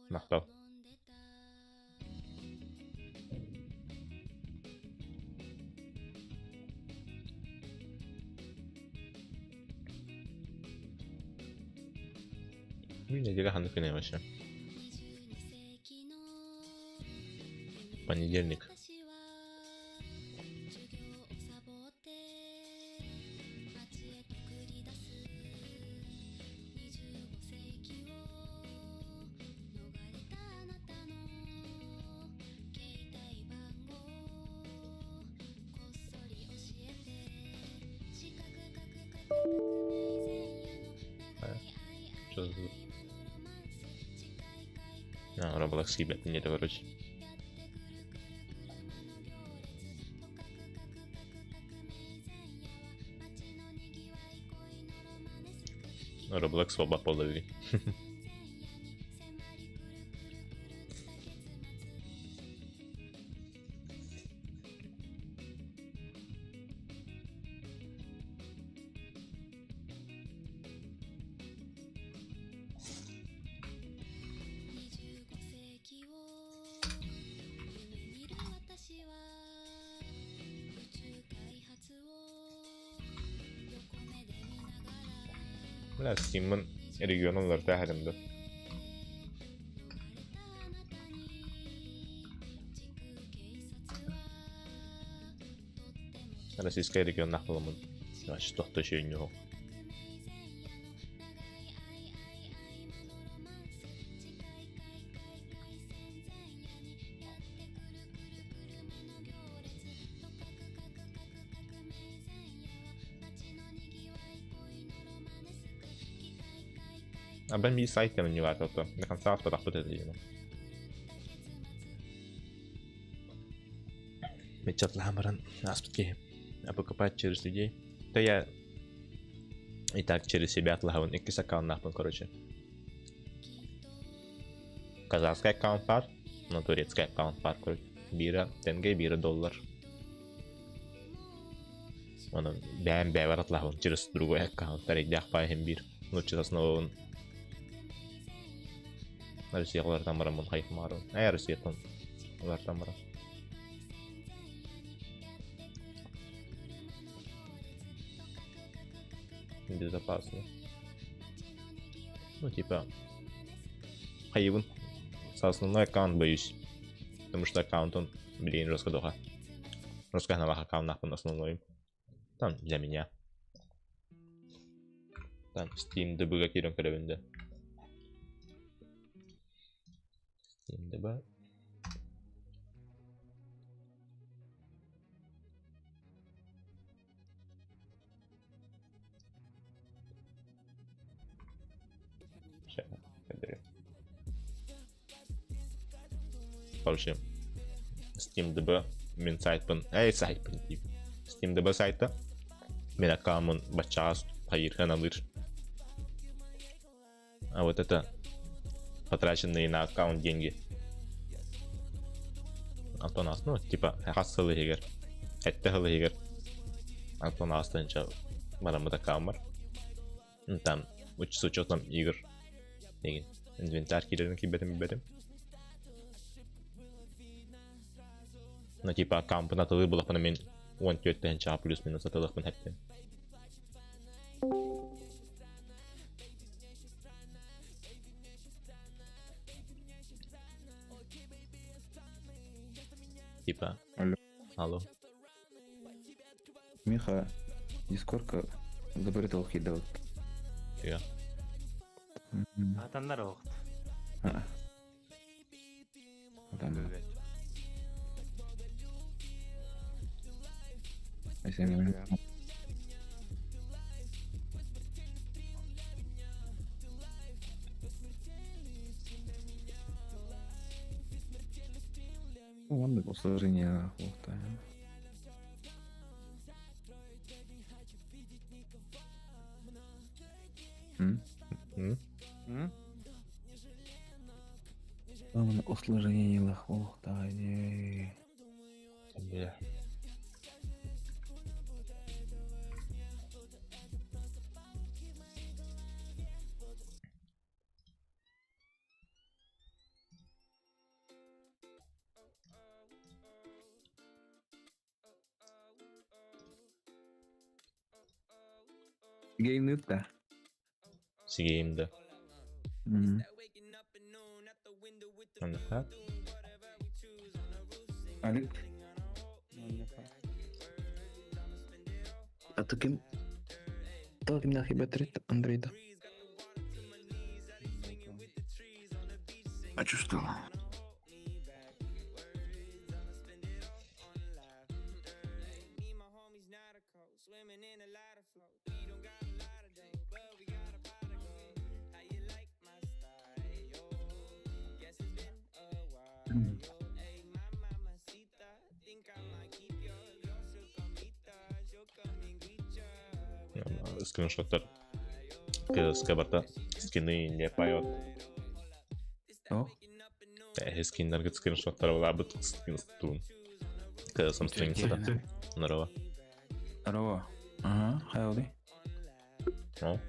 Махтал. Бу неделя ханнык күнэ вообще? Понедельник. Что за звук? А, Roblox ебать, не это, короче. Roblox оба половили. Бля, Steam'ın регионун уларыта иһэрим дуо? Российскай регионнаах буоламмын вообще туох да үчүгэйин суох. Абан биир сайт кэмин баата до конца автотахпыт этэ дии. Мечетлаан баран ааспыт киһи. А покупать через людей. Да я и так через себя атылаһабын. Иккис аккауннаахпын, короче. Казахский аккаунт баар, но турецкий аккаунт баар, короче. Биирэ тенге, биирэ доллар. Онон бэйэм бэйэбэр атылаһабын через другой аккаунт эрэйдээх баай иһин биир. Нуучча основабын Россия уларытан бараммын хайыхмаарбын. Ээ Россияттан уларытан баран. Безопасно. Ну типа хайыбын. С основной аккаунт боюсь. Потому что аккаунт он, блин, жестко доха. Жестко навах аккаунт нахуй основной. Там для меня. Там Steam DB-га киирэн көрөбүн да. Steam DB. Короче, SteamDB мин сайтпын, эй сайтпын деймін. SteamDB сайта. Мин аккаунмун баччаҕа хайыыр аналыыр. А вот это потраченные на аккаунт деньги. Антон ас, ну, типа, хас сыл иһигэр, эттэ сыл иһигэр Антон астынча бараммыт аккаунмар. Ну, там, с учетом игр, деген, инвентарь киирэрин киирбэтим билбэтим. Ну, типа, аккаунпун атылыы булахпына мин 14 тыһынчаҕа плюс-минус атылыахпын хэттим. Типа. Алло. Алло. Миха, дискорка запретил хидовать. Я. Атаннар оҕут. Оннук услужение хуохта. М? М? М? Главное услужение хуохта. Бля. Геймнит да. Сигейм да. М. Анныха. Алик. А то ким... То ким нахи бетрит Андрейда. А чувствовал? Скриншоттар. Скабарта скины не поет. О? Скиннерге скриншоттар буолаабыт скин туун. Кыысым страницата. Здорово. Здорово. Ага, хайоли. Ну.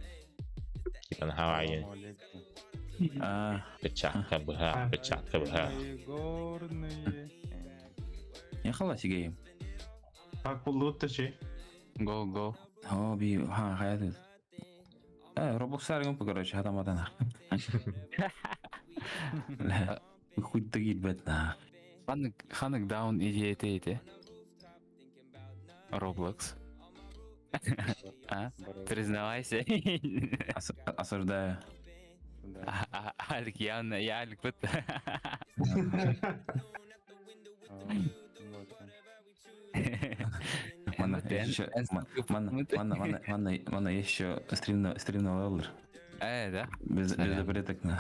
Типа на Хавайи. А. Перчатка была, перчатка была. Горные. Ехала сигейм. Так буллут чи. Го го. О, би, ха, хайаты. Roblox саргын короче, хатамадан. Ла, хуй тагит бет на. Ханнык ханнык даун идея ите. Roblox. А? Признавайся. Осуждаю. Алик явно, я Алик вот. Манна еще, манна, манна, манна, манна, манна еще стримно, стримно левелер. Да? Без, без запреток на.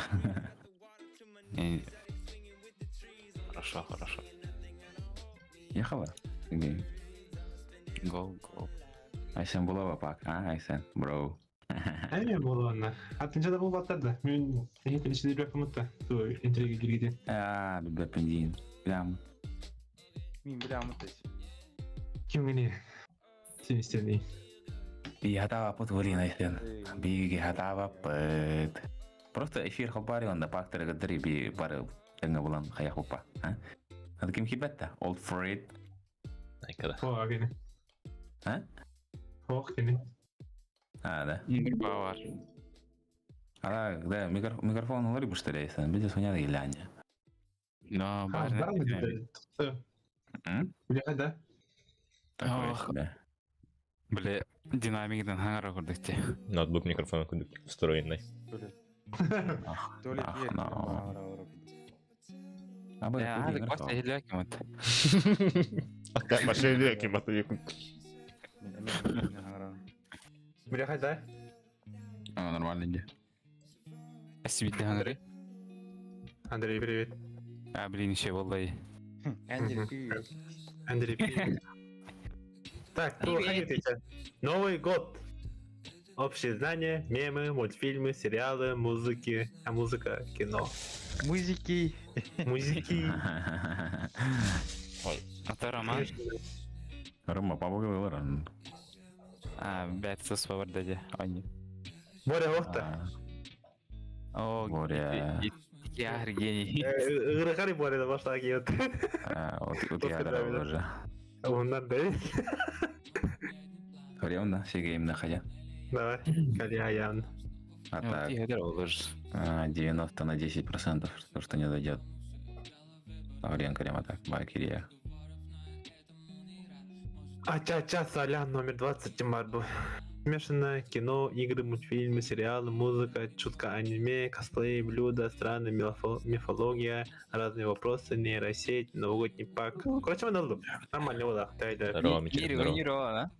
Хорошо, хорошо. Ехала? Окей. Го, го. Айсен булава пак, а, Айсен, бро. Эми болуна. Атынча да болбаттар да. Мен сени ичинде бир кымытта. Ту интрига киргиде. А, бепендин. Прям. Мин биле амыт Ким гини? Сен истедей. Би хатава пут валин Айсен. Би хатава пут. Просто эфир хабари онда пактер гадри би бары тенга булан хая хупа, а? Ады ким хибетта? Old Fred. Айкада. О, гини. А? Ох, гини. А, да. Бар. А, да, микрофон улари буштарейсан, биде суня иляня. Но, бар. М? Бля, да. Такое себе. Бля, динамикдан хаңара көрдүк Ноутбук микрофон күндүк встроенный. Туалет Ах, но. А бы Алик башта хилляки мат. Ата машина ким аты Бля, да. А, нормально иди. Асибитте хаңары. Андрей, привет. А, блин, еще валлай. Андрей, привет. Андрей, привет. Так, ну выходите. Новый год. Общие знания, мемы, мультфильмы, сериалы, музыки, а музыка, кино. Музыки. Музыки. А то Роман. Рома, помогла А, бәт сос бар дәде. Они. Боря Охта. О, Боря. Я гений. Ырыхари Боря да башта киет. Утиядыр уже. Оннан да. Көрем сигейм находя. Давай, кальян. А так. 90 на 10%, то, что не дойдет. Лаврен Крема так, Бакирия. Ача-ча, Солян номер 20 Тимарбу. Смешанное кино, игры, мультфильмы, сериалы, музыка, чутка аниме, косплей, блюда, страны, мифология, разные вопросы, нейросеть, новогодний пак. Короче, мы надо. Нормально, вот так. Здорово, Мичел, здорово. Миро, да?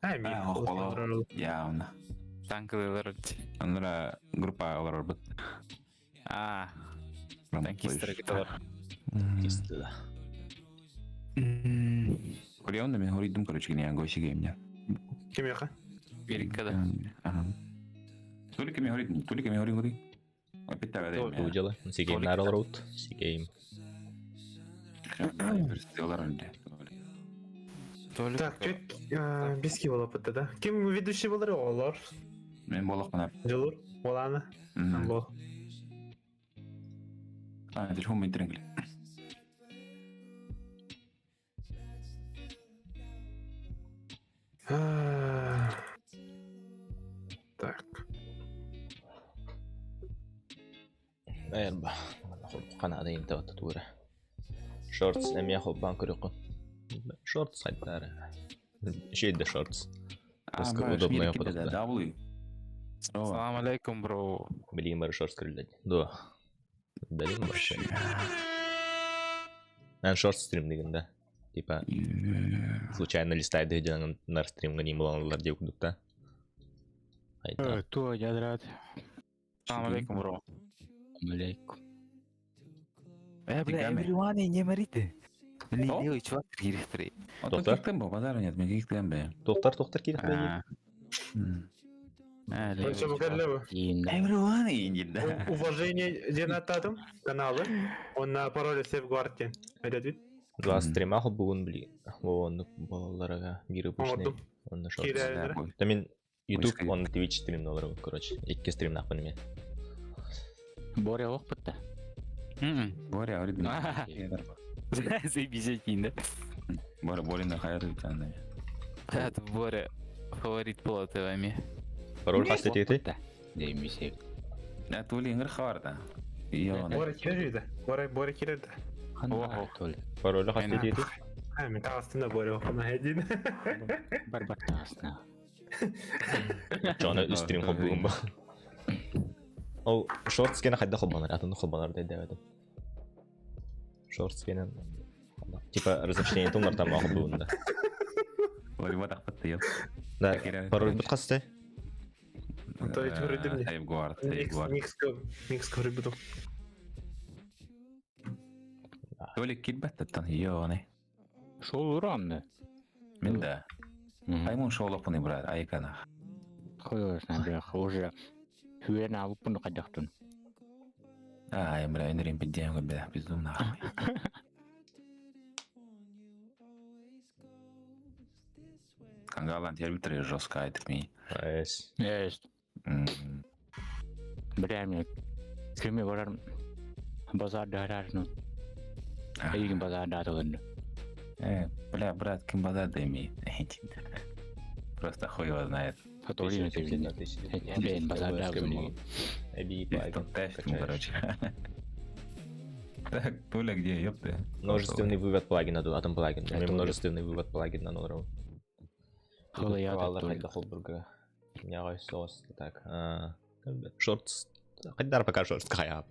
А, мир. Явно. Танкылар. Анра группа алар бит. А. Танкисттер кеталар. Танкисттер. Көрем мен хоридым, короче, не ангойси геймня. Ким яка? Америкада. Ага. Только ми хорид, только ми хорид, хорид. Опять так, да. Удела. Сигейм нарал роут. Сигейм. Так, бески бола бітті, да? Ким ведущий болар? Олар. Мен болақпын. Жылур, боланы. Бол. А, телефон мен тренгле. Так. Эрба. Қанада инте тура. Шортс эм яхол банк көрөккө. Шортс хайдары. Шейде шортс. Удобно я подохта. Салам алейкум, бро. Блин, бар шортс көрүлөт. Да. Блин, вообще. Мен шортс стрим деген да. Типа случайно листает где на стрим не было деп күдүк Айта. То, ядрат. Салам алейкум, бро. Алейкум. Бля, everyone не марите. Лилей чувак кирихтри. Тоқтар? Кирихтен бо, базар нет, мен кирихтен бе. Тоқтар, тоқтар кирихтен. Everyone инде. Уважение Денататым каналы. Он на пароле Safeguard. Айтат Два стрима бүгін били. Он балаларга миры пушны. Он нашел. Да мен YouTube, он Twitch стрим олар, короче. Икки стрим нахуй неме. Боря оқ бітті. Боря, говорит, Заебись да? Боря, Боря на хайры там. Это Боря фаворит полотовыми. Пароль хасты тети? Деймесе. Да, тули ингр хаварда. Боря киреді. Боря, Боря киреді. Пароль хасты тети? А, мен тағыстында Боря оқына хәдин. Бар бар тағыстына. Жона стрим хоббугун ба. Ол шортс кена хайда хоббанар, атын хоббанар дейді әдім. Шортс кенен типа разрешение тумлар там хоббугун да. Боря тақпытты ел. Да, пароль бут қасты? То есть вроде мне. Сейфгуард, сейфгуард. Микс говорит буду. Толик килбәттен, йоны. Шол уранды. Мен да. Аймун шолопуны брат, айкана. Қойырсың, бірақ уже хүрен алып бұны қайдақтын. Ай, бля, энерим пидем, бля, пизду нахуй. Кангалан тербитр жестко айтып ми. Эс. Эс. Бля, мен кеме барар базарда арарны. Айгин базарда атылынды. Бля, брат, кем базарда имеет? Просто хуй его знает. Блин, базарда короче. Так, Толя где, ёпты? Множественный вывод плагина, атом плагин. Множественный вывод плагина норм. Так, шортс. Хайдар пока шортс кая.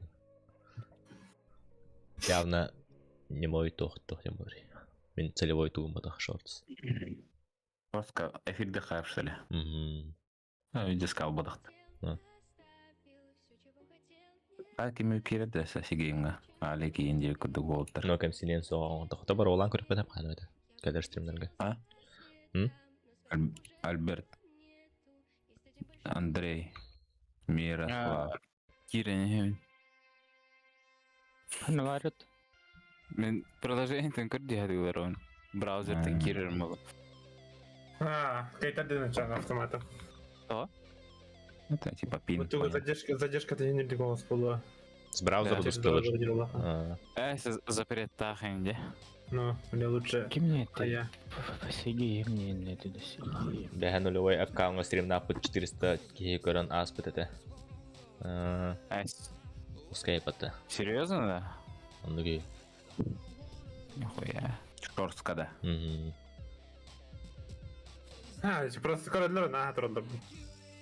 Явно не мой тох, тох не мой. Мен целевой тугум шортс. Просто эфирде хайп, что ли? А, видео сказал бодахт. А кем кирде сасигеймга? Али кийин дир курдук болуптар. Но кем силен соон тохто бар олан көрүп бетеп каны бет. Кадер стримдерге. А? Альберт. Андрей. Мирослав. Кирен иһэбин. Ханна баарыт? Мен приложениетын көр диһадылар он. Браузертан кирерим болу. А, кайтардын чан автоматом. То? Это типа пин. Вот только задержка, задержка ты не голос была. С браузера Через досталось. браузер делала. Э, запрет тахынде. Ну, мне лучше. Ким мне А я. Сиги мне это да сиги. Бэһэ нулевой аккаунтка стримнааппыт 400 киһи көрөн ааспыт этэ. Скайпата. Серьезно, да? Оннук Нихуя. Шорстка, да. А, просто скоро на трудно.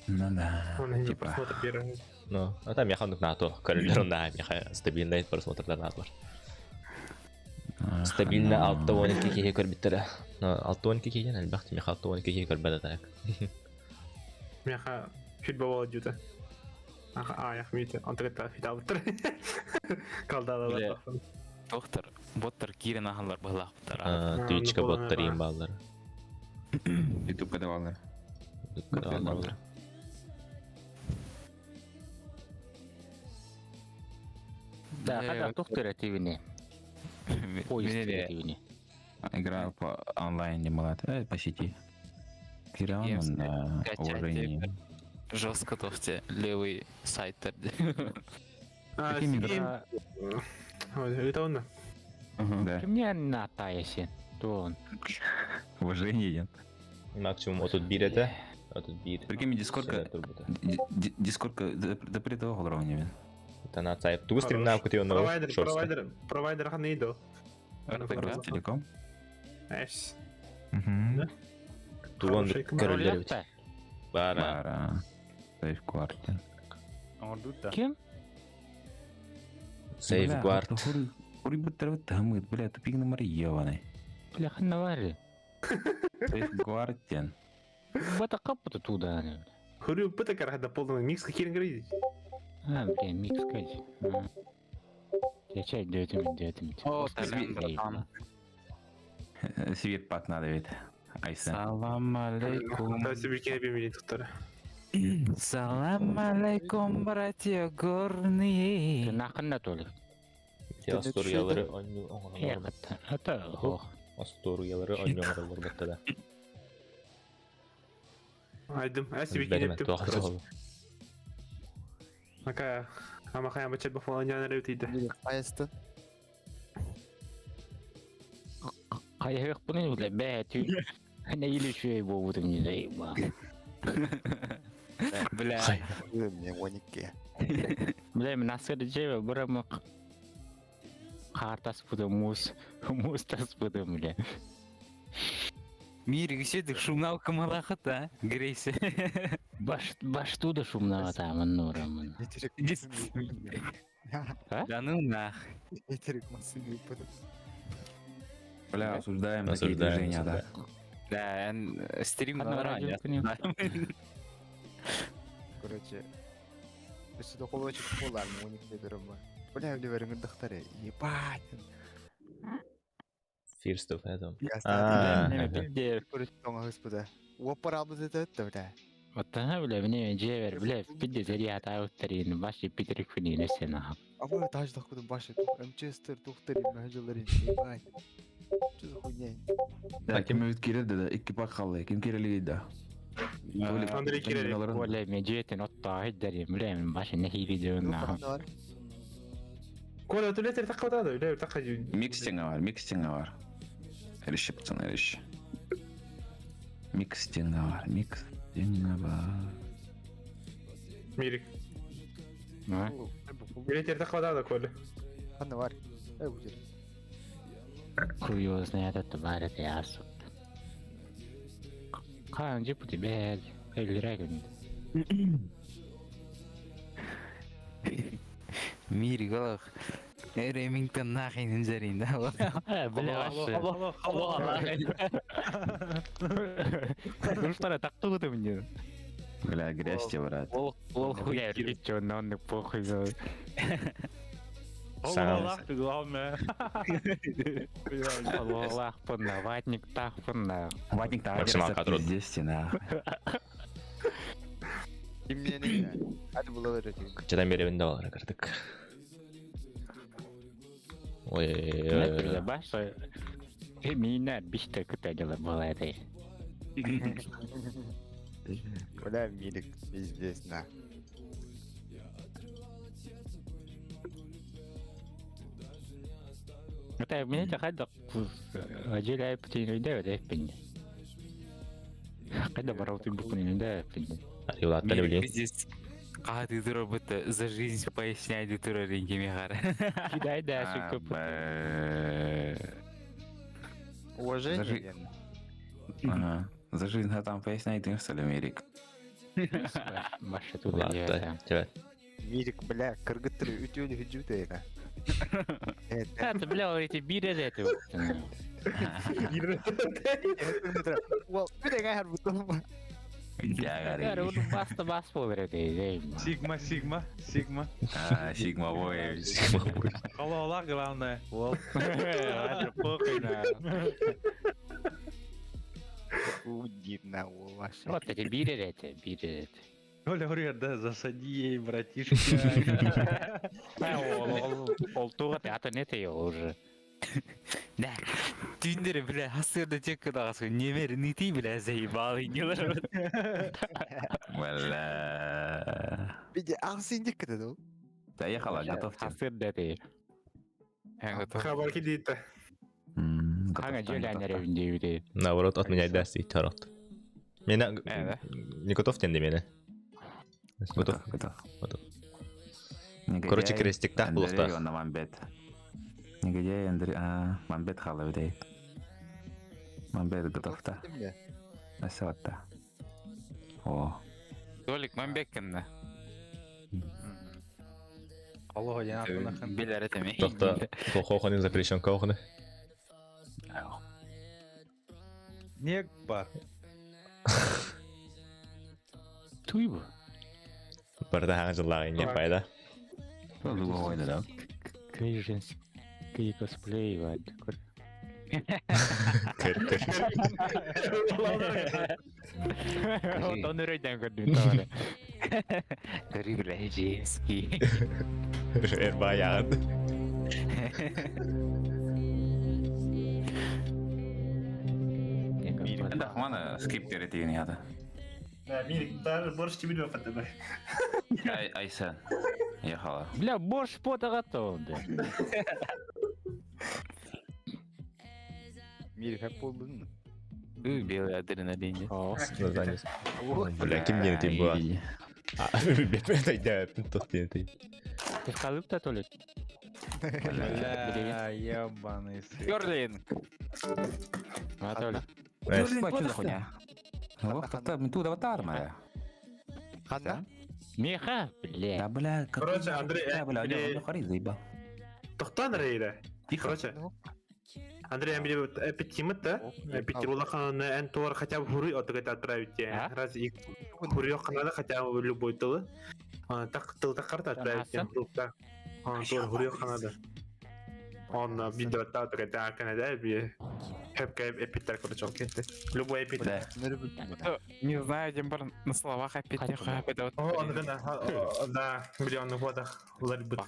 Ну да. Он не Типа. просмотр первый. Ну, а там меха оннук наато. Көрөллөр онна меха стабильный просмотрдар наатылар. Стабильно 6-12 киһи көрбүттэрэ. Ну, 6-12 киһи элбэх меха 6-12 киһи көрбөт так. Меха чуть бывало дюта. Ага, а, я хмите. Он тогда фитал. Колдала. Доктор, боттар кирен ахалар бахлахтар. Twitchка боттар им баллар. Ютубка давалар. Ютубка давалар. Да, хада доктор этивини. Поезд этивини. Игра по онлайн не была, по сети. Кирилл, на уважение. Жестко тохте левый сайт. А, Какими игра? Ой, это он. Да. Ким на таясен? То он. Уважение нет. Максимум отут бир это. Отут бир. Прикинь, дискордка, дискордка запрет олоровне. Тана цайп. Тугу стримна кутион Провайдер, провайдер, провайдер ханы иду. Ростелеком. Эс. Тугун көрөллөр бит. Бара. Бара. Сейфгвард. Ким? Сейфгвард. Хури буттар тамыт, бля, тупик на Марьеваны. Бля, ханна вари. Сейфгварден. Бата капыта туда. Хури пыта карада полный микс какие говорить. А, блин, микс кать. Я чай дөтүм, дөтүм. О, братан. Свет пак надо ведь. Айса. Салам алейкум. Да, себе кебе доктора. Салам алейкум, братья горные. Нахын толик. Асториялары онню оңоролор. Ата, ох. Асториялары онню оңоролор баттада. Айдым, а себе Бәріме кебе. тоқтол. Ака, амахая бачат бафаланян ревтейді. Қайсты? Кайык буны бля, бә түй. Әнә или шуй бу не заеба. Бля. Мен 12. Бля, мен асыр жебе бұрымы қар буды муз, муз таспыды, бля. Мир гүседик шумнал кымалахыт, а? Грейсе. Баш, баш туда шумнал там, нурамын. Да ну нах. Бля, осуждаем такие движения, да. Да, стрим Ханна на радио, Короче, үстүдө колочек болар, 12 берем. Бля, биле дактары. Ебать. First of Adam. Тоңа господа. Опар албыз это бля. Оттана, бля, мне жевер, бля, пиде заря тауттарин, баши Питер күнин сена. Абы таж дакудун башы МЧСтер тухтарин, мәһҗеләрин. Ебать. Что за хуйня? Да, ким өт кирелди да, икки пак калды. Ким кирелиги да? Андрей кирелик. Бля, мен жетин отта хиддарин, бля, мен баши нехи видео Коля, ты летер так куда да, так Микс теңе бар, микс теңе бар. Реши, пацаны, реши. Микс теңе бар, микс теңе бар. Мирик. Билеттер так куда да, Коля. Ханна бар. Эй, бу жер. Хуй знает, это бар, это ясу. Кан жипу тебе, эльрегн. Мир голох. Ремингтон нахрен жарин, да? Бля, вообще. Ну что, так куда мне? Бля, грязь тебе, брат. Ол, ол хуй. Бля, чё, но он похуй. Саҥа. главное. Олоолаахпын, ватниктаахпын. Ватник таа Максимал кадрот. Здесь стена. Кимнени? Hadi bulалар этим. Кыччатан беребин да олар кырдык. Ой. Баша, меня биште кытадила была этой. Бля, милик, пиздец, на. Это меня тахада ажила птин да да пин. Когда барал ты буквально да пин. Улааттан билин. Пиздец. А ты дура будто за жизнь поясняй дура ринги михара. Кидай да сука. Уважение. Ага. За жизнь там поясняй ты что ли, Мирик? Маша тут Улаатта. Тебе. Мирик, бля, кыргыттыр үтүөлү хүдьү дейна. Это, бля, эти бире это. Well, bir de her butun. Баста бас болар это. Сигма, сигма, сигма. А, Сигма бой. Сигма бой. Алла, главное. Вот. Похуй на. Удивно, ваше. Вот эти бире это, бире это. Оля говорит, да, засади ей, братишка. Ол туға ата не те уже. Да. Түндері, бля, хасырда тек кыдағасы, немер не ты, бля, заебал, не Бля. Bir de ağzın dikkat edin. Доехала, готов. Хасырда те. Хабар кидите. Хаңа желәнер дейді. Наоборот, отменять даст и тарот. Меня не готов тенди меня. Готов. Готов. Готов. Короче, крестик так булыктах. Андрей, Мамбет. Негодяй Андрей, а, Мамбет халавдей. Мамбет готов та. Асатта. О. Толик Мамбеккенна. Алло, я нахуй. Билер это ми. Тохта, кохоханы запрещен коханы. Нек бар. Туйбу. Барда хаңа жыллағы не пайда. Кей женский косплей, ват. Кір кір. Вот он үрөйден көрдүм тавары. Кыры, бля, женский. Эр баягын. Да, мана скип терет яда. Да, Мирик, даже борщ тебе не фатыбай. Ай, Айсен. Ехала. Бля, борщ потага да. Мирик hep buldun. Белый адреналин. Бля, ким не ты была? Бет тот не ты. Ты қалып та Толик? Бля, ебаный свет. Берлин. А, Толик. Берлин, что за хуйня? Ох, так мы тут аватар моя. Ханна? Меха, бля. Да, бля, Короче, Андрей, Да, бля, у него хорит заебал. Тохта, Андрей, да? Короче, Андрей, я эпитимет, да? Эпитимулахан эн туар хотя бы хури от это отправить тебе. Раз и хури канада хотя бы любой тылы. Так тыл так карта отправить тебе. Он туар хури канада. Он видео так это Канада би хепка эпитер короче он кетти. Любой эпитер. Не знаю, тем бар на словах опять не хапет. О, он да, да, миллион водах ларбут.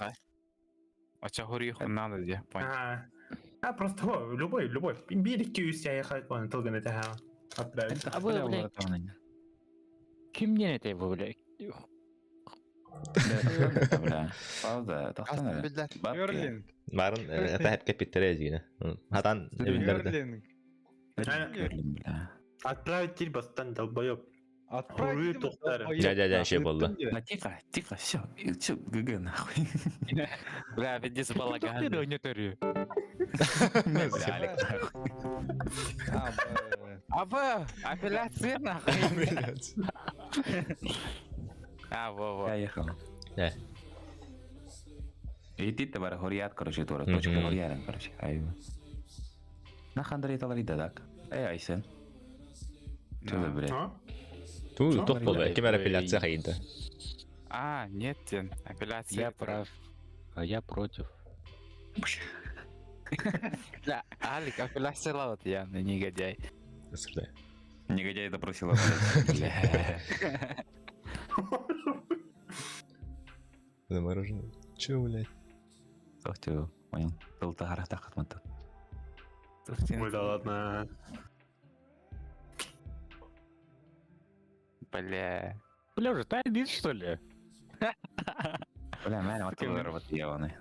А чё хури надо где? Ага. А просто о, любой, любой. Бир күйүс я он тылгын это отправить. А вы, бля, кимден это бу, бля? Бля, пауза, тохтан Берлин. Барын это хеп кепиттере жигине. Хатан эбилдерде. Берлин. Отправить тель бастан долбоеб. Отправить Жа жа жа şey болды. Да тихо, тихо, все, все, ГГ нахуй. Бля, пиздец балаган. Бля, Алик, нахуй. Аба, апелляция нахуй. А, во, во. Я ехал. Да. И ты бар хорият, короче, тура, точка хориярен, короче. Ай. Нах Андрей таларида так. Эй, Айсен. Что за бред? Ту тоқ болды. Ким апелляция хайды. А, нет, Тен, апелляция. Я прав. А я против. Бля, Алик, апелляциялават я, негодяй. Осуждаю. Негодяй допросила, блядь. Замороженный. Че, блядь? Ох ты, понял. Тыл тахара тахат Ой, да ладно. Бля. Бля, уже тайдит, что ли? Бля, мэн, вот это вот ебаный.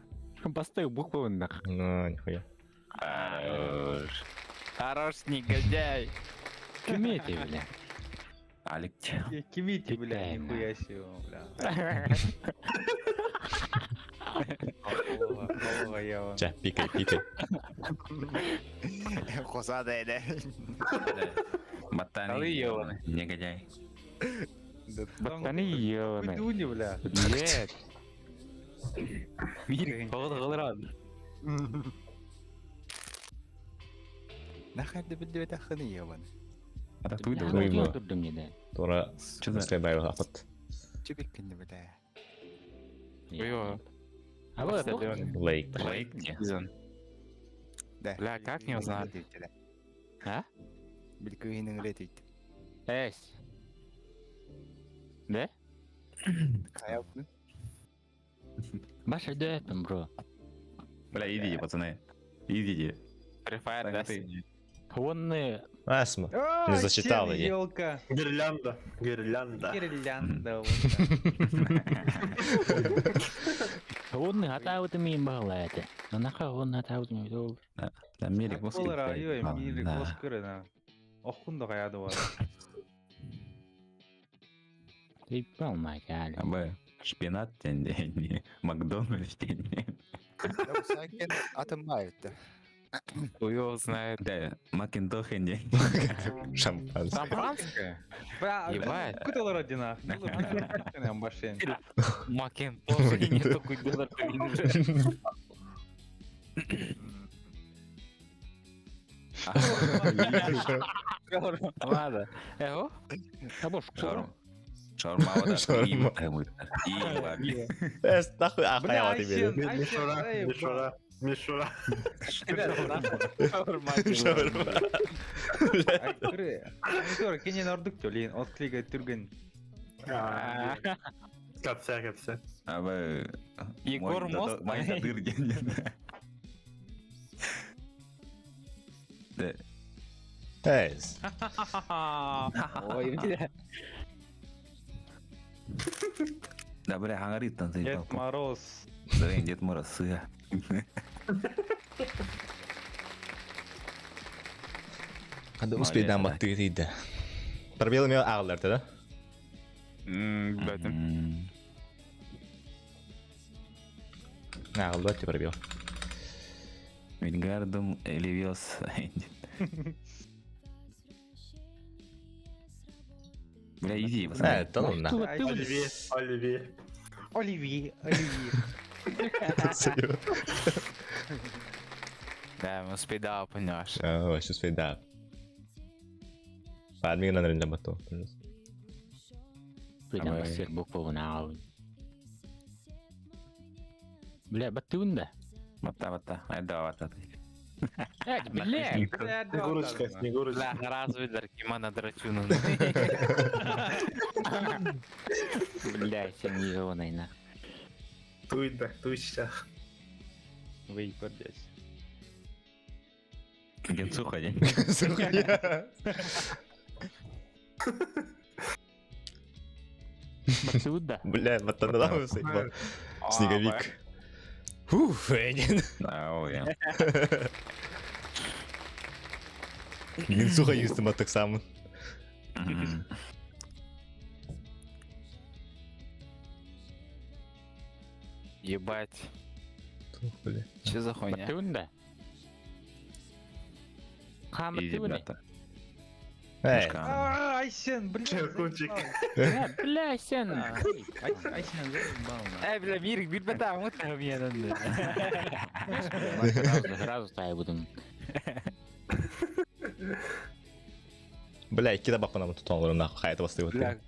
Поставь букву нах. Ну, нихуя. Хорош. Хорош, негодяй. Кимете, бля. Алик. Кимите, бля, нихуя себе, бля. Холова, я Ча, пикай, пикай. Хозада эде. Ботаны ебаный, негодяй. Ботаны ебаные. Дуни, бля. Нет. Мир, походу, Нахер да билдибет ахыны ебан. А так туйда Ну, ему. мне, Тора, Что за? апат. Чебеккин бля. Ой, Алло, Лейк. Лейк? Да. Бля, как не узнать? А? Билкүйінің ретейт. Эс. Да? Каяпны. Баша дөпім, бро. Бля, идите, пацаны. Идите. Free Fire, да? Онны... Асма. Не зачитал я. Елка. Гирлянда. Гирлянда. Гирлянда. Онны атауды мен бағла это. Нанаха онны атауды мен ол. Да, Мирик, Болар, ой, Мирик, оскыры, на. Охун да каяды бар. Ебал мать, Али. Абы, шпинат тенде, Макдональдс тенде. Сакен атым байытты. Хуй его знает. Да, Макинтош энде. Шампанское. Шампанское? Бля, Ебать. Куда родина? Башен. Макинтош, не такой доллар Ладно. Эго? Абош, Шаурма. Шаурма вода. Шаурма. Ебать. Эс, нахуй ахуя ты бери. Мишура, мишура, мишура. Шаурма. Кенен ордук төлейін, отклига түрген. Капса, капса. Абы... Егор Мост. Мой задыр ден. Да. Эс. Ой, бля. Да, бля, хангарит там Дед Мороз. Да, Дед Мороз, сыга. Hadi успей дам ты да. Пробел имел Арлер, да? Бэтим. А, Лотти пробел. Вингардум Левиос. Бля, иди, пацаны. Э, да ну нахуй. Оливье, Оливье. Оливье, Оливье. Серьезно? Да, мы успей да, понимаешь. А, вообще успей да. Админ на рында бату. Бля, басыр букву нау. Бля, баттыун да. Батта, батта. Айда, батта. Э, бля. Снегурочка, Снегурочка. Бля, разве Даркимана драчуна. Бля, сен ебаный нах. Туйда, туйща. Вейпер здесь. Генцуха, не? Сухая. Баттыун да. Бля, батанадам заебал. Снеговик. Фух, Энин. Да, ой. Генцуха юстым аттык самын. Ебать. Бля. Че за хуйня? Баттыун да. Хан Иди, баттыун. брата. Эй, А, Айсен, бля. Щелкунчик. Бля, бля, сен. Айсен, заебал. Э, бля, Мирик, бир бата, вот там я Сразу ставить буду. бля, кида бакпанам тутан олорум нахуй хайты басты Бля.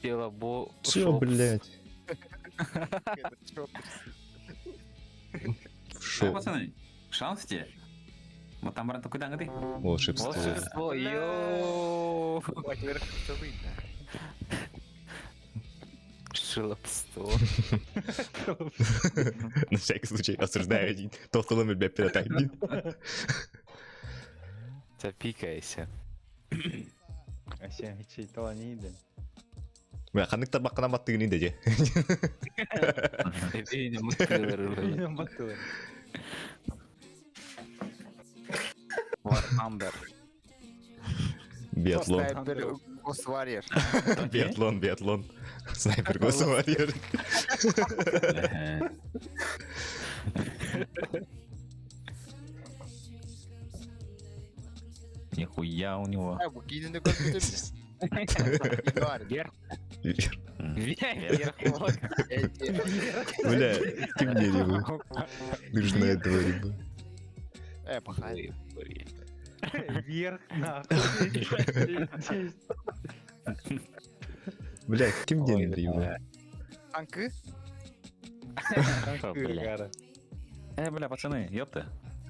Дело бо... Чё, блядь? Шоу. Пацаны, шанс тебе. Вот там баран такой ты. Волшебство. Волшебство, йоу. Шелобство. На всякий случай осуждаю. Тохтолом бля пирата. Запикайся. Асем хичи таланиды. Бля, ханнык тарбаккана баттыгын иде же. War Thunder. Биатлон. Снайпер Ghost Warrior. Биатлон, биатлон. Снайпер Ghost Warrior. Нихуя у него. А, бу кийинини көрбүтүм. Вверх. Вверх. Бля, темнее его. Нужно этого либо. Э, пахай. Вверх, нахуй. Бля, ким день его? Анкы? Бля. Э, бля, пацаны, ёпта.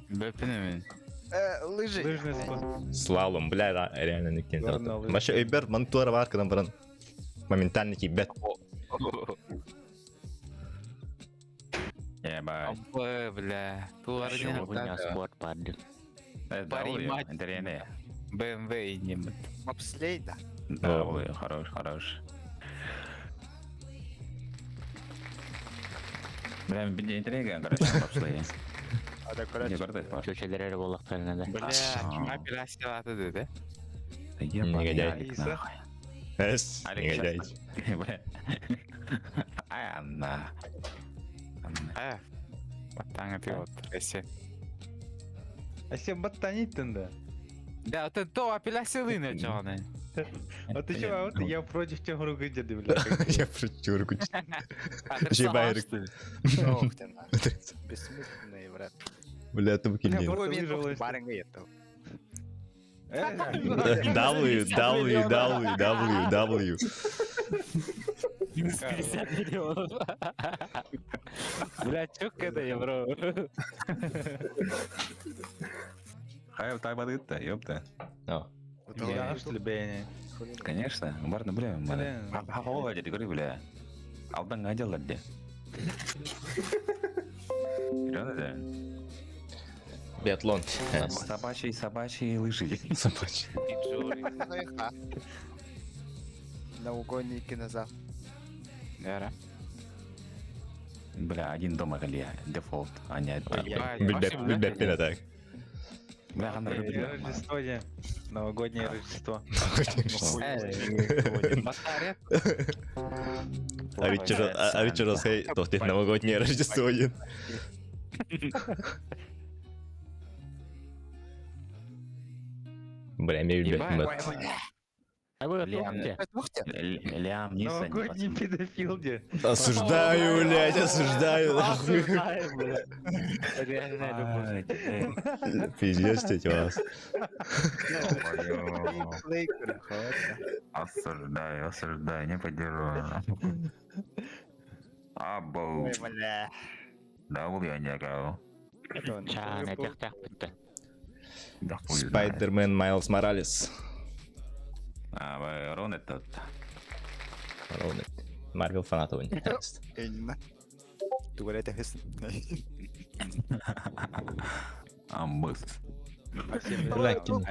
Бэпинемин. Э, лыжи. Лыжный спорт. Слалом, бля, да, реально никто не Горная лыжа. Маша Эйберт, мантуара варкадан баран. Моментально кибет. Ебать. Бля, бля. Тулар не Хуйня спорт падает. Э, Парень, мать. Интерьене. БМВ и немет. Бобслей, да. Да, ой, хорош, хорош. Бля, интерьене, короче, пошли. А да, короче. Чөчелер боллактарына да. Бля, ким апелляция аты деди? Негодяй. Эс, Алик, негодяй. Бля. Ай, Анна. Э, Баттаңа пилот. Эсе. Асем баттаниттен да. Да, это то апелляция лына чоны. А ты чё, а вот я против чем руку деды, бля. Я против руку. Жебайрик. Ох ты на. Бессмысленный, брат. Бля, это Бля, выкинь. просто Ой, мен выжилось. барыңга еттім. W, W, W, W, W. Минус 50 миллионов. Бля, чё это, я, бро? Хай, тайбадытта, ёпта. Да, что ли, бля, Конечно, барны бля, Бля. Хахова деді, көрі, бля. Алдан гадялар де. Серьезно, да? Биатлон. Собачьи, собачьи лыжи. Собачьи. Наугольный кинозал. Да. Бля, один дома галия, дефолт, а не Бля, пина так. Бля, қандай бля. Рождество, не. Новогоднее Рождество. Батарея. А ведь чужой тохтит новогоднее Рождество. один. Бля, мне Ебать. бля. А вы Лям. готовы? Лям, Нисан. Новогодний педофил, где. Осуждаю, блядь, осуждаю, нахуй. Осуждаю, бля. Реальная любовь. Пиздец, тетя вас. Осуждаю, осуждаю, не поддерживаю. Абоу. Ой, бля. Да, я не гау. Чаана тях-тях бітті. Да хуй знает. Спайдермен Майлз Моралес. А, Рон этот. Ровно. Марвел фанатов не Эйнина. Туалет хесін. Амбыс. Бля, кин.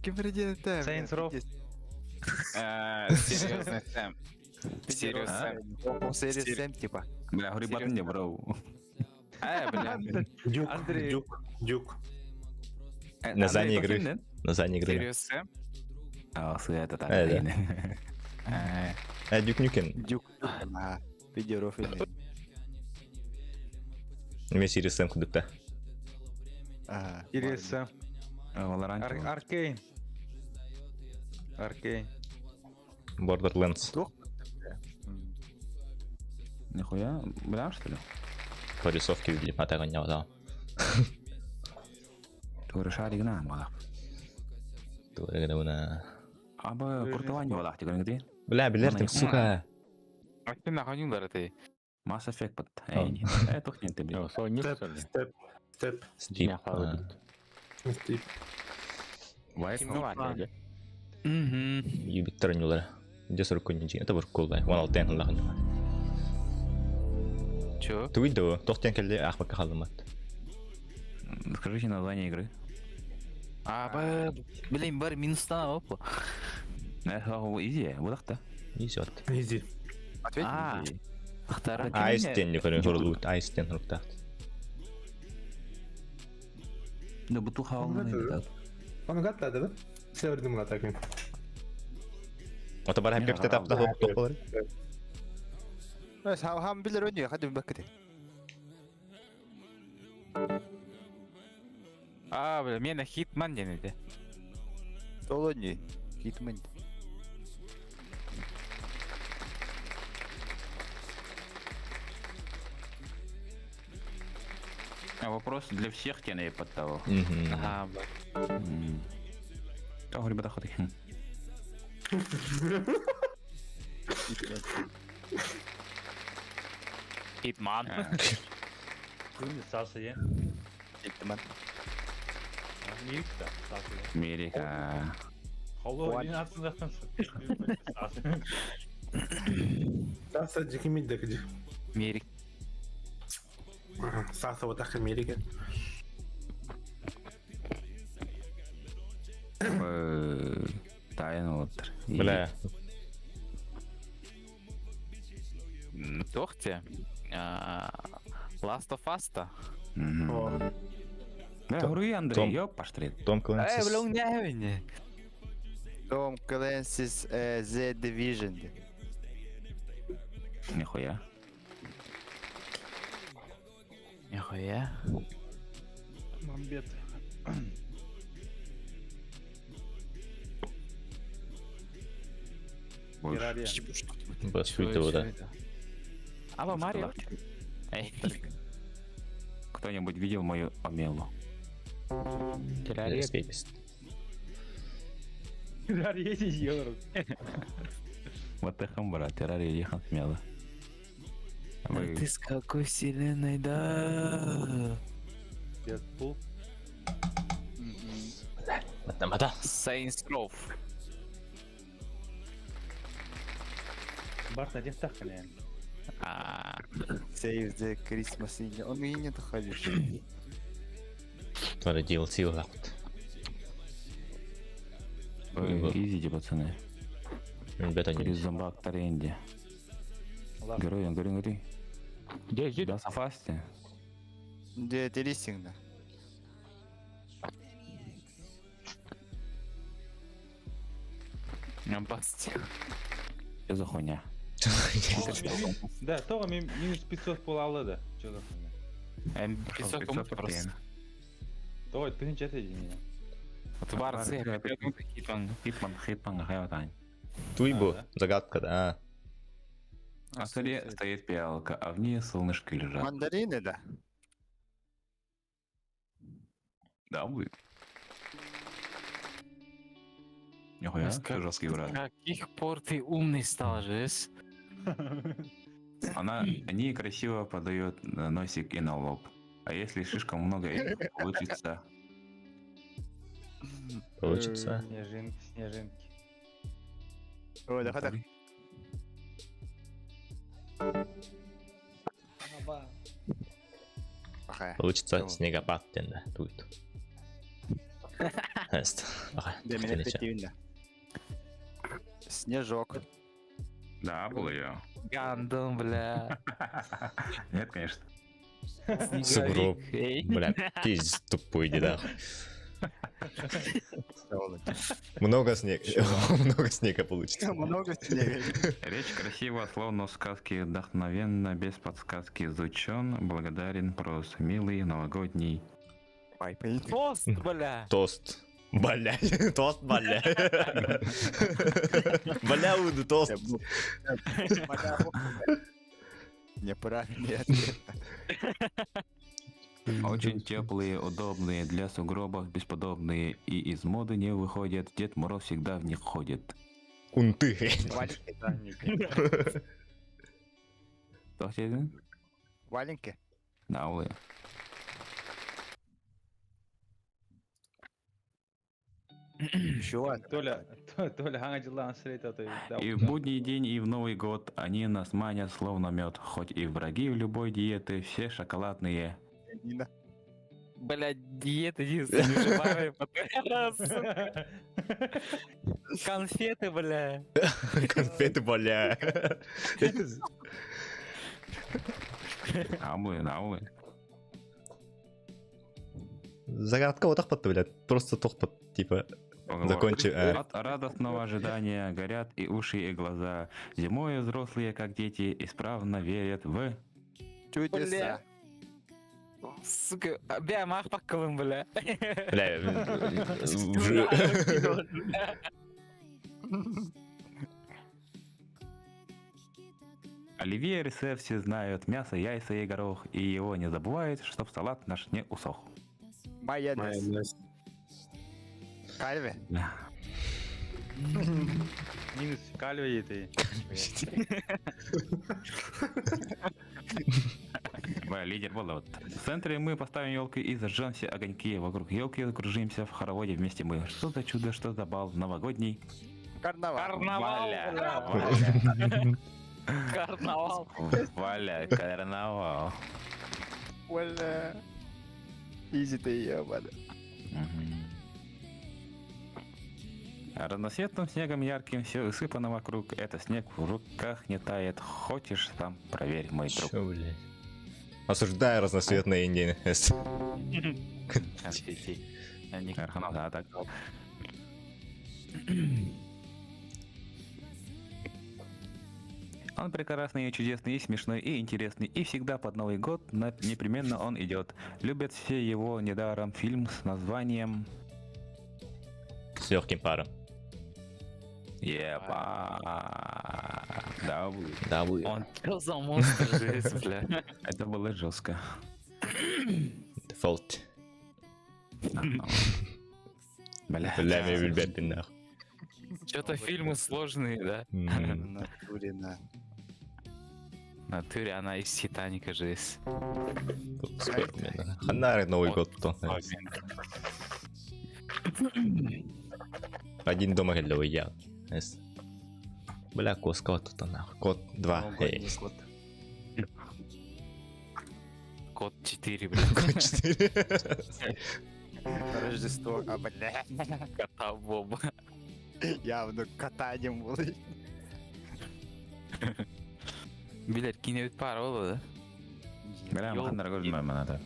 Ким президент? Saints Row. Серьезный Сэм. Серьезный Сэм. Серия Сэм, типа. Бля, говори, батын не брал. Э, бля. Дюк, Андрей. Дюк, Дюк. Название игры. Название игры. Серьезный Сэм? А, с это так. Э, да. Э, Э, Дюк Нюкен. Дюк. Видеорофильный. Мен Сириус Сэм күдікті. Ага. Сириус Сэм. Valorant. Аркейн. Аркейн. Borderlands. Нихуя, бля, что ли? По рисовке видели, а так он не вадал. Тура шарик на, мала. Тура Аба, куртование валах, ты говоришь, Бля, билер, сука. А ты нахуй не ты? Mass Effect бат. Эй, тух не ты. Степ, степ, степ. Стип. Стип. Юбиктер нюлара. Де сорок ньюджи. Это буркул бай. Вон алтен хыллах нюла. Чё? Туй до. Тохтен келли ахбакка халымат. Скажите название игры. А, блин, бар минустан опа. Изи, вот так-то. Изи от. Изи. А, Ахтара. Айстен нюхарын хорулут. Айстен хуруктаат. Да буту хаалны. Оны гаттады да? Севердим мына так мен. Ото бар хәп тапта хоп топ болар. Бес хам билер өнү, хәдә бәкте. А, бля, мен Хитман денеде. Сол өнү. Хитман. А вопрос для всех теней под того. Ага, бля. Того, ребята, ходы. Хитман. Сасы, Хитман. Америка, Сасы. Америка. Холло, 12 Сасы. Саса жекемейді дәкіде. Америка. Саса вот так Америка. Тайын олыптыр. Бля. Тохте. Last of Us-та. Бля, говорю, Андрей, ёп, паштрет. Том Эй, Clancy's. бля, не не. Том Clancy's The Division. Нихуя. Нихуя. Мамбет. Террария. Бас уйду, да. Алло, Марио. Эй. Кто-нибудь видел мою Омелу? Террария. Escapist. Террария евро. Вот ты брат, террария ехал смело. Ты с какой вселенной, да? Дэдпул. Мата. Saints Row. Барт один так, наверное. А, Save the Christmas. Он и не доходишь. Твара DLC лакт. Идите, пацаны. Ребята, не. Крис зомбак тренде. Герой, говори, говори. Где Да, софасте. Где ты листинг, да? Басти. Что за хуйня? Да, тоға мен минус 500 бола алады. Что за хуйня? 500 кому просто. Тоға тыгынча это меня. Бар, Хитман. Хитман, Хитман, хайватань. Туйбу, загадка, да. На столе стоит пиалка, а в ней солнышки лежат. Мандарины, да? Да, будет. Нихуя, ты жесткий брат. Каких пор ты умный стал, Жес? Она не красиво подает носик и на лоб. А если слишком много их, получится... Получится. Снежинки, снежинки. Ой, да, так. Получится снегопад, да, тут. Для меня эффективно. Снежок. Да, было я. Гандон, бля. Нет, конечно. Сугроб. Бля, пиздец тупой, да. Много снега. Много снега получится. Много снега. Речь красиво, словно в сказке, вдохновенно, без подсказки, изучен, благодарен, просто милый, новогодний. Тост, бля. Тост. Бля, тост, бля. Бля, уду, тост. Неправильный ответ. Очень теплые, удобные, для сугробов бесподобные и из моды не выходят. Дед Мороз всегда в них ходит. Унты. Туох диэтиҥ? Валенки. Наулы. Еще. Толя, Толя, хаҥа дьыллаан сирэй той. И в будний день, и в Новый год они нас манят словно мед. Хоть и враги в любой диеты, все шоколадные. Нина. Блядь, диета единственное, не выживаю потом. Сука. Конфеты, бля. Конфеты, бля. Аулы, аулы. Загадка вот так вот, блядь. Просто тохпот, типа, закончи. От радостного ожидания горят и уши, и глаза. Зимой взрослые, как дети, исправно верят в... Чудеса. Сука, бля, мах паккалым, бля. Бля, Оливье рецепт все знают, мясо, яйца и горох, и его не забывают, чтоб салат наш не усох. Майонез. Кальве. Минус кальве ты. Бля, лидер был вот. В центре мы поставим елки и зажжем все огоньки. Вокруг елки закружимся в хороводе вместе мы. Что за чудо, что за бал новогодний? Карнавал. Карнавал, Валя, бля. Валя. Карнавал. Валя, карнавал. Валя. Изи ты ебаный. А Разноцветным снегом ярким все усыпано вокруг. Это снег в руках не тает. Хочешь сам проверь, мой друг. Чё, блядь? Осуждаю разноцветные Индии. Конфетти. Они Да, так. Он прекрасный и чудесный, и смешной, и интересный, и всегда под Новый год непременно он идет. Любят все его недаром фильм с названием С легким паром. Еба. Да, вы. Да, вы. Он что за монстр здесь, бля? Это было жестко. Дефолт. Бля. Бля, меня ребята, нахуй. Что-то фильмы сложные, да? М. Натуре, на. В натуре она из Титаника же есть. Ханары Новый год то. Один дома хэллоу я. Бля, коска тут нахуй. Код 2. Новогодний кот. Код 4, бля. Код 4. Рождество. А, бля. Кота Боба. Явно катанием был. Билер, кинебит пара было, да? Бля, махандар көрдүм мен ата.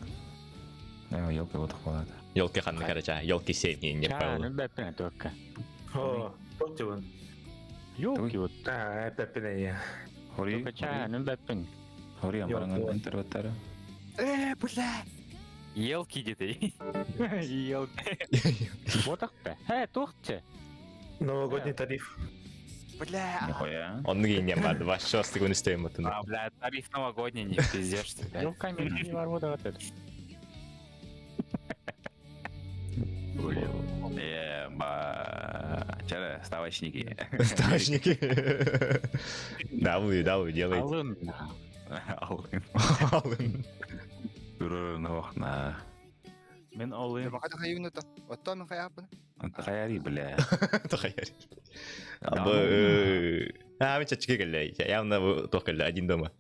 Елка вот хвалат. Елки ханны, короче, елки 7, не понял. бэппин только. О, потиван. Елки вот. А, это пеня. Хори. Только ча, ну бэппин. Хори, амбаранган интерваттара. Бля. Елки где-то. Елки. Вот так-то. Тухте. Новогодний тариф. Бля. Нихуя. Он не бар, два сейчас ты не стоим это. А, бля, тариф новогодний, не пиздешь ты, блядь. Елками не ворву, вот это. Еба. Чара, ставочники. Ставочники. Да вы, делайте. Алын. Алын. Алын. Турурун Мен олым. Махата хайвин это. Отто мен хайапын. Тахаяри, бля. Тахаяри. Абы. А, мен чачки келле. Явно только один дома.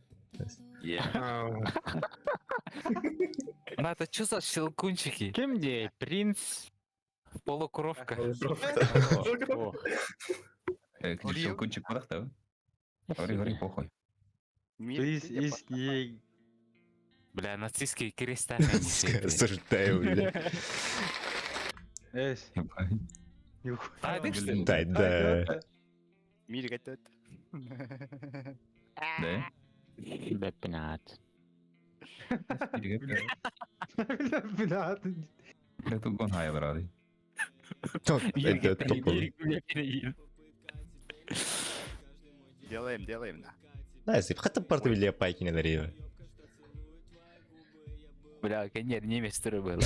Ну это что за щелкунчики? Кем где? Принц. Полукровка. Ох. Щелкунчик куда да? Гори, гори, похуй. Из, из, ей. Бля, нацистские креста. Осуждаю, бля. Эс. А, ты что ли? Да, да. Мир готов. Да? Бэппин ат. Бля, Это гон хай, брат. Это топовый. Делаем, делаем, да. Да, если хата порты пайки не дарила. Бля, конечно, немец был.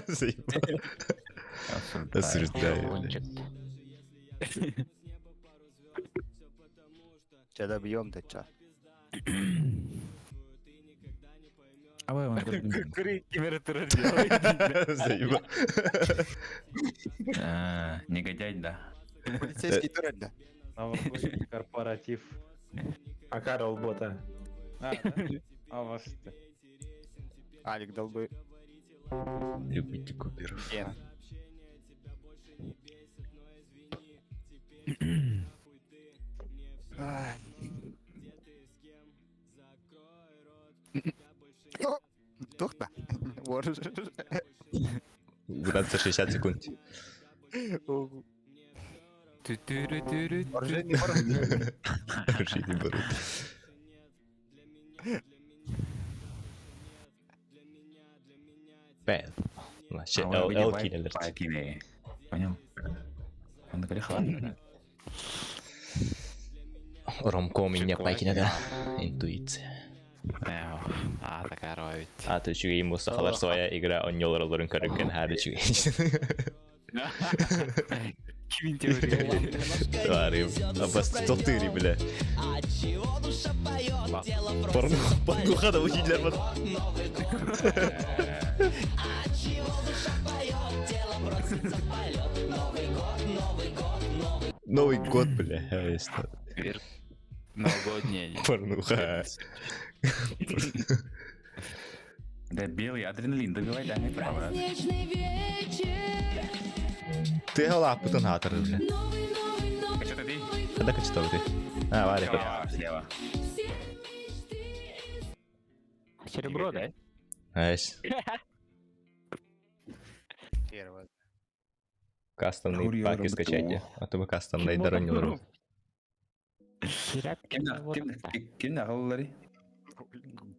Заебал. Осуждаю, бля. Че добьем-то, чё? Абай, он көрдүм. Курить температура Заеба. А, Негодяй, да. Полицейский турель, да. Новогодний корпоратив. А Карл Бота. А, да? А вас ты. Алик долбы. Любите Куперов. Лена. Ай. Тухта. Вор. Градус 60 секунд. Оружейный барон. Оружейный барон. Бэн. Вообще, А, Л, он Л выйдет кинулер. по кине. Понял? Он такой, ладно. Ромком и не пайкина, да. Интуиция. А, такая роет. А то үчүгэй мусахалар своя игра онньолор олорун көрүнген хары үчүгэй. Кимин теория. Твари, абас тотыри, бля. Порнуха, порнуха да учителер бар. Новый год, бля. есть. Новогодний. Порнуха. Да, белый адреналин, добивай, да, не право. Ты лапытын хатыр, бля. Что ты? Когда качетовый ты? А, Варя. Слева, слева. Серебро, да? Айс. Первое. Кастомные Курьер паки БТУ. скачайте. А то вы кастомные дорони Ким ким нағыллары?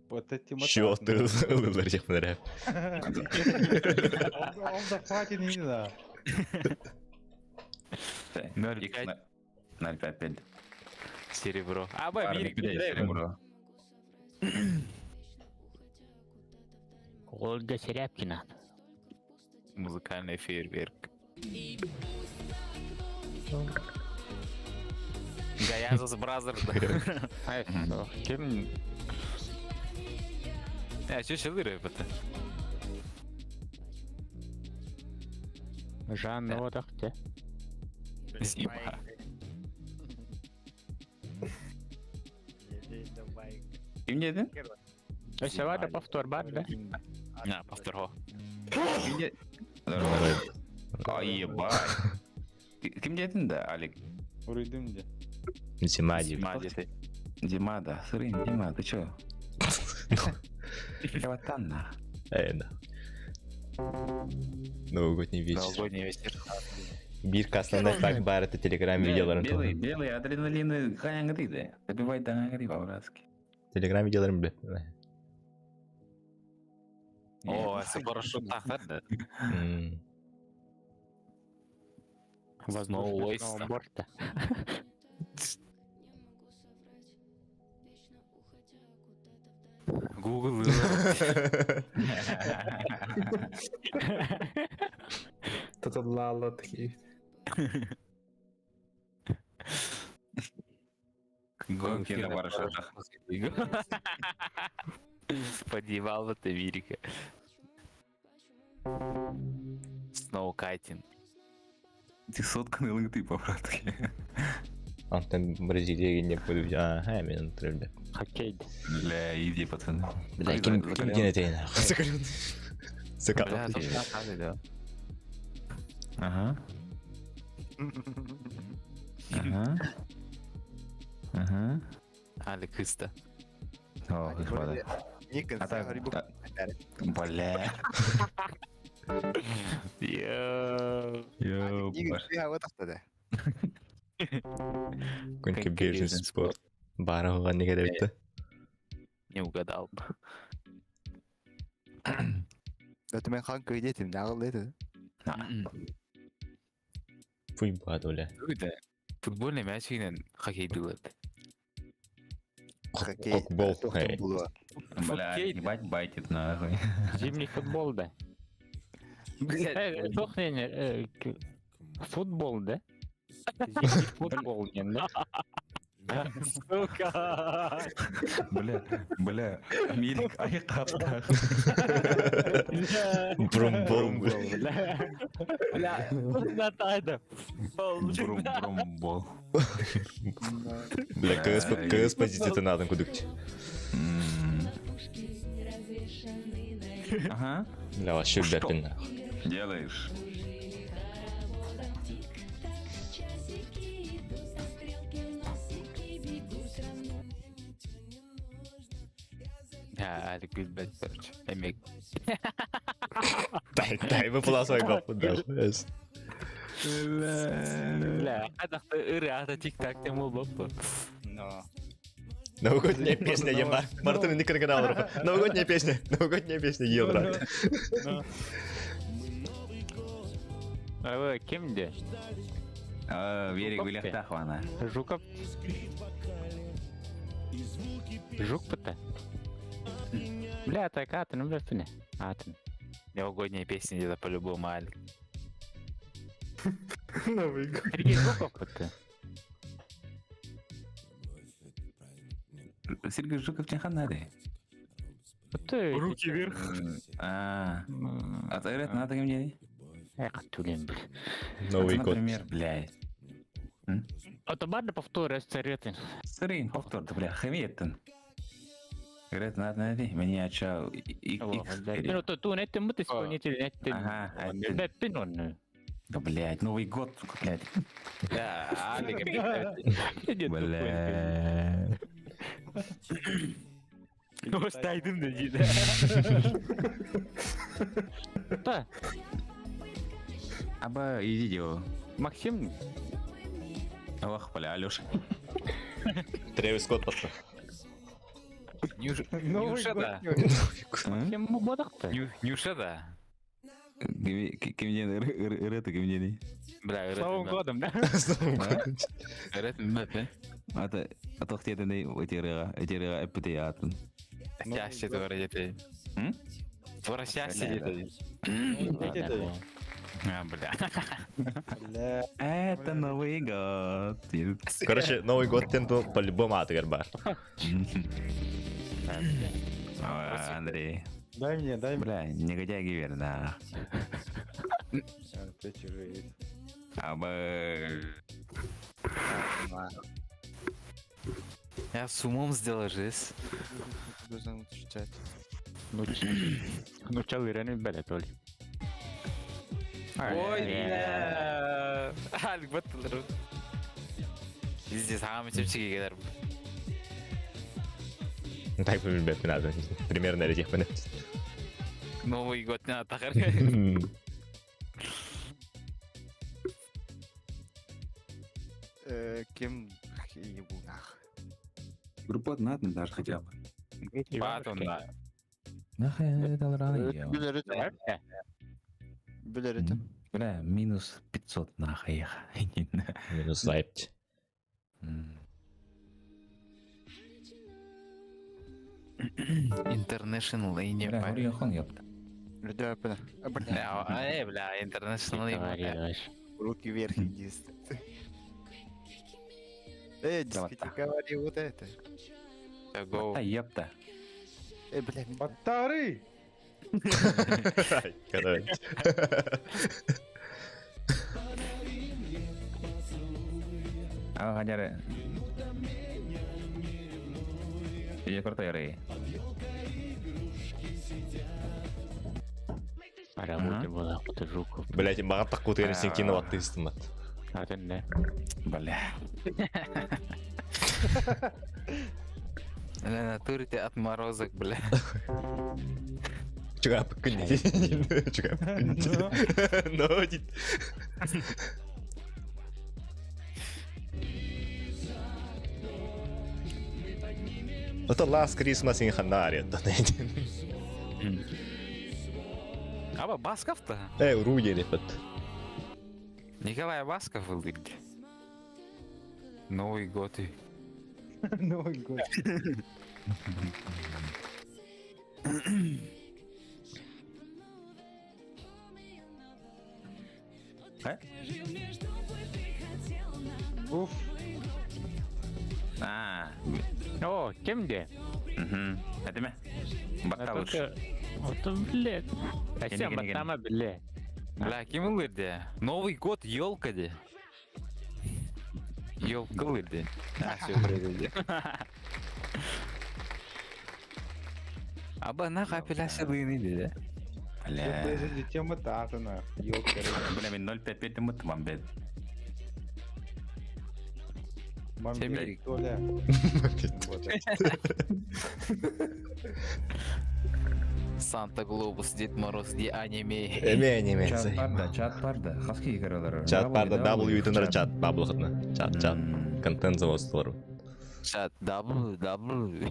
Вот эти Чё ты ылылар жакмынар. Он захватит, не знаю. 0,5. 0,5. Серебро. А, б, Бар, серебро. Ольга Серябкина. Музыкальный фейерверк. Гаязас Бразер. Ай, ким? А, что шелыры это? Жанна Одахте. Зима. Ким дедin? Өсө бар да повтор бар да? На, повтор. Ким де? Ай, ебать. Ким дедin да, Алик? Уруйдум де. Зима дип. Зима деді. Дима, да. Сырын, Дима, ты чё? Каватанна. Э, да. Новогодний вечер. Новогодний вечер. Бир кастомный пак бар это телеграм видеоларын Белый, туһунан. белый адреналин хаяңгы да. Добивай даңгы по-братски. Телеграм видеоларын билет. О, это парашют тахтар, да? М. Воздушный Сноулойс. сноуборд. Google. Таталала такие. Гонки на парашютах. Подъебал вот Америка. Сноукайтинг. Ты сотка на ты по-братски. Антон Бразилия не буду. Ага, мен требля. Хоккей. Бля, иди, пацаны. Бля, ким ким диэн этейин. Закат. Бля, тоже надо, да. Ага. Ага. Ага. Али кыста. О, господа. Никон, А так, Бля. Йоу. Йоу, Никон, ты вот да. Коньки бежен спорт. Бара оған неге депті. Не угадал. Да ты мен хан көйдетим, нағыл деді. Фуй бад оля. Да. Футбольный мячигинен хоккей делает. Хоккей. Кокбол. Бля, ебать байтит нахуй. Зимний футбол, да. Туох не, футбол, да? Зимний футбол, не, да? Сука! Бля, бля, Милик айқаптақ. Брум-брум. Бля. Бля, натайда. Брум-брум-бол. Бля, КС, КС позиция надо кудыкче. Ага. Бля, вообще Что? бля, Делаешь? Я, Алик билбет, короче. Эмек. Дай, дай, выпала свой гопу, да. Бля, хадахты ыры ата тик-так тем болбоппу. Но. Новогодняя песня, я Мартын не канал. Новогодняя песня, новогодняя песня, евро. Ава, кимде? Верик Жуков билехтах вана. Жуков. Жук пыта. Бля, так атын, бля, пыне. Атын. Новогодняя песня где-то по-любому, Алик. Новый год. Сергей Жуков пыта. Сергей Жуков чеханады. Ты. Руки вверх. А, а ты говорит, надо мне. Эх, тюлень, бля. Новый год. Например, блядь. А то барда повтор, сырытын. Сырын, повтор, бля, хаметтен. Говорит, надо найти. Меня ча... Ну, то ту неттен мут исполнитель неттен. Ага, Бля, пин Да, блядь, Новый год, сука, блядь. Да, Алик, Бля. Ну, стайдым да дейді. Да. Аба, иди дело. Максим. Ох, бля, Алёша. Тревис Скотт пошел. Нюша да. Максим бодақты. Нюша да. Кимден ырыты кимден. Бля, С Новым годом, да? С Новым годом. Ырыты мөпе. Ата атохтетен этерега этерега эпте атын. Счастье твора дете. Твора счастье дете. А, бля. Это Новый год. Короче, Новый год тенту по-любому атыгар бар. Андрей. Дай мне, дай мне. Бля, негодяй гивер, да. Ты чужие. Аба. Я с умом сделал жизнь. Должен читать. Ну, чалыраны бәле толи. Ой, бля. Алик баттылар. Везде самый чепчики келер. Так, бля, надо. Примерно этих понять. Новый год не надо тахар. Кем ебу нах. Группа надо даже хотя бы. Батон, да. Нахай это рано. Билер это. Бля, минус 500 нахай. Минус зайпть. International не Бля, Орион ёпта. Да, бля. Бля, бля, International. Руки вверх, иди. Дискотека говори вот это. Го. А ёпта. Бля, Батары! Короче. А, хадяры. Я крутой рей. Парабуты была, куты Жуков. Блять, маған тақ көтерін сен кино атты истімат. Атын не? Бля. Бля, натуре ты отморозок, бля. Чугап күн Чугап күн Но дейді. Это Last Christmas in Ханаре. Аба Басков-то? Э, Руди репет. Николай Басков был где? Новый год и... Новый год. Э? Уф. А. О, кем де? Угу. Это Батта лучше. Вот, блядь. А сен баттама, бля. Бля, ким ылыр Новый год, елка де. Елка ылыр А, все, блядь. Аба нах апелляция лыны де. Бля. Тема татана, елка. Бля, мен 0.55 мыт мамбет. Мамбет, Толя. Санта Глобус, Дед Мороз, где аниме. Эме аниме. Чат барда, чат барда. Хаски игралар. Чат барда W тыныр чат баблы хытна. Чат, чат. Контент заводстволар. Чат W, W.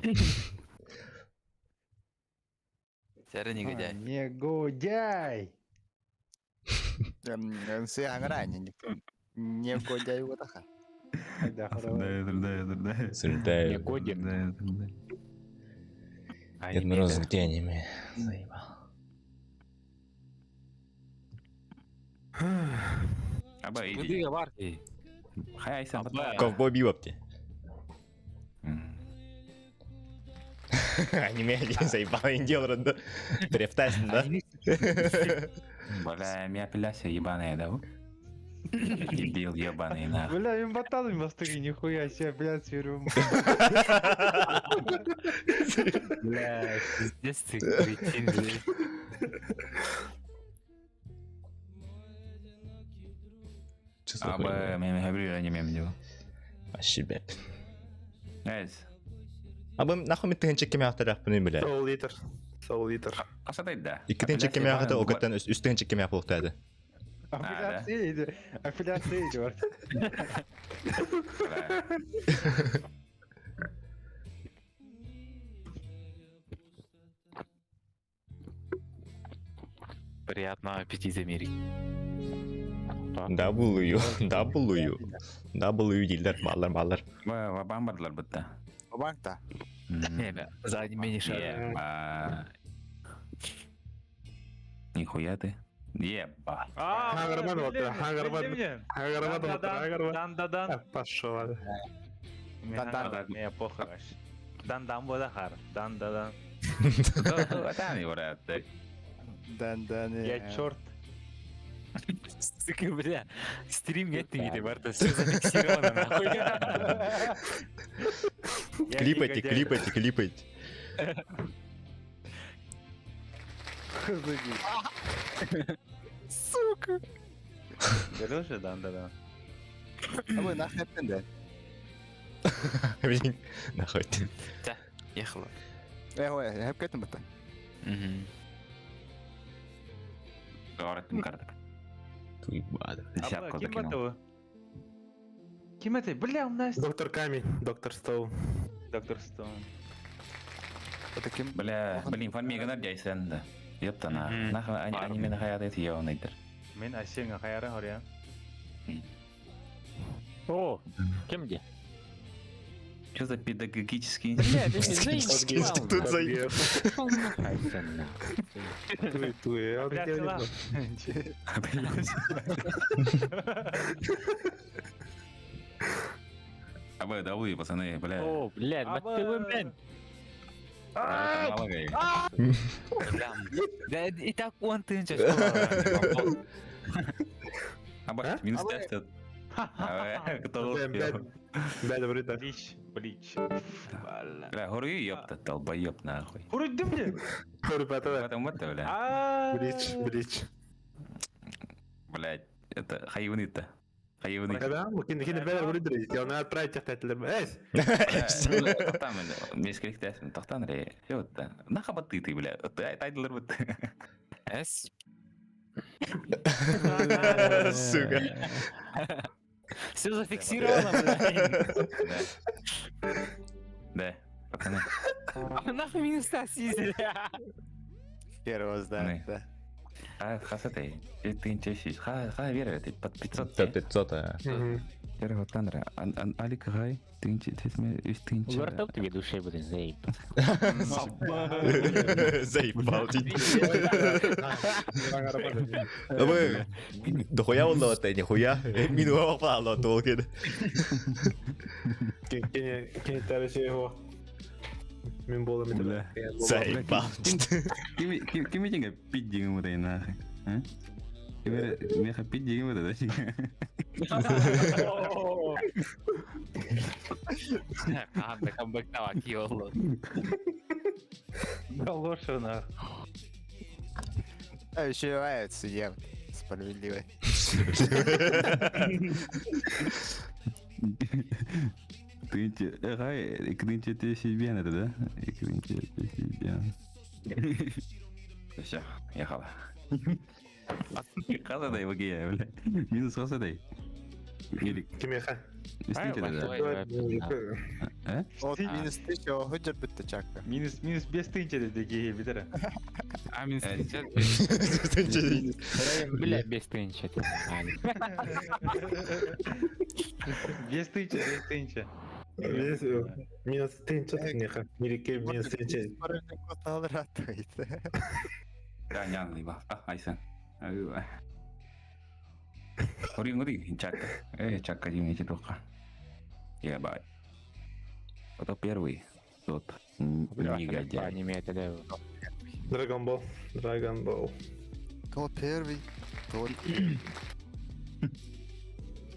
Сәрі негодяй. Негодяй! Все аңырай, негодяй отаха. Сүрдәй. Негодяй. Дед Мороз, где аниме? Заебал. Аба, иди. Куды бар? Хай айсан Ковбой Бибоп те. Аниме один заебал, индел да. Трефтасин, да? Бля, меня апелляция ебаная, да? Дебил ебаный, нахуй. Бля, мен баталым бастыгы, нихуя себе, блядь, сверю. Бля, пиздец ты, кретин, блядь. Аба, мен хабри аниме делал. Вообще, блядь. Эс. Аба, нахуй мен тыгын чеккеме ақтар яқпын бля. Soul Eater. Soul Eater. Қашадай да. Икки тыгын чеккеме ағыты, огаттан үс тыгын чеккеме ақпылықты Апелляция иди, апелляция иди, бар. Приятного аппетита, Мирик. W, W, W дейлер, баллар, баллар. Вабан бардылар бітті. Банкта. Не, за аниме не шарю. Нихуя ты. Еба. Хагарман вот, Хагарман. Хагарман вот, Хагарман. Дан да дан. Пошел. Дан дан. Не, похуй вообще. Дан дан бода хар. Дан да дан. Дан дан. Я черт. Сука, бля, стрим нет ты Барта, все зафиксировано, нахуй. Клипайте, клипайте, клипайте. Сука. Көрдүң дан да дан. А вы нахуй да? Нахуй. Да, ехала. Э, ой, хеп кеттим бітті. Говорит, карток. Туйбады. Десятку Ким закинул. это? Ким это? Бля, у нас... Доктор Камень, Доктор Стоун. Доктор Стоун. Это ким? Бля, блин, фармига нар жайсан да. Ёпта на. Нахуй аниме на хаят эти ёбаныйдыр. Мен асенга хаяра хоря. О, кем где? Что за педагогический Бля, ты заебал. Институт заебал. Туй, туй. Бля, цела. Абы, W, пацаны, бля. О, блядь, баттыбын мен. Да и так он ты Аба, минус 5 Кто успел? Да, добрый, да. Блич, блич. Бля, хорю, ёпта, долбоёб, нахуй. Хорю, бля. Хорю, бата. Потом это, бля. Блич, блич. Блядь, это хайваны-то. Хайваны. Да, кин кин бәлер бүлдер. Я отправить тәтлер. Эс. Тоқтан, мен скерек тоқтан ре. Ёпта. Нахабаты ты, бля. Тайдылар бит. Эс. Сука. Все зафиксировано, блядь. Да. Пацаны. А нахуй минус съездили? Первого знает, да. А, хасатай. Ты ничего Ха, ха, вера, ты под 500. Под 500, а. Тере хоттан Алик гай тынчы тесме үс тынчы. Улар тебе душе будет заеб. Заебал Вы, дохуя он лота, нихуя. Мин уапало толкин. Кини тарышы его. Мин болом Бля. Заебал. Кими кими деньги пить деньги вот и нахуй. А? Кими меха пить деньги вот это. Анда камбэк таваки олло. Галоша нах. А еще судья. Справедливо. Тынчы, гай, кнынчы те себе это, да? Кнынчы те себе. Все, ехала. Хасадай, бля. Минус хасадай. Или... Кимеха. Истинче, да? Э? От минус тысяча, ходжер бітті чакка. Минус, минус без тынча дегей битера. А минус тынча. Бля, без тынча. Без тынча, без тынча. Минус тынча тынеха. Мирике минус тынча. Да, нян либо. А, айсан. Ори, ори, чакка. Чакка, извините, только. Ебать. Это первый. Тот негодяй. Аниме это да. Dragon Ball. Dragon Ball. Кто первый, тот.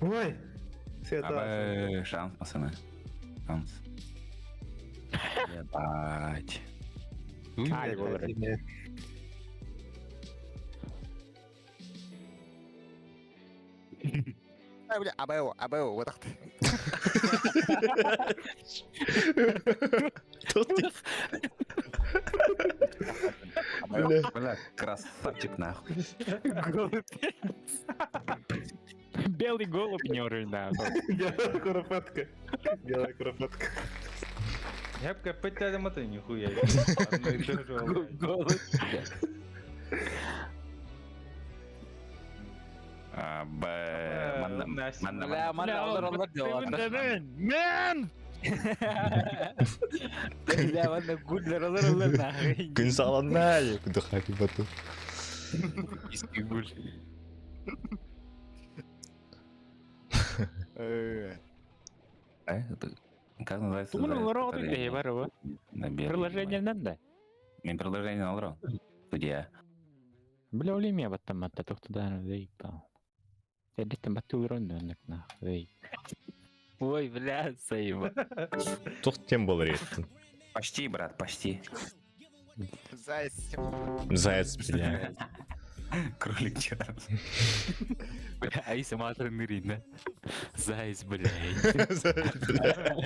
Ой! Света. Шанс, пацаны. Шанс. Ебать. Ай, бля, абэо, абэо, вот так. Бля, красавчик нахуй. Белый голубь не уровень, да. Белая куропатка. Белая куропатка. Я бы капать это нихуя. Голубь. Б. Манна, манна, Бля, манна, олар, олар делар. Мен! Бля, манна, гуллер, олар, олар, нахуй. Күн саланнай, кудыхаки бату. Иски гуль. Э, как называется? Думаю, лорал ты, барова. Приложение надо. Не приложение на лорал. Судья. Бля, улеме баттам атта тохтудан заебал. Эдиттен баттулрон нахуй. Ой, бля, заеба. Тох тем был реттин. Почти, брат, почти. Заяц. Заяц, бля. Кролик Чарльз. Бля, а если матер нырин, Заяц, бля. Заяц, бля.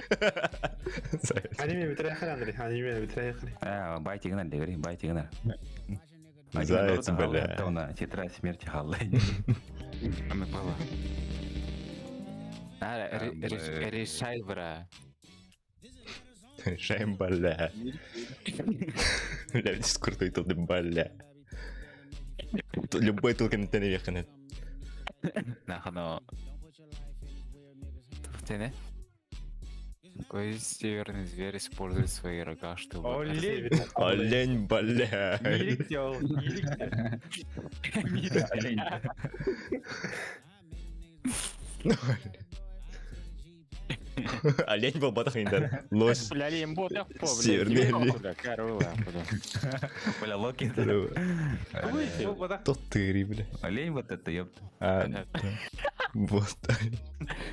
Аниме битре Андрей, аниме битре А, байтигнер, говори, байтигнер. Заяц, бля. Тетрадь смерти Халлы. Решай, бра. Решаем, бля. Бля, крутой тут, бля. Любой толкин ты не веханет. Нахано. Ты Какой северный зверь использует свои рога, чтобы... Олень! Олень, бля. Олень. Олень был батахиндар. Лось. Бля, олень был Северный олень. Бля, Локи. Тот ты, бля. Олень вот это, ёпта. А, вот.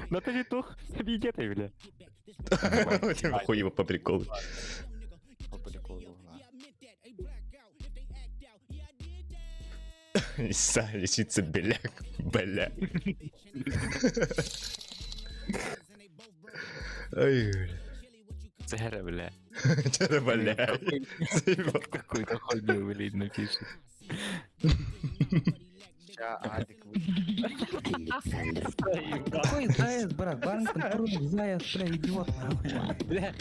Да ты не тух, где ты, бля? Хуево по приколу. По приколу, Лиса, лисица, беляк, бля. Ай, бля. Цера, бля. Цера, бля. Какую-то хуйню, блин, напишет. Ща, Алик Какой заяц, брат? Баран контроль, заяц, бля, идиот. Бля,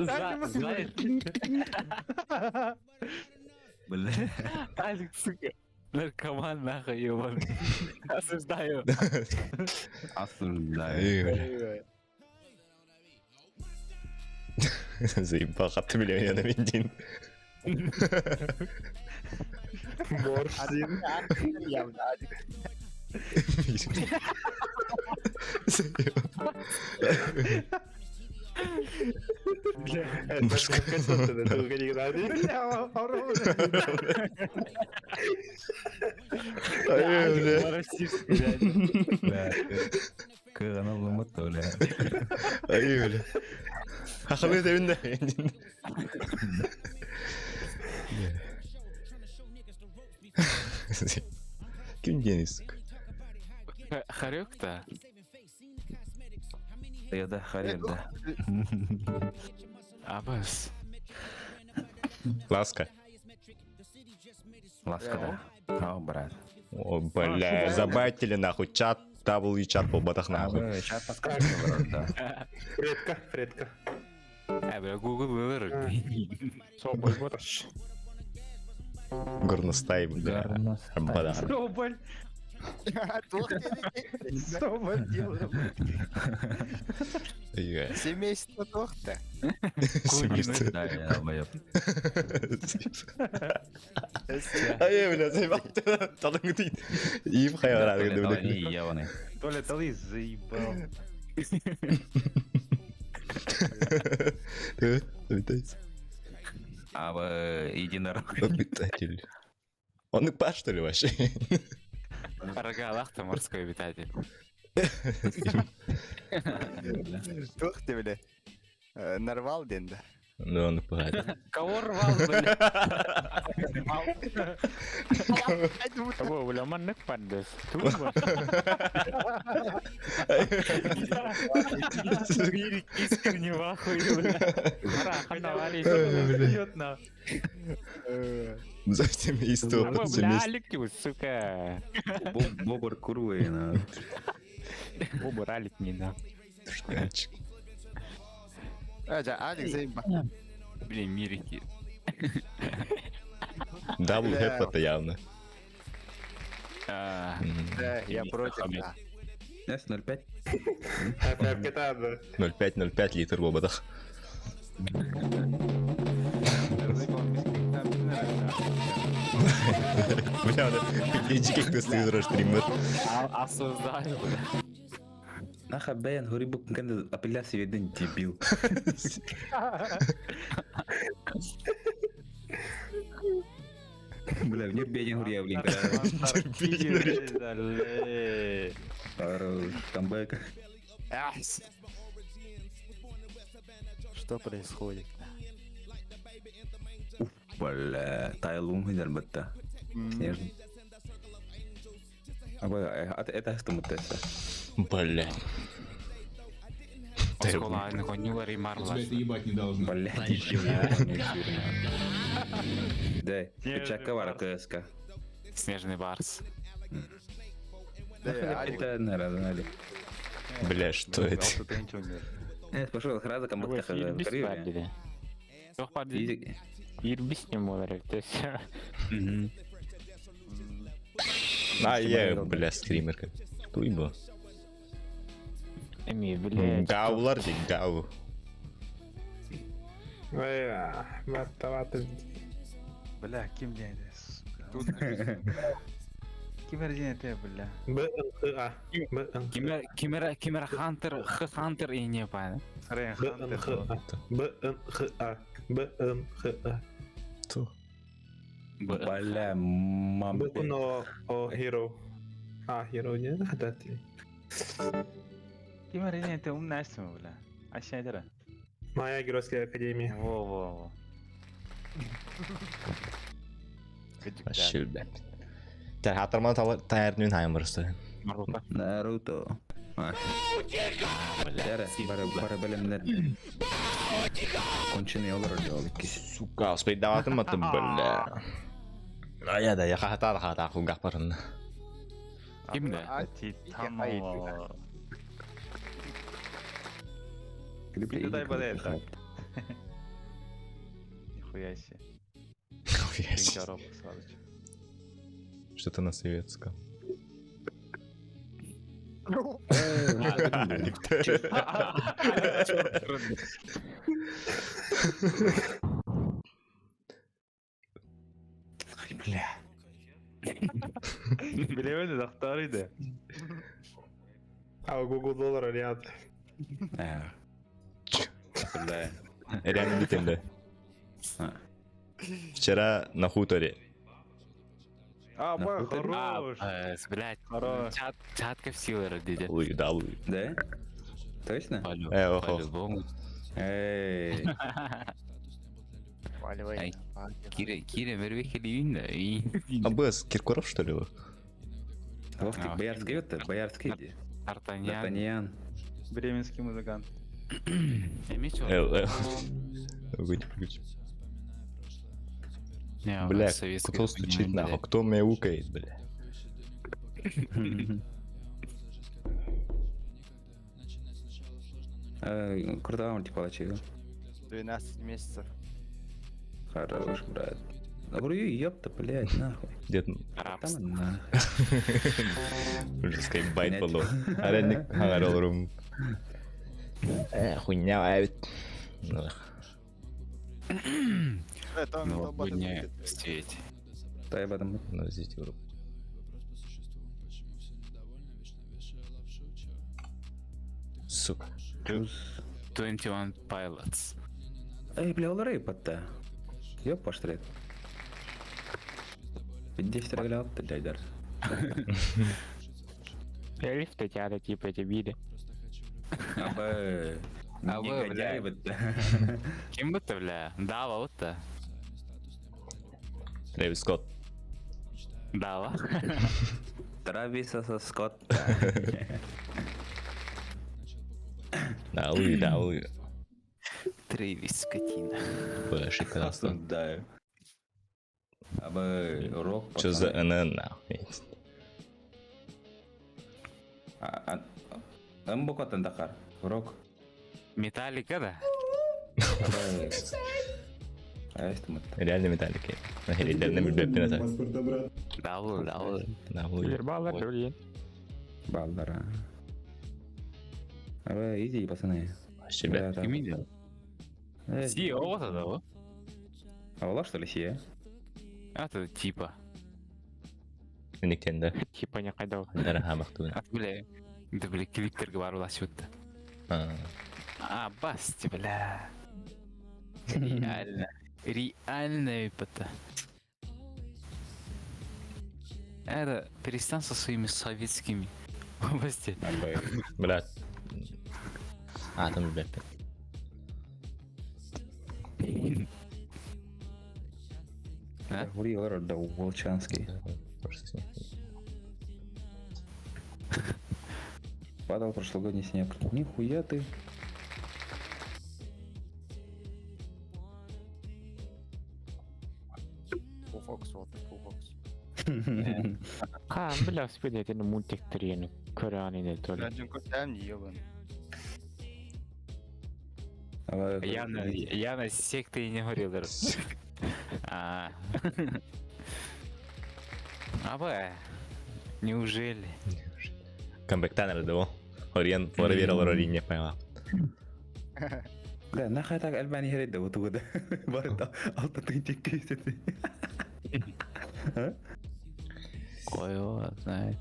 Баран, заяц. Бля. Алик, сука. Наркоман нахуй ебаный. Осуждаю. Осуждаю. Заебал, хатты миллион бензин. Морсин. Кыган алымыт бля. Ай, бля. Хахалы тебин да. Ким Денис? Хорек-то? Я да, хорек, да. Абас. Ласка. Ласка, да. О, брат. О, бля, забайтили нахуй чат, W чат буолбатах нахуй. Чат подсказка, брат, да. Фредка, Фредка. Э, бля, Google выбор. Соболь, вот. Горностай, бля. Бада. Соболь. Соболь делал. Семейство тохта. Семейство. Да, я долбоёб. Ай, бля, заебал. Талангутит. Им хайвара. Ебаный. Толя, ты заебал. А вы единорог. Обитатель. Он и па, что ли, вообще? Рогалах-то морской обитатель. Тохта, бля. Нарвал ден, да. Ну, он и погадил. Кого рвал, бля? Кого, бля, маннык пандас. Турбо. Мирик искренне в ахуе, бля. За семейство, Бля, семейство. Алик, ты, сука. Бобр курвы, на. Бобр, Алик, не на. Тушканчик. А, да, Алик заебал. Блин, Мирики. Дабл хэп это явно. Да, я против, да. S05. Опять 0,5-0,5 литр буолбатах. Бля, пиздечки, кто стример, стример. Осуждаю, бля. Наха бэйэн хурибук кэнде апелляция веден дебил. Бля, мне беден хурия, блин. Хорош, камбэк. Что происходит? Бля, Тайлум хидер бетта. Снежный. А это что мутеса? Бля. Оскола, нихуя Тебя это ебать не должно. Бля, Да, печака вара КСК. Снежный барс. Это, наверное, знали. Бля, что это? Пошел, сразу камбэк Ирбис не может, то есть. А, я, бля, стример. Туй бу. Эми, бля. Гаулар дик, гау. Бля, ким день, сука. Ким день ты, бля. Б Н Х А. Б Н Кимер, Кимер, Кимер Хантер, Х Хантер и не понял. Б Н Х А. Б Н Х А. Б Н Х А. Ту. Бля, мам. Боку но о Hero. А, Hero не хадати. Ким день ты умная бля. А ща это. Моя геройская академия. Во, во, во. Вообще, бля. Так, атарман таярнын хаймырсы. Наруто. Бля, бара бэлэмнер. Конченый олар жолик. Сука, успеть даватым атын, бля. А я да, я хата хата хугах барын. Ким да? Титано. Дай это. Нихуя себе. Нихуя себе. Что-то на советском. Бля. Билебен дактар иди. А Google доллар ряд. Бля. Реально битен, да. Вчера на хуторе. А, На ба, хуторе? хорош. Блядь, Хорош. чат, чатка в силы родили. Луи, да, Луи. Да? Точно? Охо. По-любому. Эй. Валивай. Кире, Кире, мервехели А Б, Киркоров, что ли? его? Ох ты, боярский это, боярский. Артаньян. Д'Артаньян. Бременский музыкант. Эл, эл. Выйди, выйди. Бля, кто стучит нахуй? Кто мяукает, бля? Крутая мультипалачка. 12 месяцев. Хорош, брат. Говорю, ёпта, блядь, нахуй. Дед... Там нахуй. Уже байт болу. Аренник хагаролрум. Хуйня, а ведь. Новогодняя в свете. Да, я об этом. Ну, здесь группу. Сука. 21 Pilots. Эй, бля, олары патта. Ёп, поштрет. 50 рогля, блядь, дар. Лифт тяда типа эти виды. Абы. Абы, Негодяй бля. бытта. Ким бытта, бля? Дава вот-то. Трэвис Скотт. Дава. Трависа со Скотт. Да, Луи, да, Луи. Трэвис, скотина. Бля, ошибка нас. Да. Абы, рок. Что за НН, нахуй? Ымбукотан дакар. Рок. Металлика, да? Абы. Реально металлики. Реально металлики. Даву, даву. Да, Луи. Баллар, блин. Баллара. Абы, иди, пацаны. Вообще, бля. Да, Ким видел? Сия, вот это, вот. А была что ли сия? Это типа. Никтен, да? Типа не кайдал. Дара А, бля. Да, бля, клиптерге бар улашып А, басти, бля. Реально. Реально, это. Это, перестань со своими советскими. Басти. Брат. А, там ребята. Говорил, да, Волчанский. Падал прошлогодний снег. Нихуя ты. Фокс, вот, Фокс. Ха, бля, спид это мультик треню. Коране не то ли. Один костям не ебан. Я на секты и не говорил даже. А. Абы. Неужели? Камбэк Таннер, да? Ориен, проверил Рори, не поняла. Да, нахай так Альбани херет да вот вот. Барыта алта тынчик кесети. Кое знает.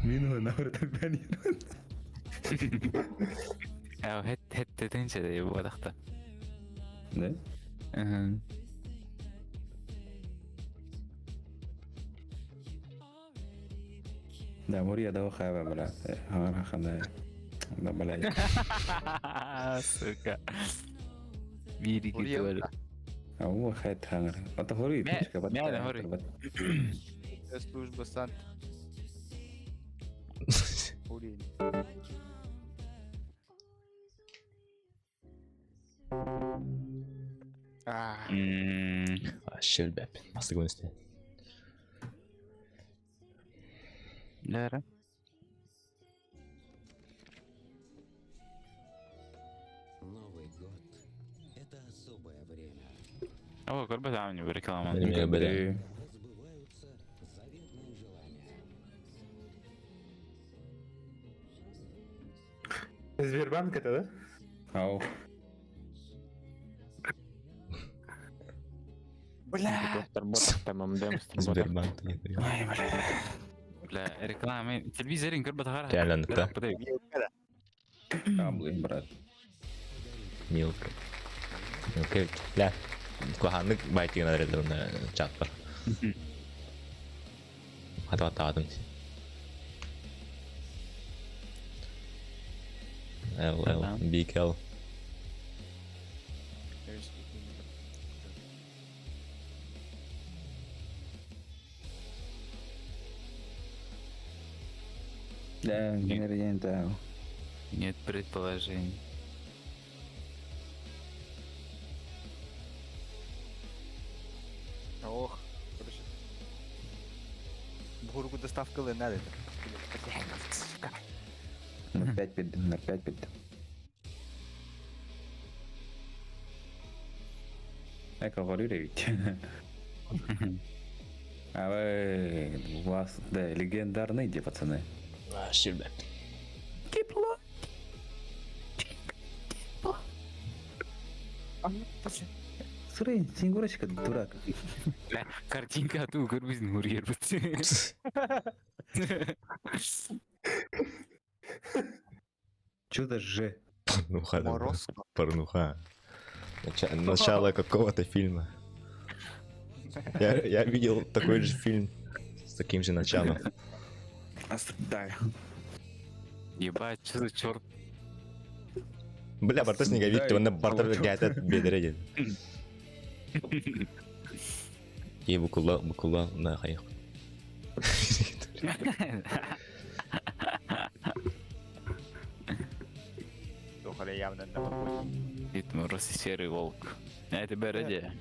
Мину наоборот Альбани. А, хет хет тынча да бодахта. Да? Угу. Да, Мурия да хаба, брат. Хана хана. Да, блядь. Сука. Мири гитвар. А у хайт хангар. А то хори, тычка, бат. Мя, хори. Служба Сант. Хори. Вообще, ребят, мастер Лера. Новый год – это особое время. О, көрбөт амни реклама. Бля. Сбываются заветные желания. Сбербанк это, да? Ау. Бля! Сбербанк. Бля, реклама. Телевизорин көрбөт Реально, да. А, блин, брат. Милка. Милка ведь. Бля. Куханнык байтыгын арелер уна чат бар. Хата таадым. Л, Л, Big L. Да, генерал. Нет предположений. Ох, короче. Бургу доставка надо. Сука. 0,5 пиддим, 0,5 пиддим. Эко горюревич. А вы, у вас, да, легендарный, где пацаны? А, щербет. Тепло. Сырый, Снегурочка, дурак. Бля, картинка а ту көрбүзүн урьер бут. Чё за Ж? Порнуха. да, Морозко. Порнуха. Начало какого-то фильма. Я видел такой же фильм с таким же началом. Осуждаю. Ебать, что за черт? Бля, Бартос не говорит, он на бартер гайтат бедре. И букула, букула, на хайх. Дохали явно на новогодний. Дед Мороз и Серый Волк. А это Береде.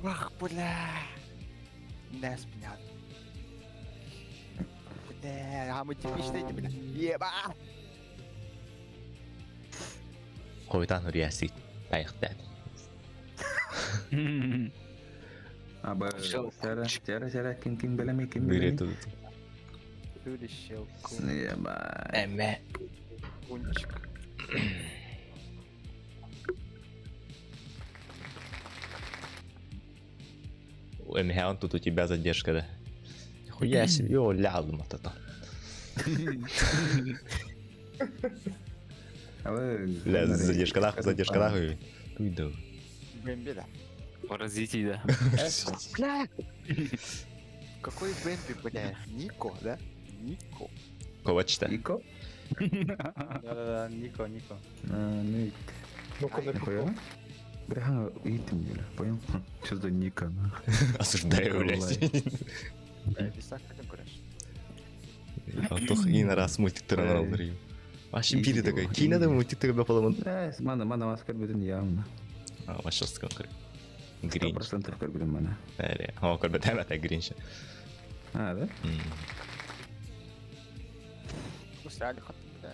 Ах, бля. Не спинят. Бля, а мы типичные, бля. Еба! Хойтан риясит. Тайхтат. Аба, сара, сара, сара, ким ким белеми, ким Бери белеми. тут. Люди щелку. Ебать. Эме. Кунчик. Эмхян, тут у тебя задержка, да? Хуя себе, о, лялым от это. Бля, задержка нахуй, задержка нахуй. Уйду. Бэмби, да. Паразитий, да. Бля! Какой Бэмби, бля? Нико, да? Нико. Ковач-то. Нико? Да-да-да, Нико, Нико. Ну, Нихуя? Бля, иди, бля, понял? Что за Ника, нахуй? Осуждаю, блядь. Висак хотим, короче. Алтох и на раз мультик туран алыр. Вообще бири такой. Кино мультик туран баламын. Да, мана, мана, маскар бүтүн явно. А, вообще сколько. Гринч. 100% көрбүтүм мана. Әре, о, көрбөтөм это Гринч. А, да? Усрали хат, бля.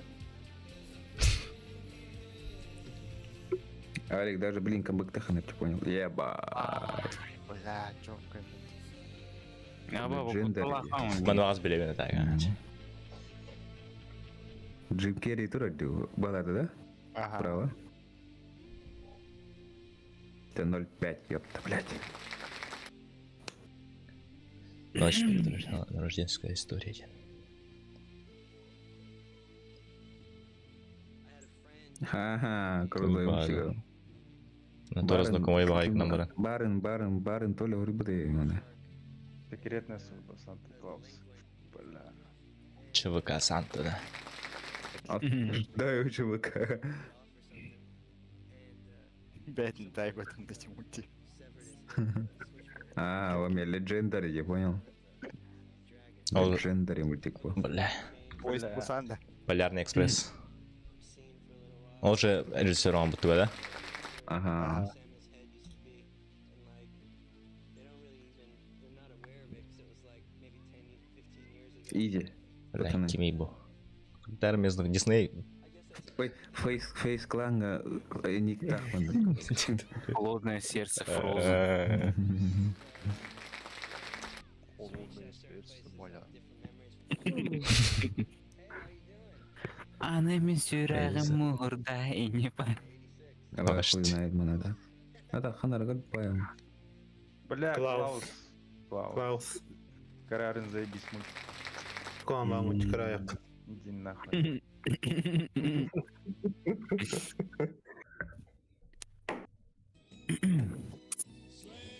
Алик даже блинком быктаханы, ты понял? Ебать. Бля, чё, Легендарный. Мануаз билебен это. Джим Керри турар балады, да? Ага. Право. Это 0,5, ёпта, блядь. Ночь перед рождественская история. Ага, крутой Тулпа, Ну, тоже знакомый байк номера. Барын, барын, барын, толя урбы мана. Секретная служба Санта-Клаус. Бля. ЧВК Санта, да. Осуждаю ЧВК. Блядь, дай в этом дать мульти. А, у меня Legendary, я понял. Legendary мультик был. Бля. Поезд Пусан, да. Полярный экспресс. Он же режиссером был, да? Ага. Иди. Бля, кими был. Дисней. Фейс фейс кланга никтах. Холодное сердце Frozen. Холодное сердце, моля. Аны мин сүрэҕим муһурда инни па. Давай хуй знает мана, да. А так ханар баям. Бля, Клаус. Клаус. Клаус. Карарин заебись мультик. Куама мультик раяк. Иди нахуй.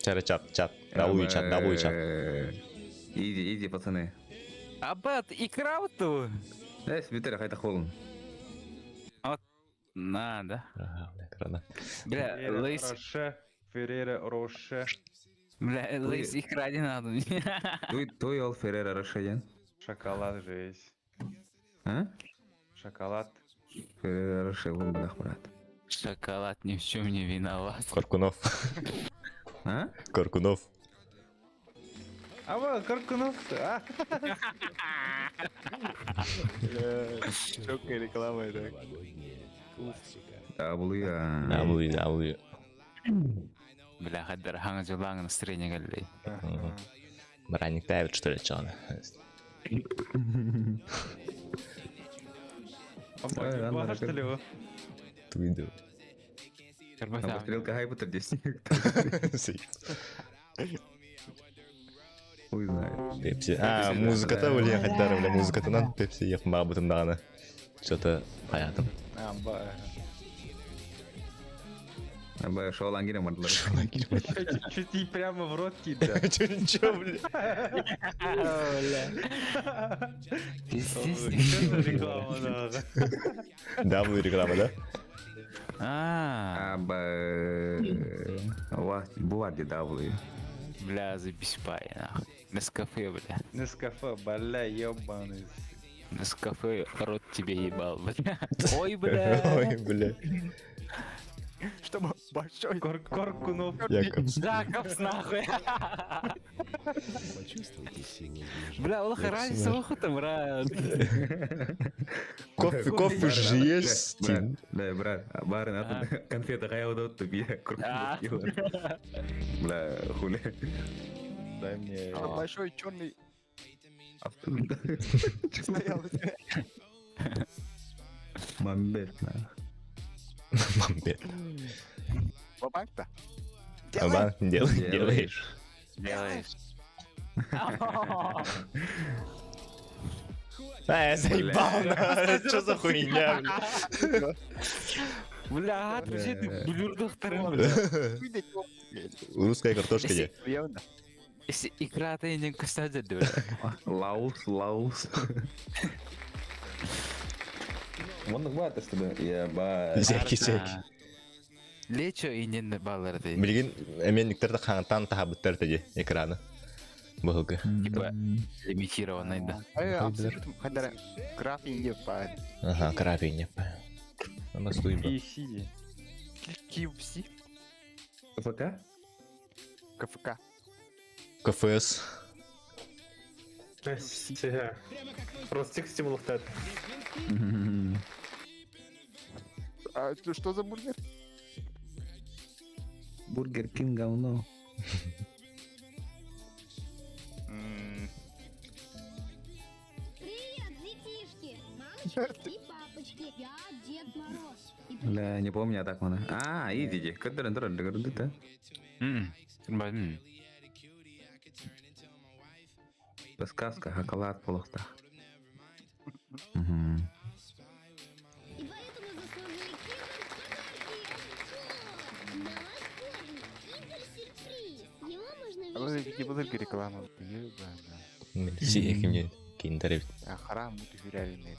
Чары чат, чат. W чат, W чат. Иди, иди, пацаны. Абат, икра ту. Эс, Виталий, хайта холон. Вот, надо. Экрана. Бля, Ферреро лейс. Роше, Ферреро Роше. Бля, лейс икра не надо. Той, той ол Феррера Роше, Шоколад же есть. А? Шоколад. Феррера Роше, вон бля, брат. Шоколад ни в чем не виноват. Коркунов. А? Коркунов. А вот, Коркунов. А? Четкая реклама это. W. W, W. Бля, хаддар хаңа жылаңын настроение келди. Браник тавит, что ли, чё он? Опа, что ли его? Туйду. Там стрелка хайпа здесь. Хуй знает. Пепси. А, музыката, бля, хаддар, бля, музыката нам Пепси ехмабытым дағаны. Что-то понятно. А, ба. Аба, шоу лангире марлар. Чуть ей прямо в рот кидает. Чё, чё, бля? Пиздец. Что за реклама надо? W реклама, да? А. Аба, буварди W. Бля, заебись пай, нахуй. Нескафе, бля. Нескафе, бля, ебаный. Нескафе рот тебе ебал, бля. Ой, бля. Ой, бля. Чтобы большой... Коркунов. Якобс. Якобс, нахуй. Почувствуйте силу Бля, ол разница выхода, брат. Кофе, кофе же есть. Брат, да, брат, барын атын конфета кая тупи, А. Бля, хули. Дай мне. Большой черный стоял. Мамбет, на. Мамбет. Ва-банк-то. Ага, делай, делаешь. Делаешь. А, я заебал, на. Чё за хуйня, бля? Бля, друзья, ты блюрдохтарым, бля. Русская картошка где? Если икра ты не кстати, бля. Лаус, лаус. Вон бата, что Ебать. Зеки, зеки. Лечо и не балларды. Билгин эменниктер хаңтан тахабыттар теди экраны. Бұлғы. Типа лимитированный, да. Абсолютно. Хадара график не па. Ага, график не па. Намастуй ба. KFC. KFC. КФК? КФК. КФС. Ростик стимулахтар. А это что за бургер? Бургер Кинг говно. Привет, детишки! Мамочки и папочки, я Дед Мороз. И Бля, не помню, а так мана. А, идите. Кадырын туран, да. Сказка, хакалат полохта. Угу. И поэтому заслужили киндер подарки. Новогодний киндер-сюрприз. Его можно Алло, вешать не на буду елку. реклама. Си кимне киндер. А харам мутифиряльный.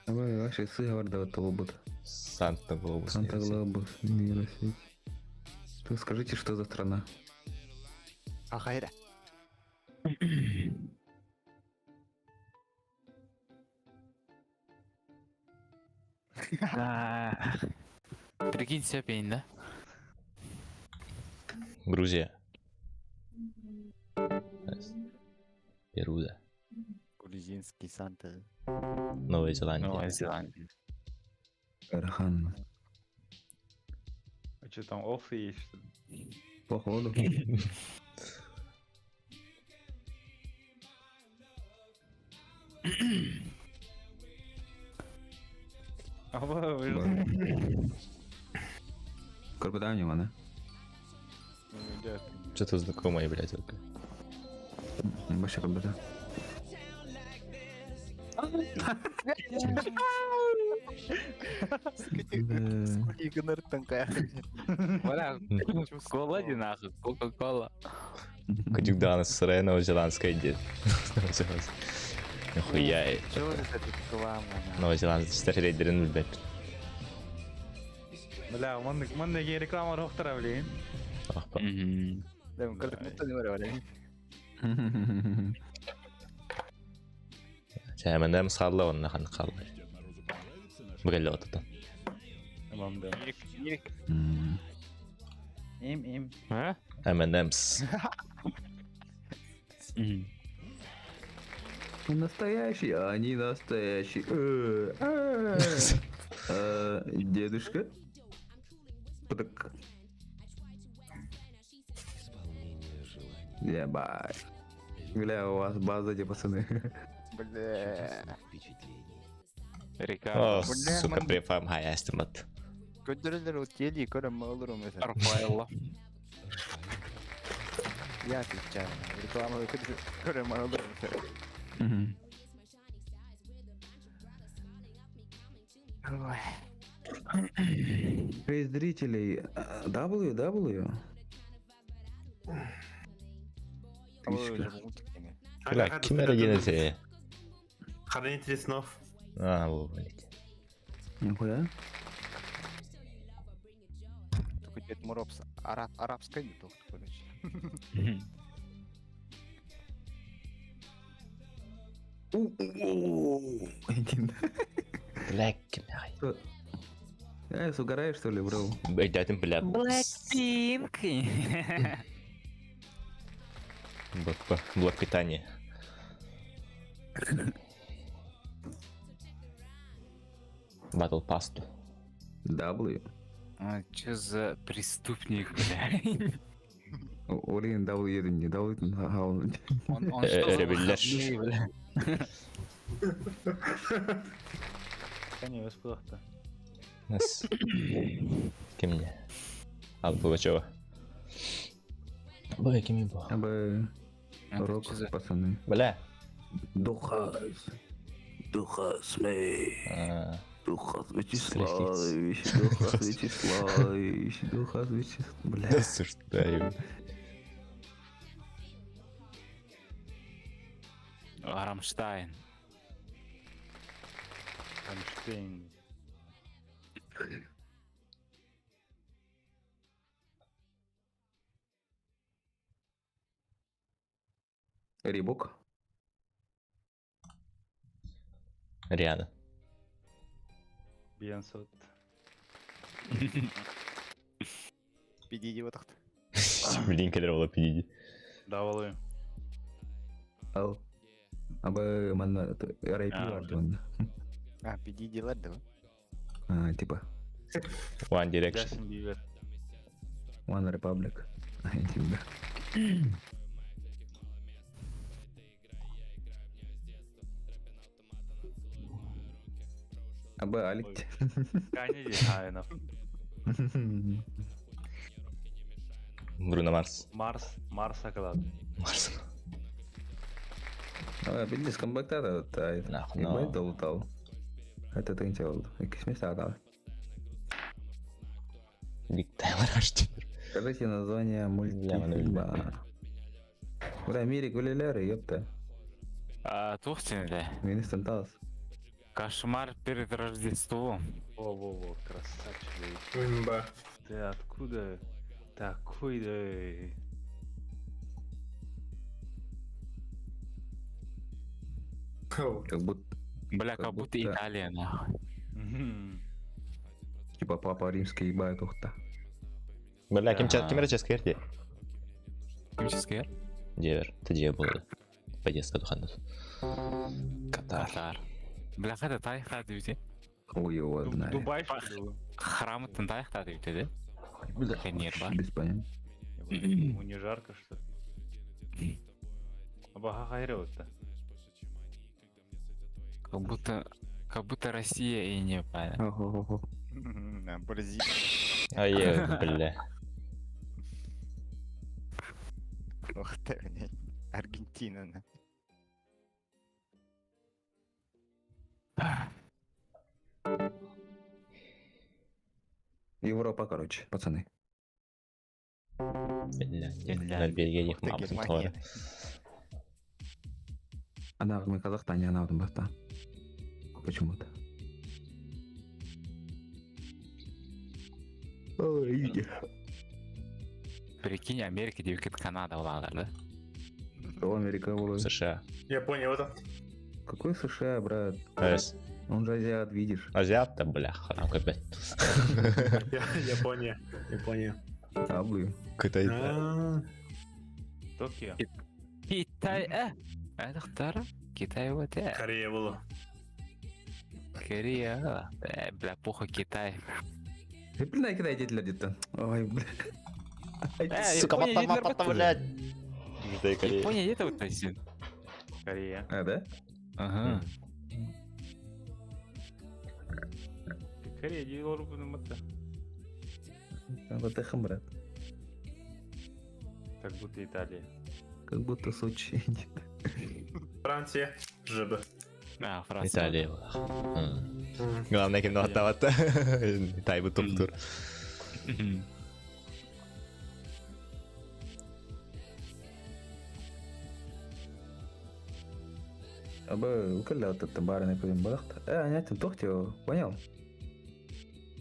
Давай, вообще, сыговор да вот Санта Глобус. Санта Глобус, нейросеть. Ты скажите, что за страна? Ахайра. Да. Прикинь, все пень, да? Грузия. Перуда. Грузинский Санта. Новая Зеландия. Новая Зеландия. Карахан. А что там, овцы есть, что ли? Походу. А вы Карпатания, мана. Что-то знакомое, блядь, только. Вообще как будто. Игнортан Бля, кола не нахуй, кока-кола. Кадюгдана СССР, новозеландская дед. Новозеландская. Нахуя это? Что за реклама? Новозеландцы рейдерин, блядь. Бля, маннык реклама рохтара, блин. Да, он как будто не варвар. Чаймандам схалла он нахан халла. Бгелле ототон. Вам да. Им, им. А? M&M's. Он настоящий, а они настоящие. Дедушка? Так. Ебать. Бля, у вас база, где пацаны. Бля. О, сука, префам high estimate. Көдөрөлөр утели көрө малыр mesela. Рафаэлло. Я отвечаю. Реклама көрө малыр mesela. Шесть зрителей. W, W. Бля, ким эрэ диэн Хранители снов. А, бу, блядь. Нихуя. Только Дед Мороз араб, арабская не только, короче. Бля, ким Э, угораешь, что ли, бро? Блядь, бля. Blackpink. Блок, блок питания. Батл пасту. W. А, чё за преступник, бля? Олин W не W. Он, он что за Ребеллер. выходные, бля? Конечно, успел-то. Нас. Ким мне? Ал Пугачева. Бля, ким был? Абы. Рок, пацаны. Бля. Духас. Духас, мэй. А, Духас Вячеславович, Духас Вячеславович, Духас Вячеславович. Бля. Осуждаю. Рамштайн. Рамштейн. Рибок. Риана. Бейонсе. Пиди вот так. Блин, кэлэр ола пиди. Давалы. Ал. Абы манна RIP бар А, пиди дела, да? А, типа. One Direction. Джастин Бибер. One Republic. Типа. Абы Алик. Канеди Хайнов. Бруно Марс. Марс. Марс Аклад. Марс. А, видишь, камбэктар это. Ебать долутал. Это ты делал. Икс месяца. Биг Тайлер Аштин. Скажите название мультфильма. Бля, Мирик, улеляры, ёпта. А, Тухтин, бля. Министр Тас. Кошмар перед Рождеством. Во-во-во, красавчик. Имба. Ты откуда такой, да? Как будто... Бля, как будто Италия, нахуй. Типа папа римский ебает ухта. Бля, ким ким эрэ ческерди? Ким ческер? Девер. Ты где был? Поездка духаннар. Катар. Катар. Бляха, это тайхта дүйте. Хуй его знает. Дубай, что ли? Храмыттан тайхта дүйте, да? Конер бар. Без понятия. Ему не жарко, что ли? Абаха хайры вот-то. Как будто, как будто Россия и не понятно. Ого-го. Бразилия. Ай, бля. Ох ты, блядь. Аргентина. на. Европа, короче, пацаны. Финляндия. Норвегия, их Ух ты, мама Германия. Она в Казахстане, она в Донбассе. Почему-то. Ой, Прикинь, Америка девкет Канада уладар, да? Что Америка была? США. Япония, вот Какой США, брат? С. Он же азиат, видишь. Азиат-то, бля, храм опять. Япония. Япония. Таблы. Китай. А, Токио. Китай, э? Это второ? Китай вот, э. Корея была. Корея, э, бля, похуй Китай. Ты, блин, кидай дети где-то. Ой, бля. Э, Сука, Япония потом, где-то потом, вот, блядь. Китай, Корея. Япония где-то вот здесь. Корея. А, да? Ага. Корея, Европа, ну, это. Вот это брат. Как будто Италия. Как будто Сочи. Франция. ЖБ. А, Франция. Италия. М. Главное, кино оттават. Тай бы тур. Абы уколля вот это барный кудин бахт. Э, они там тохтио, понял?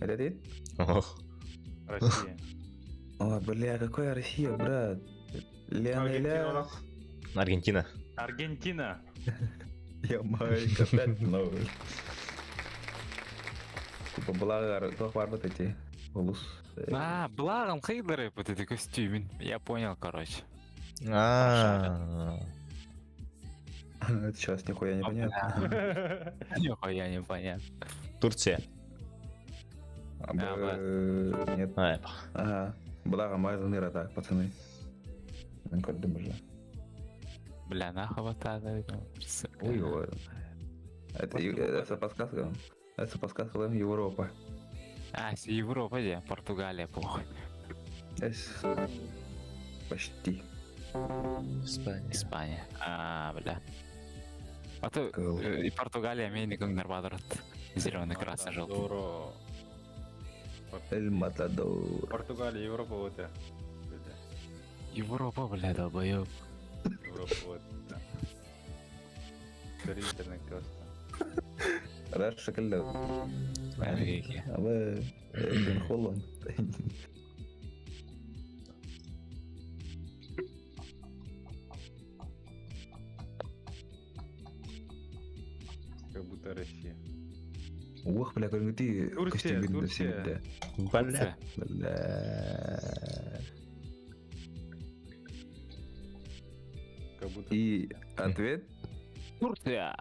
Это ты? Ох. Россия. О, бля, какая Россия, брат? Леонеля. Аргентина. Аргентина. Ямайка, опять новый. Типа была тох барбат эти. Улус. А, благом хейдеры вот эти костюмы. Я понял, короче. А. Это сейчас нихуя не понятно. Нихуя не понятно. Турция. Абы, Нет. А, Ага. Благо Майзен так, пацаны. Ну, как думаешь, Бля, нахуй вот это. сука. Ой, ой. Это, это подсказка. Это подсказка им Европа. А, с Европа, где? Португалия, похуй. Эс- Почти. Испания. Испания. А, бля. А то и Португалия, Америка, Нарбадрот. Зеленый, красный, желтый. Здорово. Эль Матадор. Португалия, Европа, вот это. Европа, бля, долбоёб. Европа, вот. Да. Интернет просто. Раша калля. Америка. Абы Бен Холланд. Как будто Россия. Ох, бля, как ты Турция, Турция. Бля. Бля. Как будто И ответ? Турция.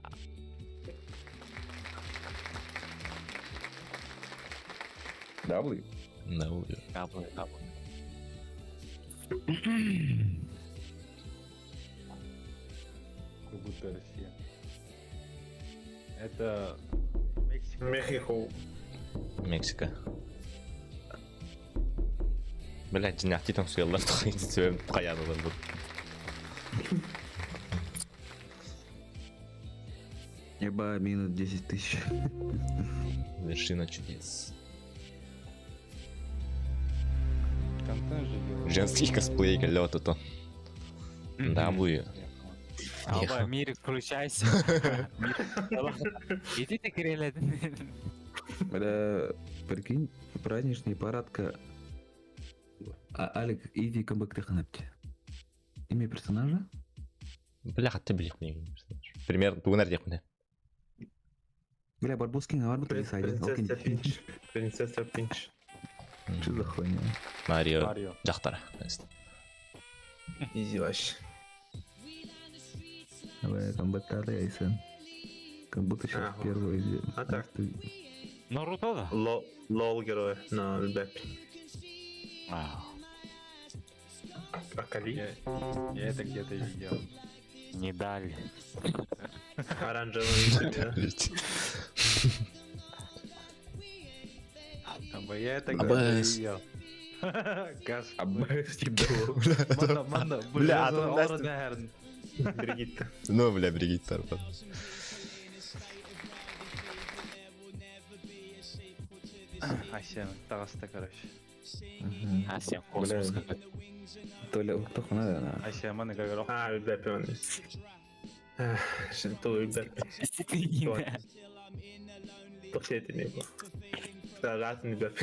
W. W. W, W. Как будто Россия. Это Мексика. Мехико. Мексика. Блядь, дьиҥнээхтии тоҥсуйаллар сөбүм хайаан ылар бу. Еба, минус 10 тысяч. Вершина чудес. Контент же делают. Женский косплей лед это. W. Аба, Мирик, включайся. Иди ты, Кирилл. Бля, прикинь, праздничный парадка. А, Алик, иди камбэк таханапти. Имя персонажа? Бля, ты блядь, мне Примерно тугунар диэхпинэ. Бля, Барбоскин, а Барбот Принцесса Пинч. Принцесса Пинч. Что за хуйня? Марио. Марио. Дьахтара. Изи вообще. Давай, комбатары Айсен. Как будто сейчас первый из... А так. Наруто да? Лол герой на Бэп. Акали. Я это где-то видел. Не дали. Оранжевый. да? Аба, я это где-то АБС. видел. Газ. АБС Манда, манда, Бля, а там Настя- Бригитта. Ну, бля, Бригитта. Асен, таҕыста, короче. Асен космос какой-то. Толя, кто надо, на. Асен, маны как А, Бэп он. Что Бэп? Последний был. Разный Бэп.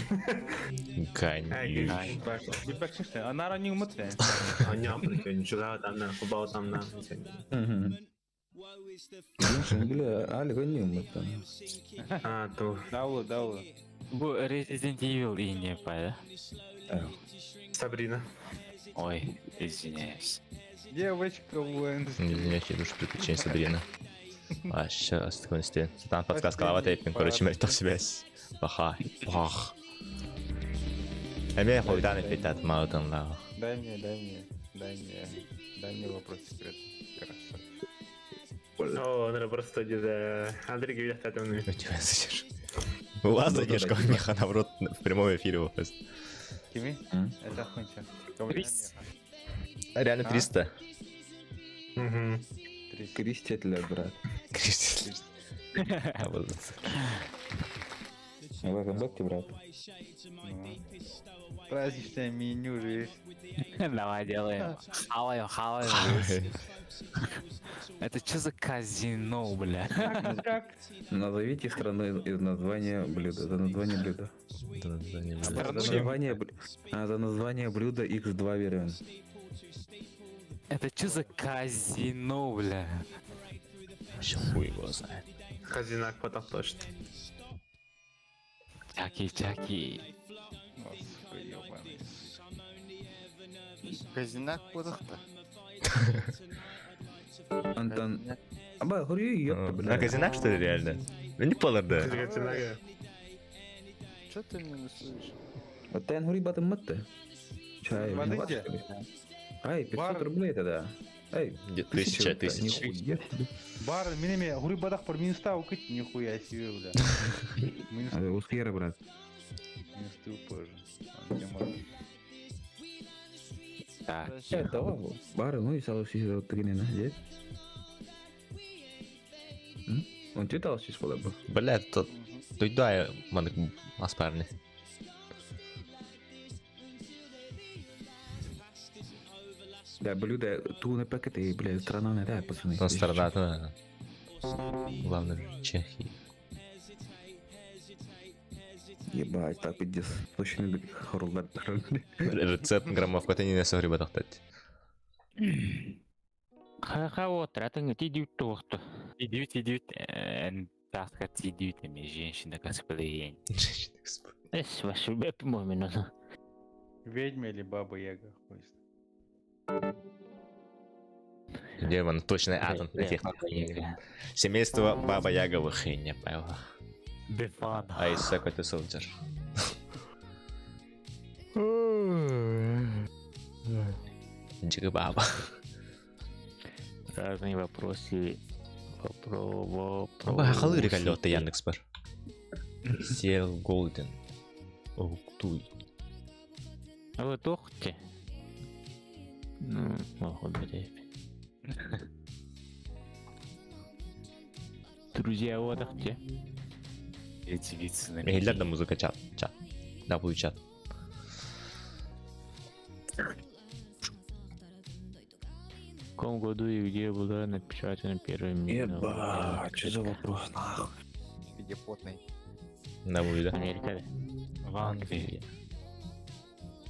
Конечно. Билбэккин, анара не умытве. Бля, Алик, не умыт А, то. Даулы, даулы. Бу Resident Evil и не да? Сабрина. Ой, извиняюсь. Девочка Уэнс. Не душу приключений Сабрина. А, сейчас, секунду, Там подсказка лава тейпин, короче, мертв связь. Баха, бах. Эме хуйдан эпитет маутын лава. Дай мне, дай мне, дай мне, дай мне вопрос секрет. Красавчик. О, наверное, просто где Андрей говорит, это он. Тебя задержу. У задержка меха, наоборот, в прямом эфире вопрос. Кими? Это хуйня. Реально 300. Угу. Крестителя, брат. Креститель. Welcome back, брат. Праздничное меню же есть. Давай делаем. Хаваем, хаваем. Это что за казино, бля? Как? Назовите страну из названия блюда. За название блюда. За название, за название блюда X2 берем. Это что за казино, бля? Вообще хуй его знает. Казинак потом точно. Чаки, чаки. Сука, ебаный. Казинак кудахта. Антон. Аба, хури, ёпта, бля. На казинак, что ли, реально? Ну не полар, да. Чё ты меня не слышишь? Вот ты хури батым матте. Чай, Смотрите. Ай, 500 рублей тогда. Ай, Тысяча, тысяча. Нихуя себе. Бар, минеме, хури бадах пар минус тау кыть, нихуя себе, бля. Минус, А, Усхера, брат. минус ты позже. Так. Э, давай, бар, ну и сало си тринена, здесь. Он тебе дал сейчас бы. Бля, тут Туйдай манык аспарни. Да, блюдо, ту на пакеты, бля, страна не да, пацаны. Ну, страна, да. Главное, Чехии. Ебать, так пиздец. Точно хоролдар. Рецепт граммовка ты не согреба тохтать. Ха-ха, вот, ратын, ти дют туохту. Идют, идют, таска идют, женщина косплеень. Женщина косплеень. Эс, вашу бэп момент. Ведьма или баба Яга, хуй знает. Где он точно атом этих Семейство Баба Яговых, я не понял. Бефан. А из какой-то солдер. Джига баба. Разные вопросы. Вопро, Аба халы рекалёта Яндекс бар. Сел Голден. Уктуй. А вы тохте? Ну, охот, блядь. Друзья, вот ахте. Эти вицы на Мейлер да музыка чат. Чат. Да, будет чат. В каком году и где была напечатана первая Ебать, что за вопрос, нахуй? Где потный? Да, будет, да. Америка. В Англии.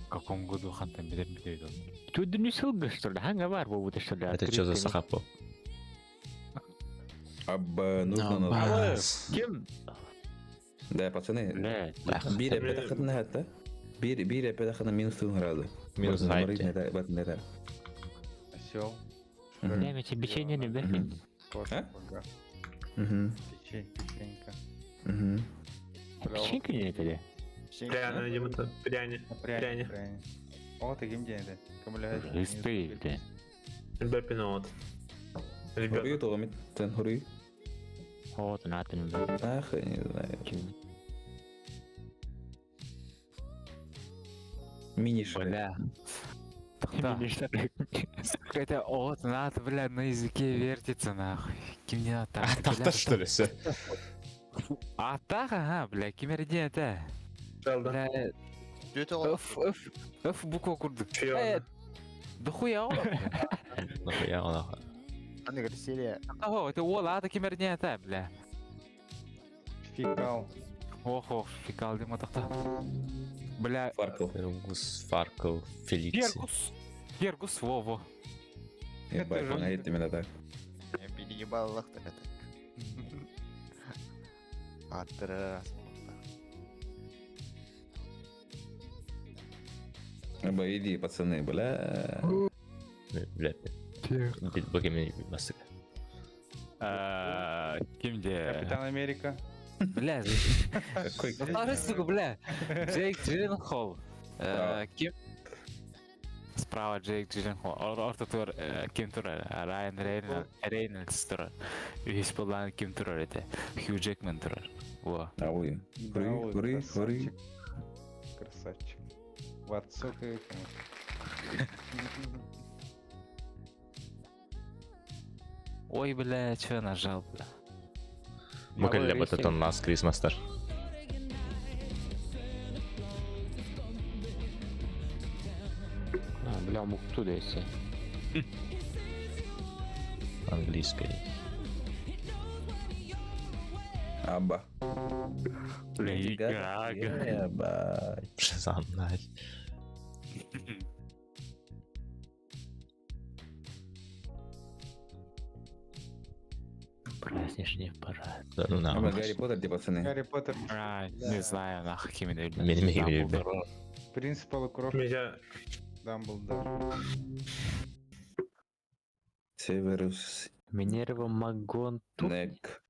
В каком году Хантан Бедер Тут не сылга, что ли? Ханга бар будет, что ли? Это что за сахапо? Абба, нужно назвать. Кем? Да, пацаны. Бире педахатна хатта. Бире бире педахатна минус 1 градус. Минус 2. Осел. Бля, печенье не бэхин. Кошка. Угу. Печенька. Угу. Печенька не это ли? Пряно, видимо, это пряни. Пряни. Пряни. О, ты ким день, да? Листы, бля. Ребят, Хурую тоҕомит тен хуруй. Вот, натын. Ах, я не знаю. Мини-шрек. Бля. Да. Это от надо, бля, на языке вертится, нахуй. Ким не надо так. Так-то что ли все? А так, ага, бля, ким это? Бля, Ф, Ф, Ф буква курдук. Да хуя он. Нахуя он? Аны говорит, серия. Ого, это ола, это ким это, бля. Фекал. Ох, ох, фекал дима тахта. Бля. Фаркл. Фергус, Фаркл, Фелиция. Фергус. Фергус, во, во. Ебать, помогите именно так. Я переебал лах так это. Атрас. Аба, иди, пацаны, бля. Бля. Бил кемini bilmezdik. Кимде? Капитан Америка. Бля. Какой Повтори, сука, бля. Джейк Джилленхол. Ким? Справа Джейк Джилленхол. Орта тур ким турар? Райан Рейнольдс турар. Үһүс буоллаан ким турар этэ? Хью Джекман турар. Во. Ауй. Хуруй, хуруй, хуруй. Красавчик. Ватсок и Ой, бля, чё я нажал, бля? Бу кэллэ бататон Last Christmas тар. А, бля, мукту десе. Английский. Аба. Леди Гага. Ебать. Шазам, блядь. Праздничный парад. Да ну Аба, нахуй. Гарри Поттер, где пацаны? Гарри Поттер. А, не знаю, нахуй ким это. Мин мин билбэт. Принц полукровка. Меня... Дамблдор. Северус Минерва Магон Нек.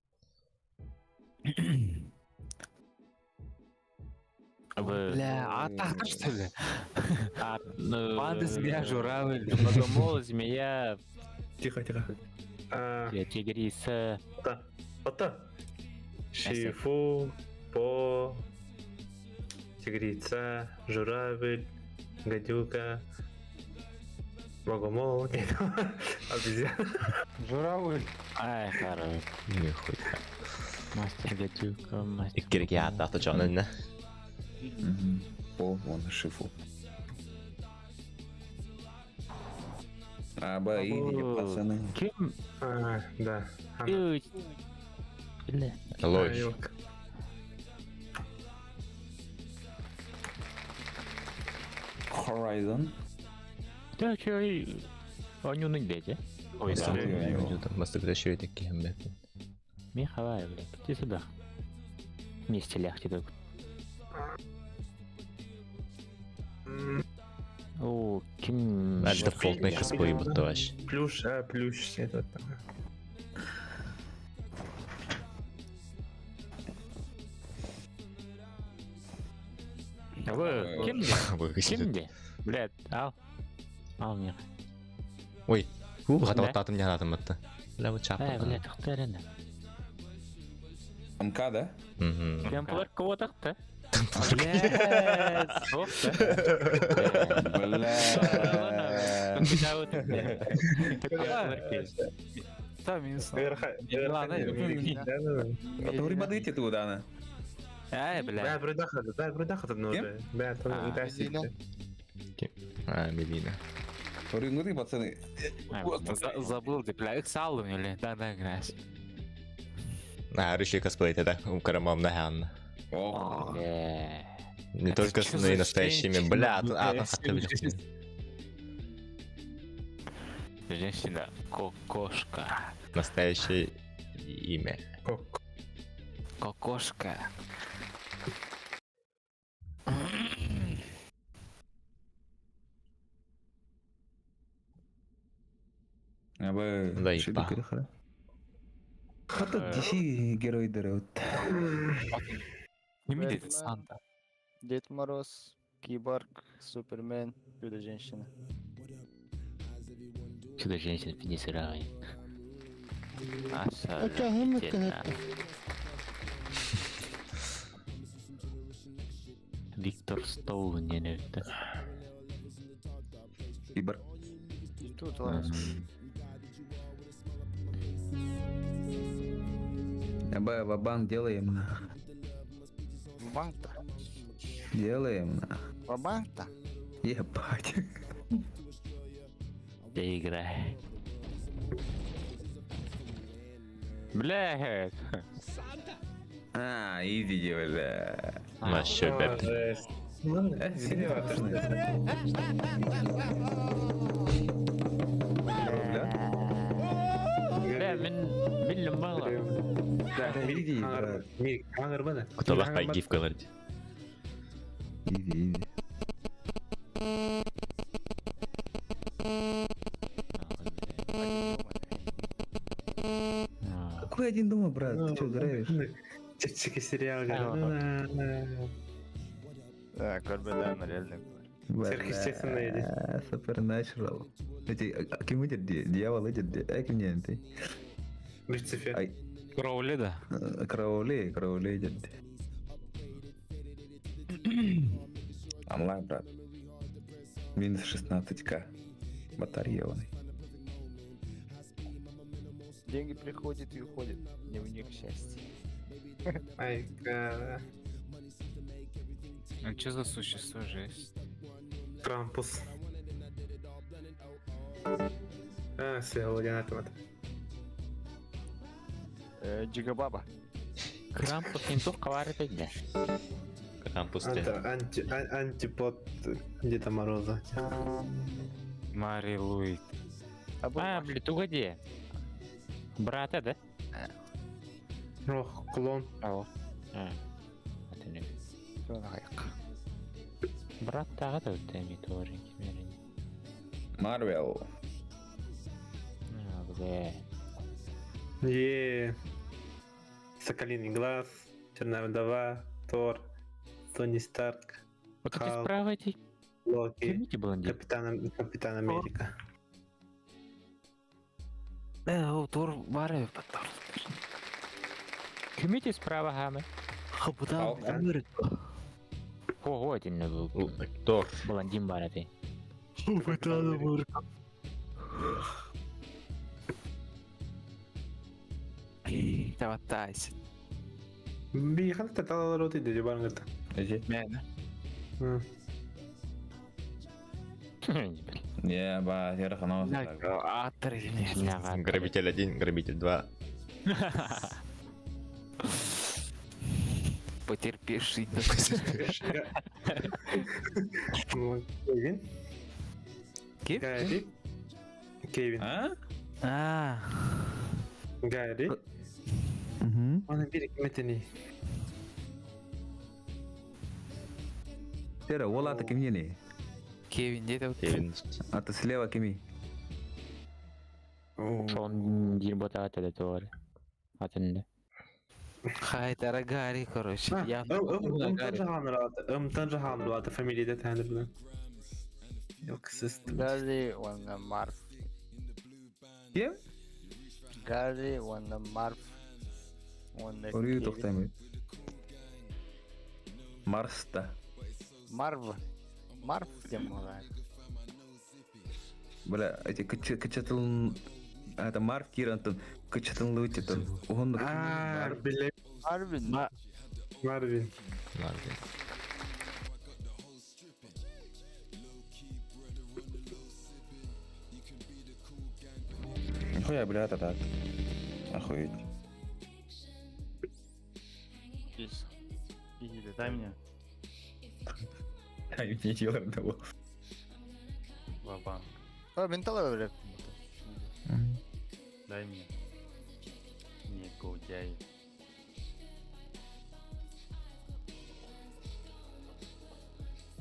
Бля, а так что ли? А, ну, Панда, змея, журавль. Богомол, змея, Тихо, тихо. А, бля, тигриса. Ата. Ата. Шифу, по, тигрица, журавль, гадюка, богомол, нет, обезьяна. Журавль. Ай, хорош. Нихуя. Мастер гадюка, мастер. Иккирги ааттаахта дьонун По, вон, шифу. Аба, иди, пацаны. Ким? А, да. Она. Бля. Лось. Ёлка. Horizon. Да, чё, и... Они не бейте. Ой, да. Мастер еще и такие, блядь. Михалай, блядь, иди сюда. Вместе лягте только. О, ким... А дефолтный косплей будто вообще. Плюш, а, плющ, это там. Вы, ким де? Вы Ким де? Блядь, ал. Ал мне. Ой, у, Да? хатабаттаатым не хатым батта. Бля, вот чапа. Эй, блядь, тахтарина. МК, да? Мгм. Темплар кого тахта? Блядь, сох, Бля. да? Да, минус. Ладно, Который бадыти туда, она. Ай, бля. Бля, вроде да, вроде Кем? Да, там А. да, А, Мелина. Говорю, пацаны. Забыл, где, бля, их салом или? Да, да, грязь. А, решили косплей тогда. У Карамам на Ох. Не Это только чё с за но и настоящими. женщина, Бля, бля, а, там хатта женщина? Женщина, кокошка. Настоящее имя. Кокошка. Аба, Да, шиды ипа. кырыхара. Хата DC геройдары вот. Кими dedi Бэтмен, Санта? Дед Мороз, Киборг, Супермен, Чудо-женщина. Чудо-женщина пидесирай. Аша. Виктор Стоун не это. Киборг. И тут ладно. Аба, ва-банк делаем. Ва-банк-то? Делаем. Ва-банк-то? Ебать. Да играй. Бля. А, изи бля. Вообще, бля. Жесть. Серьезно. Бля, мен билим бала. Изи, брат. Хаңыр баны. Кто лахпай гифка говорит. Изи, изи. Какой один дома, брат? Ты что, угораешь? Чепчики сериал. Да, Корбедан реально. Сверхъестественное иди. Супернэчрал. Эти, а кем идет дьявол идет, а кем не ты? Люцифер. Кроули, да? Кроули, Кроули идет. Онлайн, брат. Минус 16к. Батарея. Деньги приходят и уходят. Дневник счастья. Ай, га. А что за существо, жесть? Крампус. А, все, я на Джигабаба. Крампус не тух кавары да. Крампус те. Антипод Деда Мороза. Мари Луит. А, бля, тугади. Брата, да? Ох, клон. Ау. А. Это не. Брат тағы да өтті ми кемерин. Марвел. А, бля. Е. Соколиный глаз, Черная вдова, Тор, Тони Старк, Вот это Халк, справа эти. Локи, Кемите блондин. Капитан Америка. Э, Тор бары Тор. Кемите справа хамы. Капитан Америка. Ого, один был. Кто? Блондин бар ты. Капитан Америка. Таватайся. Бихал татала роты дядя Барнгата. Эти? Мен. Не, ба, я раханал. Грабитель 1, грабитель 2. Потерпевший. Кевин? Кем? Гарри? Кевин. А? А. Гарри? Оны бир киметени. Тера, ол аты кімне не? Кевин деді. Кевин. Аты слева кими? Шон дирбота аты да туар. Атында. Хайтара Гарри, короче. Я Ым Танжахан фамилия тәнді бұны. Yok Гарри уонна Марв. Кем? Гарри уонна Марв. Уонна Орию Кевин. тоқтаймын. Марста. Марв. Марв тем болар. Бля, эти кычатыл... Это Марв Кирантон. Кычатыл Лутитон. Он... А, бля. Марвин. Марвин. Марвин. Нихуя, бля, это так. Охуеть. Здесь. Иди, дай мне. Дай мне делаем того. Ва-банк. А, ментала, бля. Дай мне. Негодяй.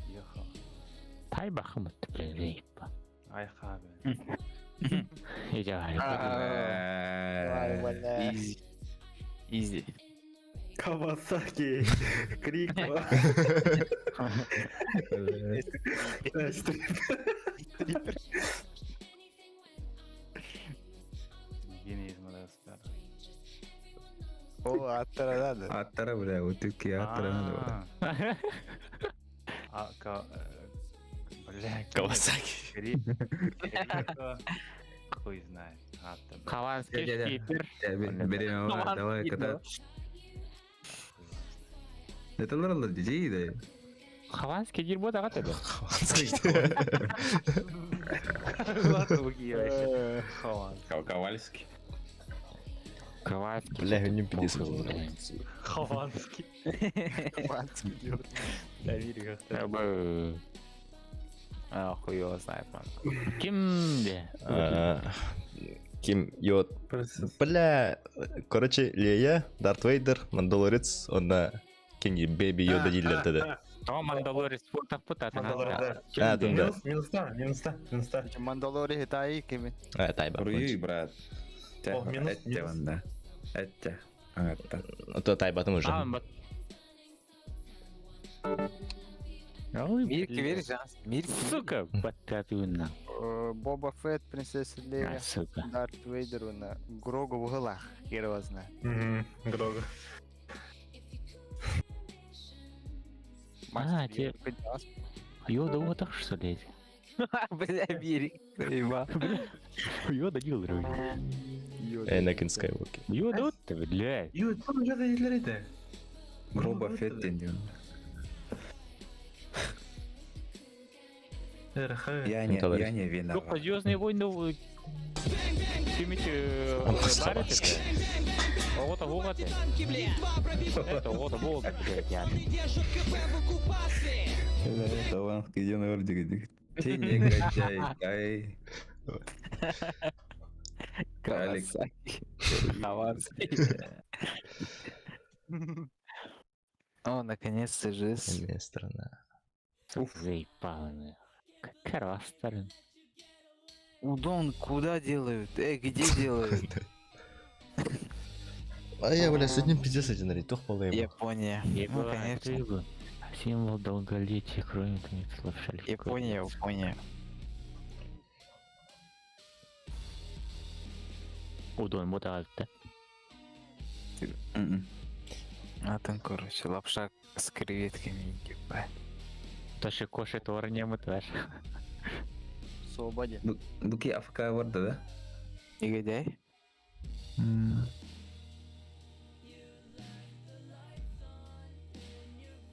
Ехал. Тай бахымыт, бля, рейпа. Айха, бля. Идеально. Изи. Изи. Кавасаки. Крик. Стрип. Гений из Мадагаскара. О, аттара надо. Аттара, бля, вот такие аттара надо. А, А, бля, Кавасаки. Крико. Хуй знает. А, там, бля. Хованский шкипер. Берем, давай, кота. Это лорла детей, да? Хованский дерьмо да это. Хованский. Ладно, вообще. Хованский. Ковальский. Ковальский. Бля, не пиздец. Хованский. Хованский делает. Да, верю, как Б. А, хуй его знает, man. Ким де? Ким Йод. Бля, короче, Лея, Дарт Вейдер, Мандалорец, он на Ким Бэби Йода дилер тогда. О, Мандалорец, пута пута. Мандалорец, А, там да. Минус, минус 100, минус 100, минус 100. Мандалори таи кими. А, тайба. Руи, брат. О, минус, Этте, минус. ванда. Этте. Атта. То тайба там уже. А, бат. Ой, Мир бля. веришь, Жанс? Мир Сука, бататуна. Боба Фетт, принцесса Лея, А, сука. Дарт Вейдер, на Грогу в углах, хер его знает. Грога. А, те... Йода вот так что ли? Бля, Мирик, заебал. Йода дил, Энакин Скайуокер. Йода вот ты, блядь. Йода, Йода дилер это. Боба Фетт ден. Я не, я не виноват. Только Звездные войны... Кимите... Хованский. Вот вот это. Это вот вот, блядь. Хованский ден ордик. Ты негодяй, ай. Алекс. Хованский. О, наконец-то жизнь. Страна. Заебал. Какая сторона. Удон куда делают? Где делают? А я, бля, с одним пиздец один ритох полый. Япония. Ну, конечно. Символ долголетия, кроме лапша Япония, Япония. Удон, вот это. А там, короче, лапша с креветками, ебать. Таши коши торнем и тварь. Свободе. Дуки АФК варда, да? Негодяй?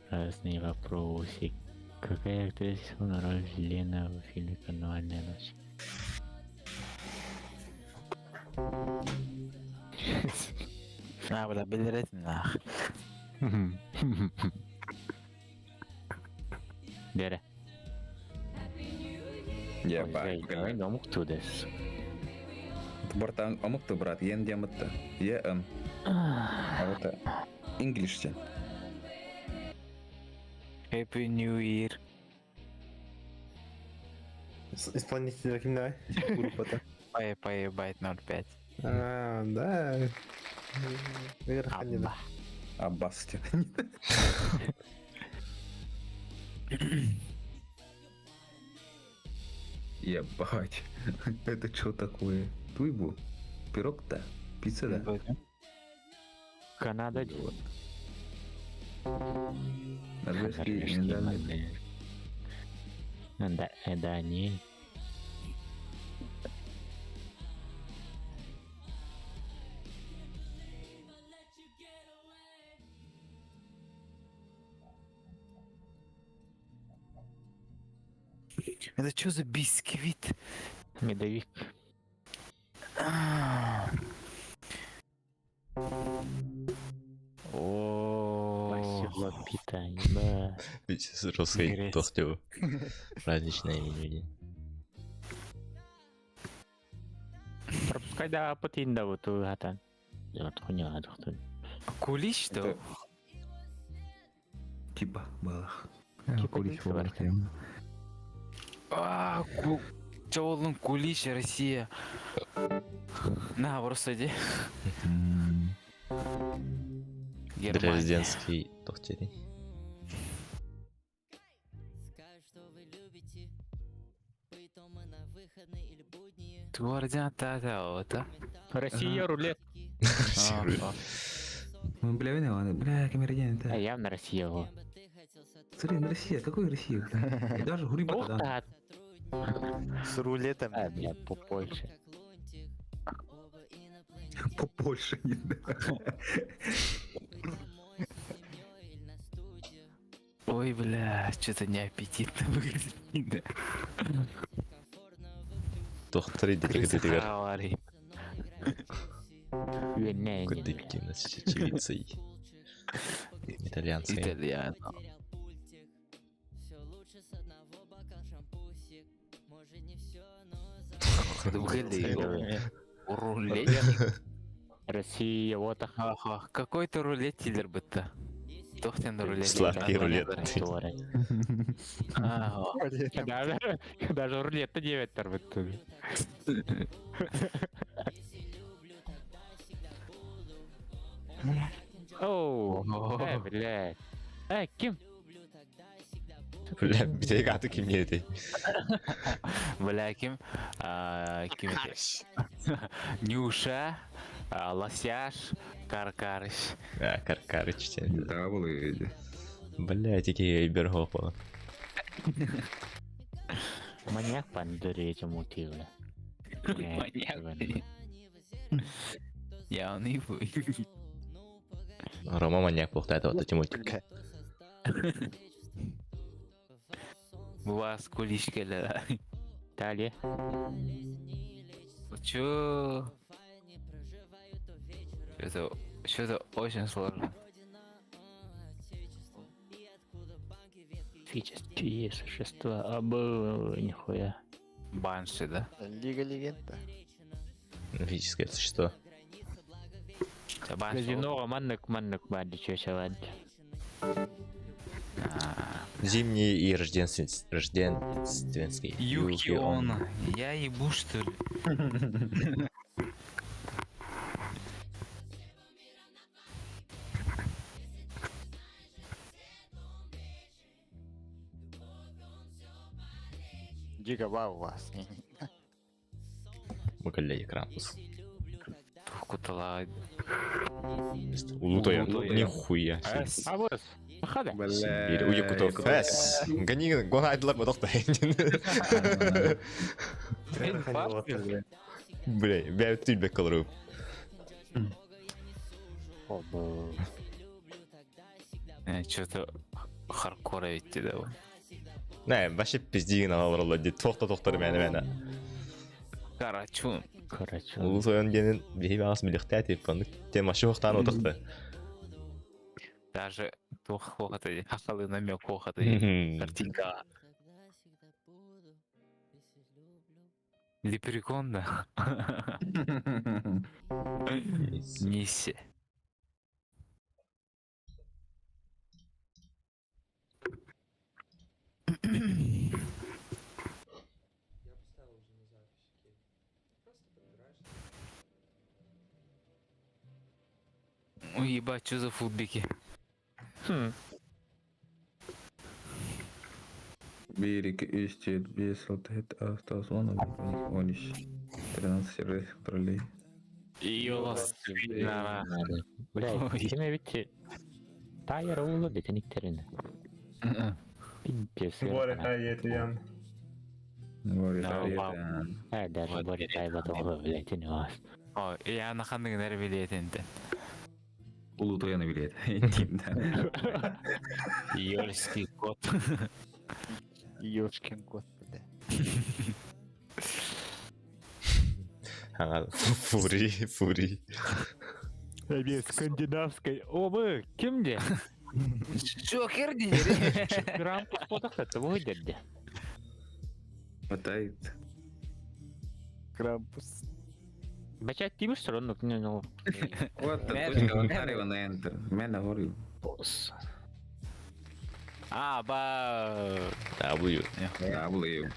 Разные вопросы. Какая актриса исполнила роль Лена в фильме «Карнавальная ночь»? А, бля, блядь, нах. Дere. Я ба. Омук тудес. Борта омук брат, ен демытты. Е м. А вот English ден. Happy New Year. Исполнитель ким давай? Группа-то. Поебать 05. А, да. Вверх не да. Аббас Ебать. Это что такое? Туйбу? Пирог-то? Пицца, да? Канада. Норвежский миндальный. Да, да, не. Это что за бисквит? Медовик. О, питание. Ведь русский тохтю. Праздничное меню. Пропускай да потин да вот хатан. Вот хуйня доктор. Кулич что? Типа балах. Кулич А, ку... Чоолун Кулич, Россия. На, просто иди. Германия. Дрезденский тохтери. Гвардиан та та Россия рулет. Россия рулет. Мы, бля, виноваты. Бля, камердиан, А явно Россия его. Смотри, на Россия, какой Россия? бля? Даже Гуриба Ух да. С рулетом. А, бля, по Польше. По Польше не да. Ой, бля, что-то неаппетитно выглядит. Тохтери декетигер. Крысы Кудыкина с чечевицей. Итальянской. Итальяно. Рулет. Россия, вот Ага, какой-то рулет дилер бытта. Тохтен рулет. Сладкий рулет. Даже, даже рулет-то 9 торбит. Оу, блядь. Кем? Бля, битек аты ким еді. Бля, ким? А, Ким это? Нюша, а, Лосяш, Каркарыч. А, Каркарыч. Да, был Бля, тики Ибергопа. Маньяк пандыры этим мутил. Маньяк. Я он и Рома маньяк болты, вот эти мультик. Вас куличка Далее. Чё? Это что-то очень сложно. Физические существа, а был нихуя. Банши, да? Лига легенда. Мифическое существо. Казино маннык маннык бади чешевать. Зимний и рождественский. Юкион. Я ебу, что ли? Гига вау у вас. Бля, Крампус. Кутала. Улутой. Нихуя. А вот, хада. Сибирь. Уякутов. Фэс. Гони, гона айдлар бодохта. Бля, бля, түйбек колору. Что-то хардкор ведь да. Не, вообще пиздигин алар ди. Тохта тохтар мени мени. Карачун. Карачун. Улус оян генин бихи аас милихтää типпан. Тема шохтан отохта. Даже тух хохоты, хахалы намек хохоты. Картинка. Лепрекон, да? Миссия. Ой, ебать, что за футбики? Хм. Берег истит без алтает автозвона ониш. 13 троллей. Ёлас. Бля, ким ведь Тайр улы бетениктерин. Пиздец. Боря, Ян. Боря, А, даже Боря Тайба тоже, блядь, не вас. О, я на ханнык нервилетенте. Улутояны билет. Ёльский кот. Ёшкин кот, бля. Ага, фури, фури. Скандинавской. О, вы, ким де? Джокер Крампус потахта, выйдет. Хватает. Крампус. Бачать тимиш все равно, ну. Вот, точка, вот на Enter. Меня говорю. А, ба... W. W.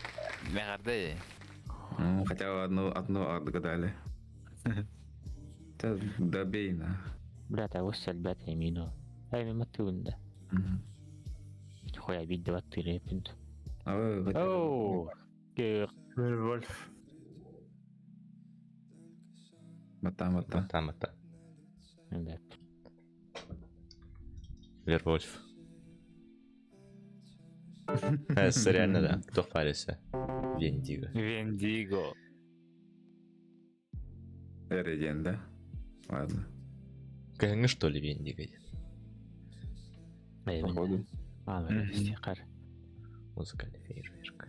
Мегарде. Ну, хотя бы одну отгадали. Да добей на. Бля, того сельбят мину. Ай, мимо тында. Хуя бить два тыры пинт. Оу. Вервольф. Мата, мата. Мата, мата. Да. Вервольф. Реально, да. Кто парится? Вендиго. Вендиго. Эриден, да? Ладно. Кәңі что ли Вендиго? Походу. А, ну, стихар. Музыкальный фейерверк.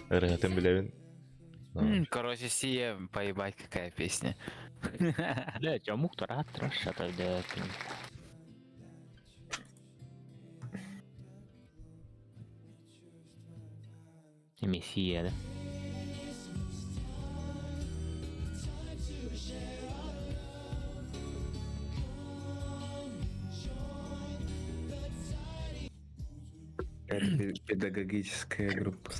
Ырыгатын билебин. Короче, сие, поебать, какая песня. Бля, чё, мук траша тогда. Мессия, да? Это педагогическая группа.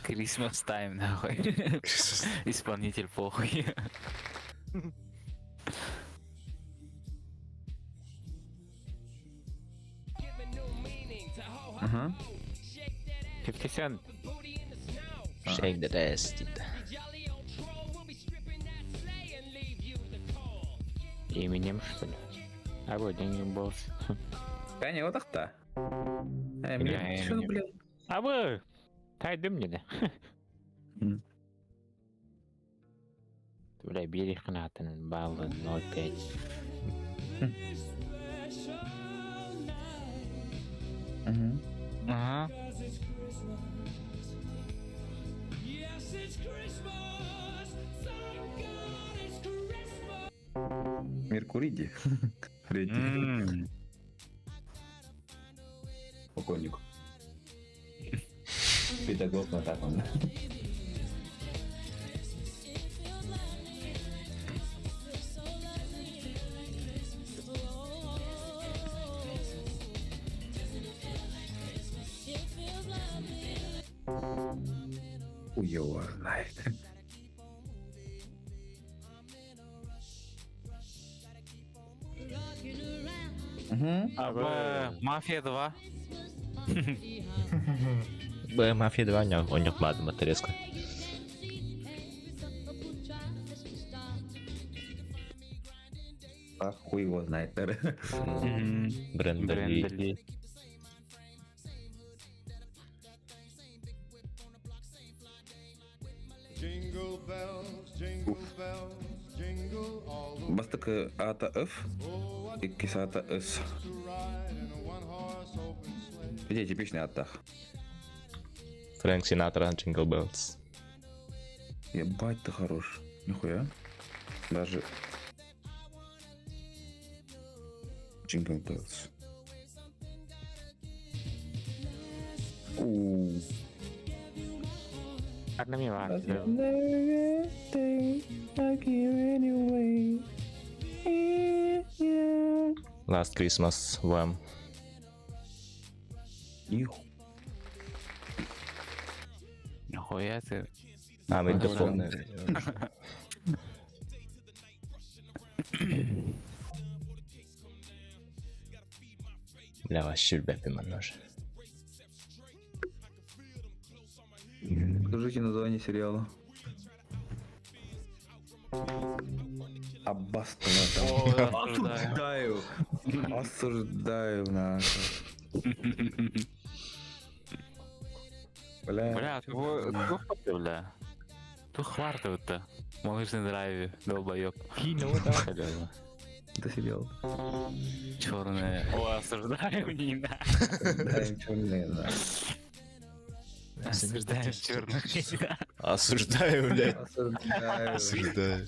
Christmas time, нахуй. Исполнитель похуй. Ага. 50 Cent. Shake that ass, дейді. Eminem, что ли? А вот деньги был. Да не, вот так-то. Э, что, блин? А вы? Тайдым мне, да? Бля, бери ханатын, баллы 0,5. Ага. Меркуриди. Рейтинг. Покойник. Педагог на так он. Хуй его знает. А, Б, Мафия 2. Б, Мафия 2 оньок бадым резко. А хуй его знает. Бренда Ли. Бастык ата F, иккис ата S. Где типичный аттах? Фрэнк Синатра, Jingle Bells. Ебать ты хорош. Нихуя. Даже... Jingle Bells. У. Одна мимо. Last Christmas, Wham. Ниху. Нихуя ты. А, мы дополнили. Бля, вообще ребята, манож. Скажите название сериала. Аббас О, Осуждаю. Осуждаю, нахуй. Бля. Бля, ты бля. Ты хвартовый-то. Малыш на драйве, долбоёб. Кино, да, Это сериал. Черное. О, осуждаем, не надо. Осуждаем черное, да. Осуждаем черных. Осуждаю, блядь. Осуждаю. Осуждаю.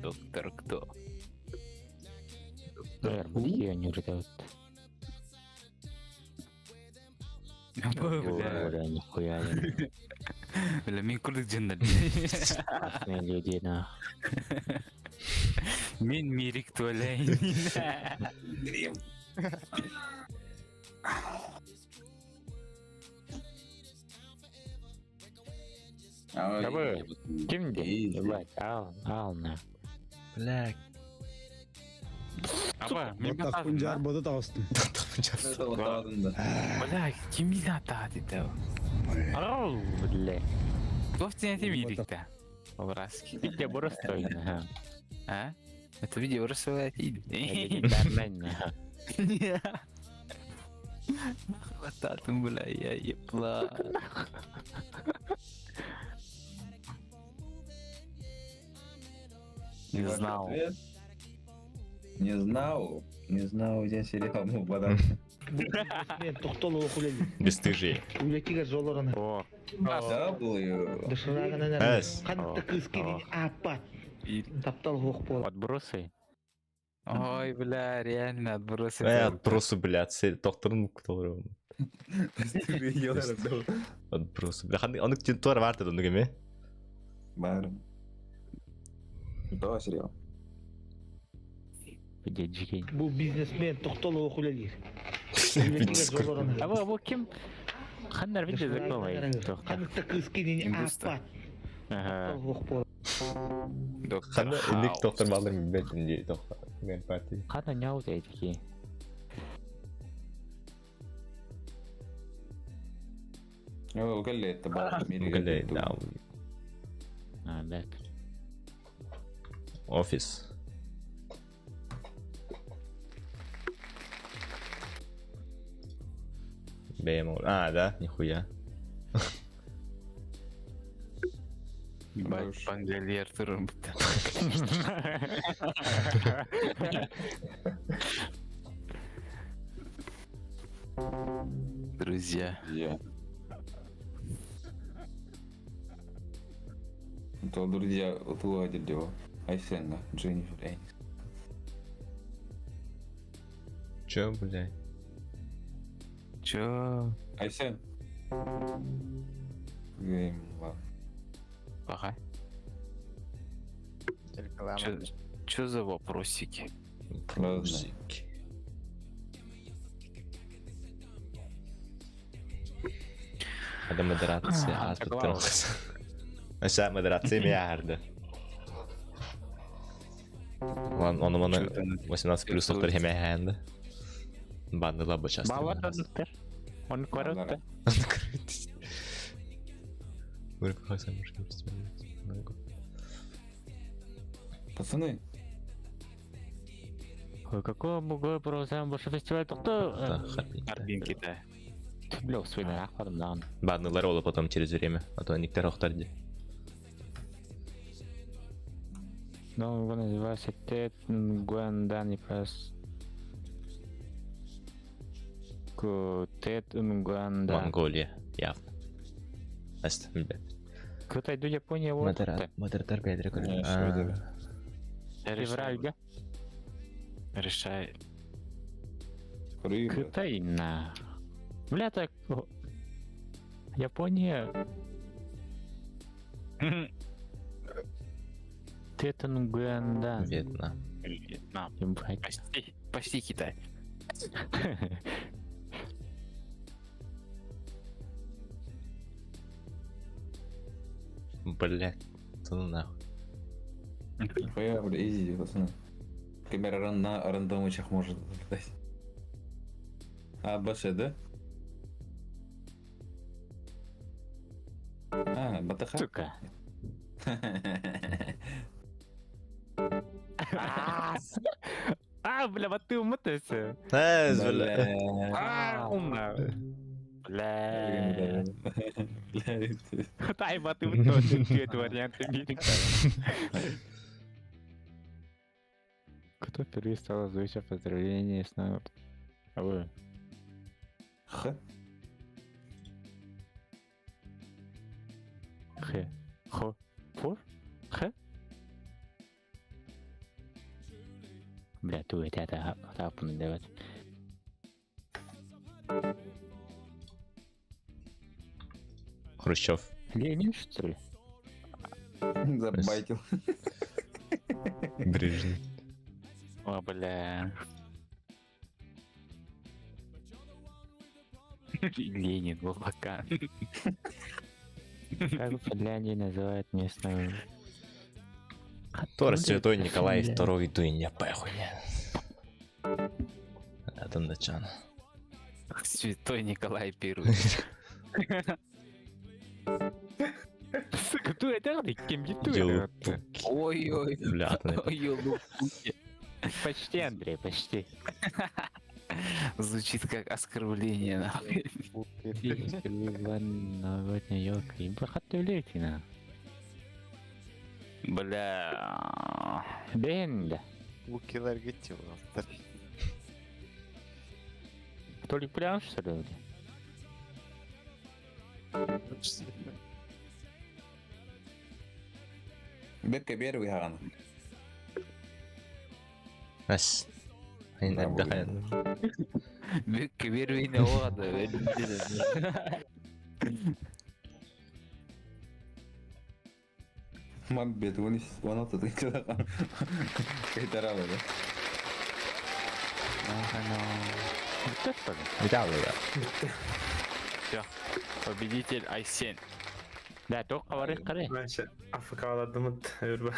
Доктор кто? Наверное, не рыдают. Бля. Бля, нихуя не. Бля, мин курдук дьоннор. Красные люди, на. Мин мирик туалей. Абы, ким де? Ебать, ал, ал на. Бля. Аба, мин Тахпынжар бода тағыстым. Бля, ким билата деді. Ау, бля. Туох тиэн мирикте. Образки. Видео просто, ага. А? Это видео просто Легендарный, ага. Хвататым, бля, я ебла. Не знал. Не знал. Не знал, где сериал ну вода. Мен тоқтол оқулен. Бесстыжие. Үлекиге жолорын. О. W. Дышырағынан С. Қантты қыз келін апат. Таптал хоқ бол. Отбросы. Ой, бля, реально отбросы. Отбросы, блядь, докторын кто Отбросы. Бля, аны тентуар бар деді онды кеме? Бар. Да, сериал. Бұл бизнесмен тоқтол оқулен. Абы, абы ким? Ханнар видео знакомый. Қантты қыз келін апат. Ага. Таптал хоқ бол. Ханна инник доктор балдар мен бет доктор. Мен парти. Ханна няу такие. О, галетта бар. Галетта. А, да. Офис. БМ. А, да, нихуя. Ебать, Пангольер турун бітті. Друзья. Я. То друзья, вот уладили его. Айсена, Дженнифер Энистон. Чё, блядь? Чё? Айсен. Гейм, ладно. Ага. Чё за вопросики? Вопросики. Это модерация. Аша модерация миллиарды. Ладно, он у меня 18 плюс доктор хемяхэнда. Банныла бы часто. Балар доктор. Он коротко. Он коротко. Пацаны. Ой, какой бугой про больше фестиваль тоқты. Харбин Китай. Бля, свой нахуй дан. Банныла ролла потом через время, а то они тарохтарди. Ну, он называется Тет Нгуандан и прос. Тет Нгуандан. Монголия, явно. Аст, бля. Кто-то иду Япония вот. Модератор бедрик. Февраль, Решай. Китай на. Бля, так. Япония. Тетангуэнда. Вьетнам. Вьетнам. Почти, почти Китай. Бля, ну нахуй. Нихуя, бля, изи, пацаны. Камера на рандомычах может залетать. А, Б, С, да? А, БТХ? Сука. А, бля, вот ты умытался. Бля. А, умно. Бля. Тай, вот ты тоже ты варианты Кто впервые стал озвучивать поздравление с новым... А вы? Х. Х. Хо. Фор? Х? Бля, ту это это это давать. Хрущев. Ленин, что ли? Забайтил. Брежнев. О, бля. Ленин, Бабакан. Как в Финляндии называют местную... Тор Святой Николай II дуйня похуй. Атын Святой Николай Первый. Сука, кто это? Кем это? Ой-ой. Бля, атын Ой, ёлупуки. Почти, Андрей, почти. Звучит как оскорбление, нахуй. Новогодняя елка. Бля. Бенда. Лукилар гитти буолтар. Толик прям что ли? Бекка первый хаан. Бас. Айн әбдіхайын. Бүккө бербейне оғады. Мамбет, он он алты тысяча Кайтаралы, да? Металлы, да. Все. Победитель Айсен. Да, только вары қары. Мәнше, АФК-ладымыт, өрбі.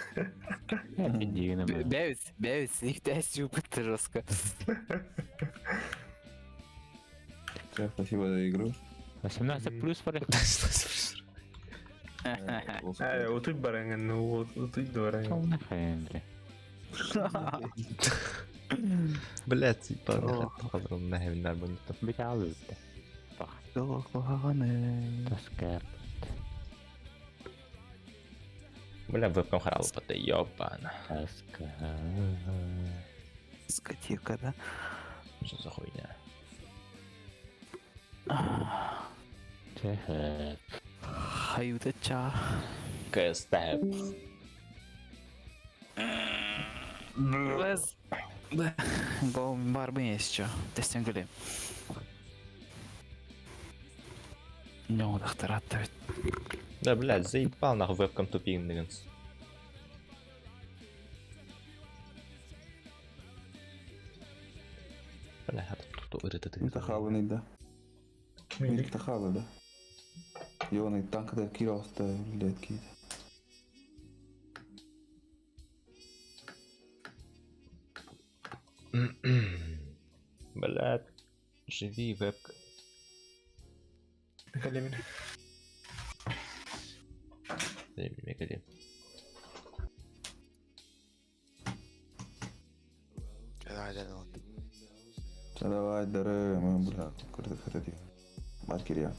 Бәбіс, бәбіс, никто жупыт жестко. Всё, Спасибо за игру. 18 плюс вары. Ә, утуй бараңын, утуй бараңын. Андрей. Блядь, типа, Металлы. Тоска. Бля, вебкам харалпата, ёбана. Тоска. Дискотека, да? Что за хуйня? Хаюта ча. Кэстеп. Без. Гол барбын еще. Тестен күлем. Не дохтарат Да, блядь, заебал нахуй вебкам тупик деген. Бля, тут тут Тахаланы, да. Милик тахалы, да. Ёны танкада кироста, блядь, кит. Блядь, живи, вебка. Калимин. Мегали. Давай, дары, мы, бля, куда хотите. Бат кирия.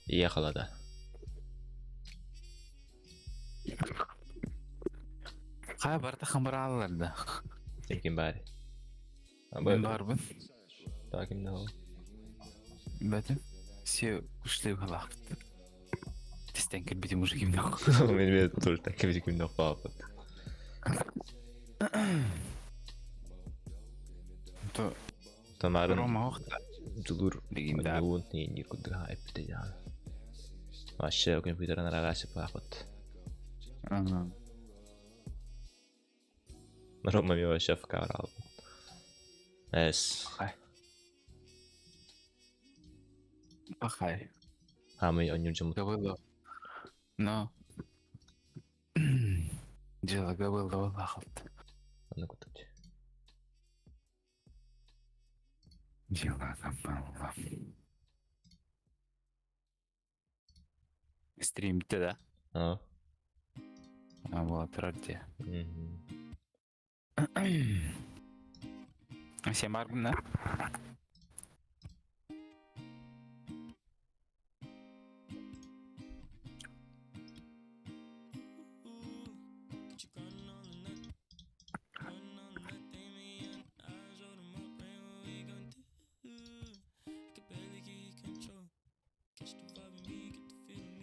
Ехала, да. Қай барда қамыр да. Ким бәрі. Мен барбын. Так, ким ол? Бәтім. Все ушли в лахт. Тестен кірбеті мужики в Мен мен тоже так ким ким папа. То Тамарын Рома охта. Дьулуур Легендар. ойуун иинниир курдук аһа эппитэ дьаҕана. Вообще компьютерын арагаасы паахпыт. Ага. Рома мен вообще в албын. Эс. Пахай. Хамый онньур дьоммут. Габыло. Но. Дело габыло лахалт. Аны кутут. Дела забыла. Стрим да? А. А вот, ради. Всем аргна.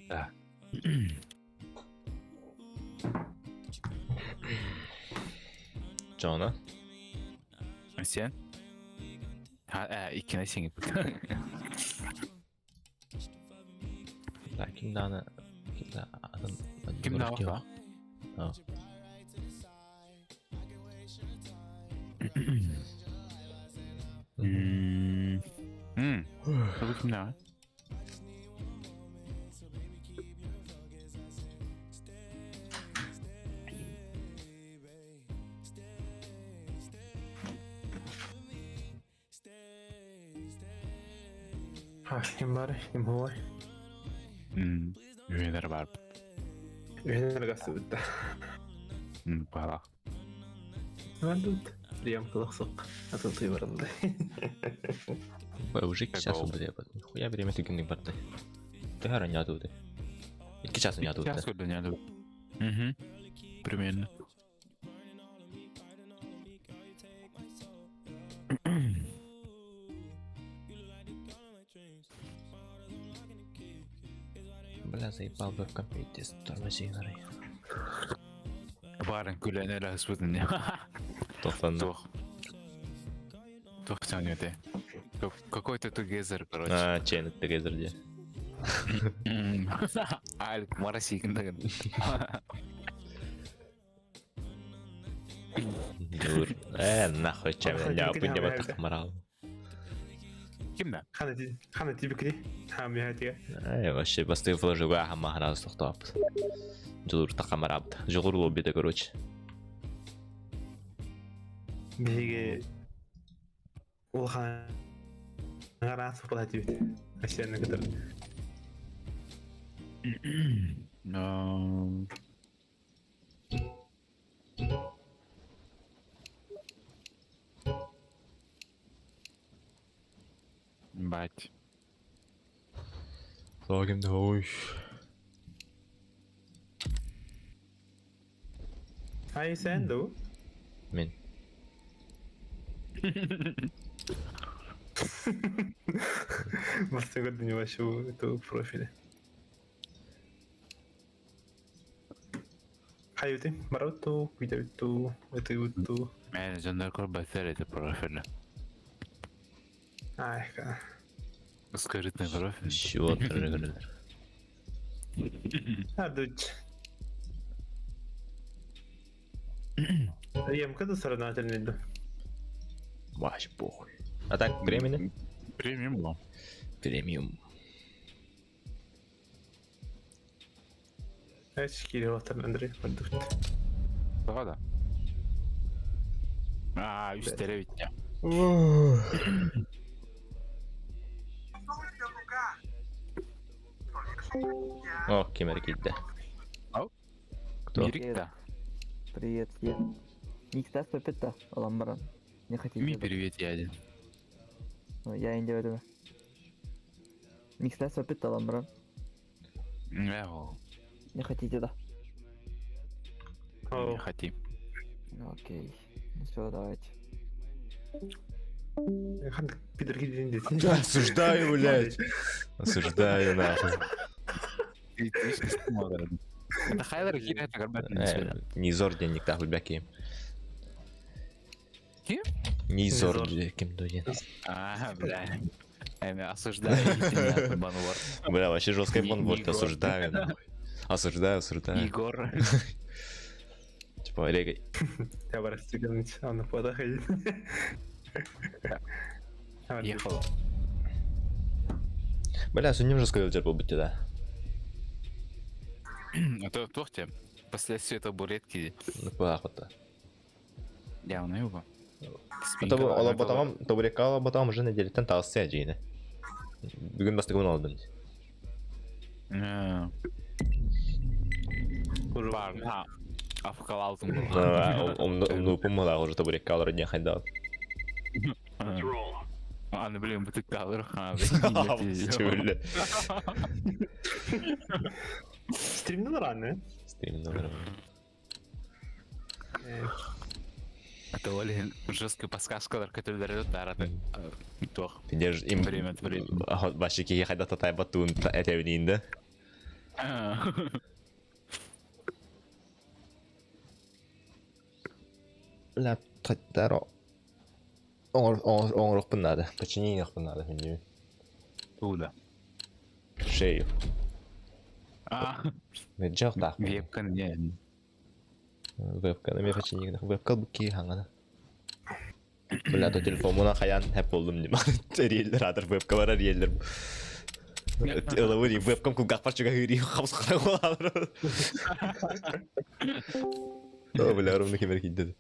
Да. Джона. Сен? Ha, э, иккини сиңип. Да, ким дааны ким да атын Ким да бар? А. Мм. Бу ким да? Ha, ким бар, ким хуой. Мм. Үйенер бар. Үйенер гасы бітті. Мм, бала. Мандут. Прием кылықсық. Атылты барынды. Бля, уже 2 час убили. Нихуя время түгенник барды. Ты не атуды. 2 час не атуды. Час көрдө не атуды. Угу. Примерно. Бля, заебал бы в компьютере, тормози нарай. Барын күлән әле хысбытын. Тоқтан. Тох. Тох сен өте. Какой-то together, короче. А, chain it together де. Алик, Марасикин деген. Дур. Э, нахуй чем я не вот так морал. Ким да? Хана тибикри. Хами хатия. Э, вообще басты флажуга хама хана тоқтап. Жулур тақамарабд. Жугур лобби короче. Биһиги улахан араас була тибит. Асяны кытыр. Но. Бать. Сагым да ой. Ай сен ду. Мен. Басты көрдүн вообще эту профиле. Хайути, баруту, видеоту, эту. Мен жондар көр бәсер это профиль. Ай, ка. Скрытный профиль. Чего ты Адуч. Емка да соревновательный ду. Вообще похуй. А так, времени? Премиум был. Премиум. Эч кире отыр Андрей, бардут. Да, да. А, үстере битте. О, кем кидді. Ау. Кто? Мирик-то. Привет, я. Никста 105 Аламбаран. Не хотите? Ми привет, я один. Я инде өтөмө. Никста 105 Аламбаран. Мяу. Не хотите, да? Не хотим. Окей. Ну все, давайте. Хан пидорки день Осуждаю, блядь. Осуждаю, нахуй. Это Хайлер хер это Не зор денег, нахуй, бяки. Ким? Низор ким дойден. А, бля. Эми осуждаю нахуй банвор. Бля, вообще жесткий банборд, Егор. осуждаю, нахуй. Осуждаю, осуждаю. Егор. Типа, регай. Я бы расстегнуть, он на подоходит. Ехал. Бля, сүннем жестко өлтер был бітті да. А то тохте. Последствия это буретки. Ну, пахота. Явно его. Тобу олоботамам, тобурекка олоботамам уже неделеттен тағысы жейні. Бүгін бастығын алдым. Бар, ha. Афкал алтын Умну пумала уже табурекка алар ден хайда. Аны блин, бутык алыр. Чүлі. Стримнен рано. Стримнен рано. Это Оли жесткая подсказка, которую дает Тарата. Тох. Пиндер им Время от времени. Башы кеге хайда татай батуын әтәвінейінді. Бля, таттар оңыруқпын надо. Починение надо, білмеймін. Туда. Шею. А. Жоқ тақ. Вебка не. Вебка, мен починение. Вебка бұки хаңана. Бля, то телефонмуна хаян хәп болдум дим. Реллер атыр вебка бар реллер. Ылыбы вебкам кулгак бар чуга хыри хабыс карак болалар. О, бля, ровно кемер кидди.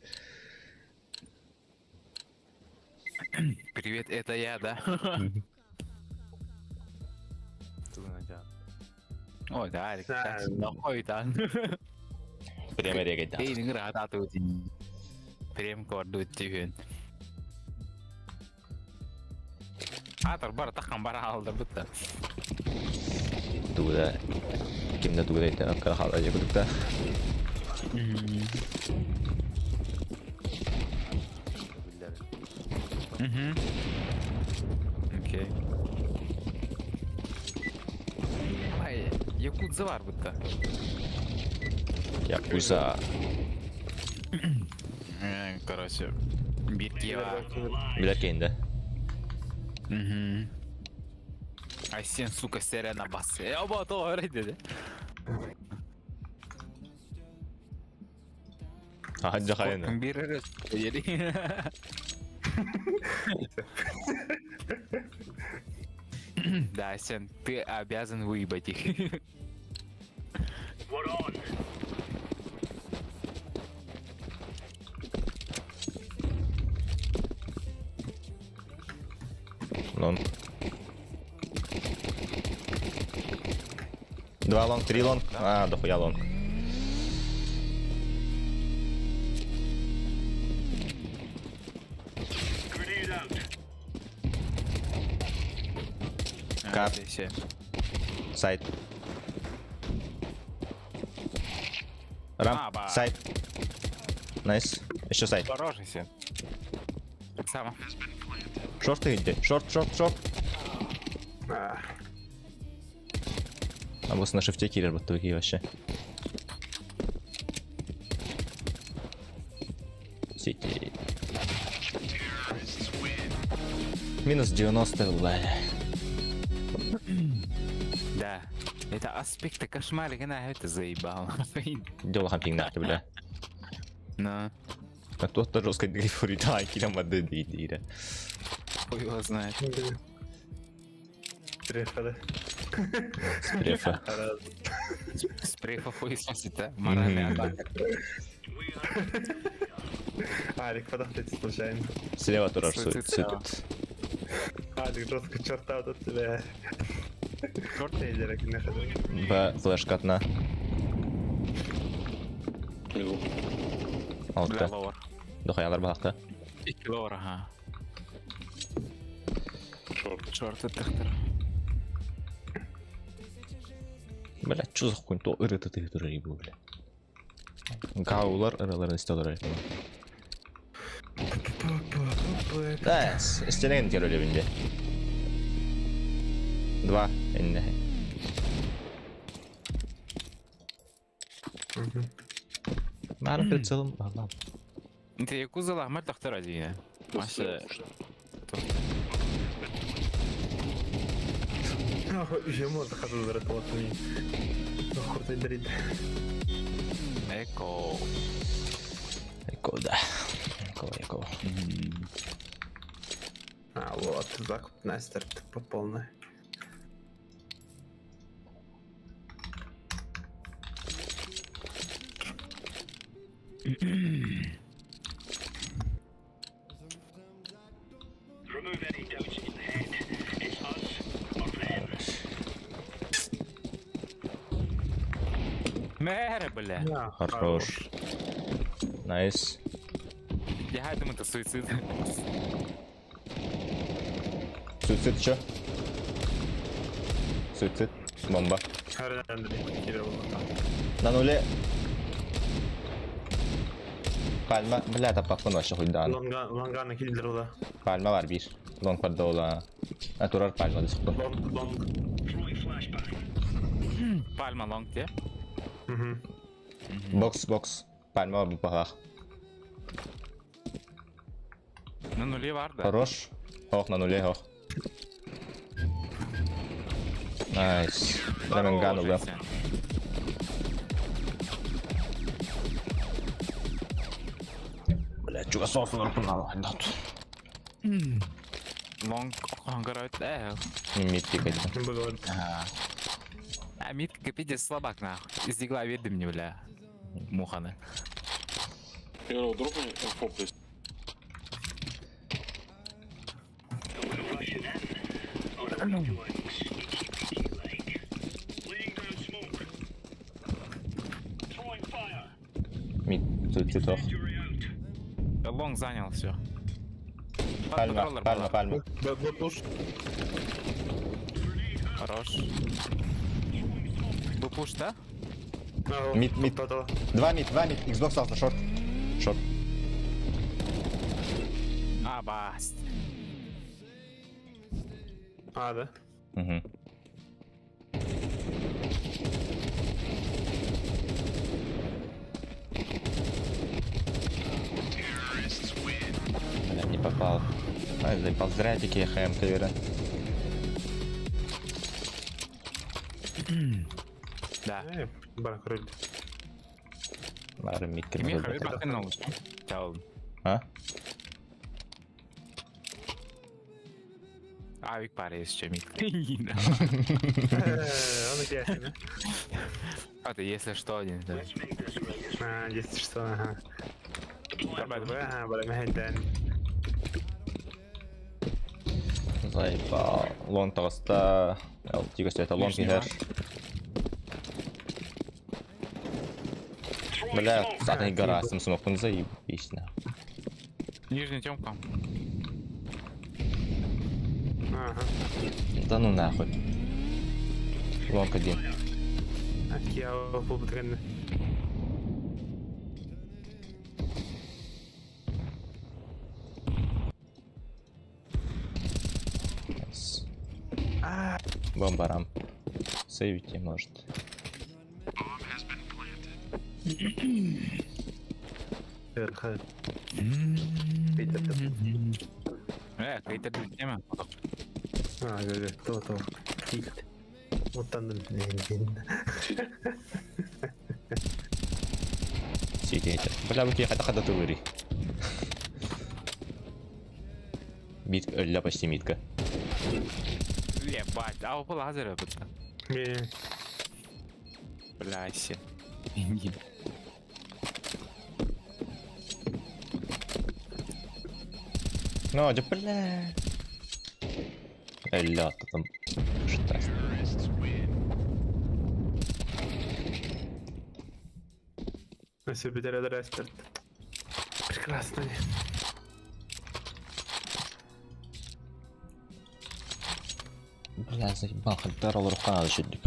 Привет, это я, да? Ой, да, Алик, нахуй там. Прямо регать, да. Эй, не рад, а тут. Прям корду тюхен. Атар бар тахан бар алды бітті. Дуда. Кимде дуда итен аккара хала жекудук да. Окей. Ай, Якудза бар бітті. Якуза. Короче, бирки бар. Билер кейинде. Угу. Ай сен, сука, серена бас. Э, оба то öyle dedi. Анжа хайны. Bir yeri. Да, Сен, ты обязан выебать их. Лонг. Два лонг, три лонг. А, дохуя лонг. Кап. Сайт. Рамп. Сайт. Найс. Еще сайт. Осторожнейся. Сама. Шорт где? Шорт, шорт, шорт. А босс на шифте киллер вот такие вообще. Сити. Минус 90, бля. Да. Это аспекты кошмарика, на это заебал. Дело хампинг нахуй, бля. На. А тут тоже жестко грифури, да, килям воды дыра. Хуй его знает. Стрефа, да? Стрефа. Стрефа хуй сносит, да? Моральная атака. Алик, подождите случайно. Слева тоже светит. Алик, жестко черта вот от тебя. Б, флешка одна. Алты. Дохаялар балакта. Икки ловер, ага. Шорт. Шорт тахтар. Бля, чё за хуйня? То ыры ты ты рыбу, бля. Гаулар ырыларын истелер. Да, истелеген керөле бинде. Два, энне. Мара прицелом, ладно. Инте Якузалаах мөлтөхтөр дии. Маша Еще можно хатылдырат болот. Куртай дарит. Эко. Эко, да. Эко, эко. А, вот, закуп Настер по полной. Мэрэ, бля. Хорош. Nice. Я думаю, это суицид. Суицид чё? Суицид. Бомба. На нуле. Пальма. Бля, таппаппын вообще хуйдаан. Лонга, лонганы киллер да. Пальма бар биир. Лонг барда А турар пальма десиктон. Лонг, лонг. Пальма лонг те. Бокс, бокс. Пальма бар бахах. На нуле бар да. Хорош. Хох, на нуле, хох. Nice. Ременган уга. Бля, чуга сосын ұрпын Лонг хангар э. Мид пикать. А мид пиздец слабак нахуй. Из дигла видно мне, бля. Муханы. Hero, drop me info, please. Мид, суицид ох. Лонг занял все. Пальма, пальма, пальма. Хорош. Бупуш, да? Мид, мид. Два мид, два мид. Xbox остался, шорт. Шорт. А, баст. А, да? Угу. Бля, не попал. Ай, заебал. Зря такие ХМ каверы. Да. Бар крыль. Бары мид Кими хабит бахын ол. Чао. А? Авик паре еще мид. Он где? А ты, если что, один. Да. А, если что, ага. Ага, бара Заебал. Лонг тоғыста. Тигөстө это лонг Нижний иһэр. Бля, сатан гора, сым заебись на. Нижняя темка. Ага. Да ну нахуй. Лонг один. Я попытка. Nice. Бомба рамп. Сейвите, может. Э, какая-то тема. А, да, то, то. Вот там. Сити эти. Бля, вы хотя хада ты Митка, ля почти митка. Ебать, а у лазера будто. Не. Бля, се. Ну, да бля. Ля, там. Что? На себе Респер. Прекрасно. Бля, заебал, хотя рука надо чуть.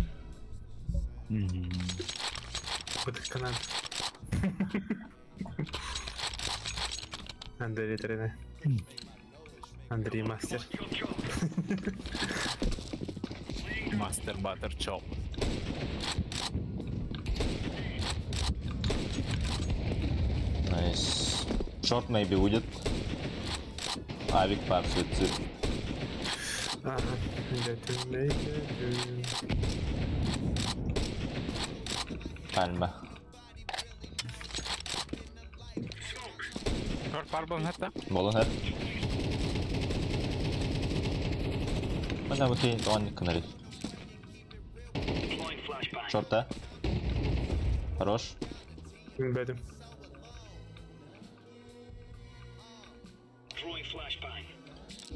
Вот канал. Андрей Трена. Андрей Мастер. Мастер Баттер Чоп. Nice. Шорт maybe будет. Авик пар суицид. Ага, Пальма. Шорт пар был это? Болон хэр. Мына бу тейин тоҕон кынары. Шорта. Хорош. Бэдим.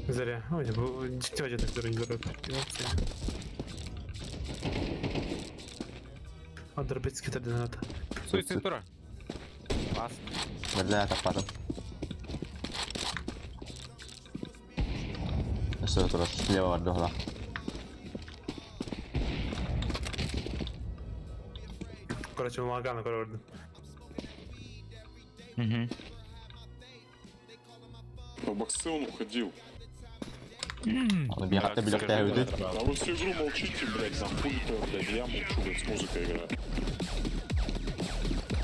Зря. Ой, бу дьикти так дөрүн Адырбецкий тердената. Суицид тура. Класс. Бля, таппатым. Өссө турар. Слева бар дохла. Короче, Магана көрөрдүм. Угу. В боксы он уходил. Аны биһатта билэхтээ үдү. А вы всю игру молчите, блядь, там хули-то, блядь, я молчу, блядь, с музыкой играю.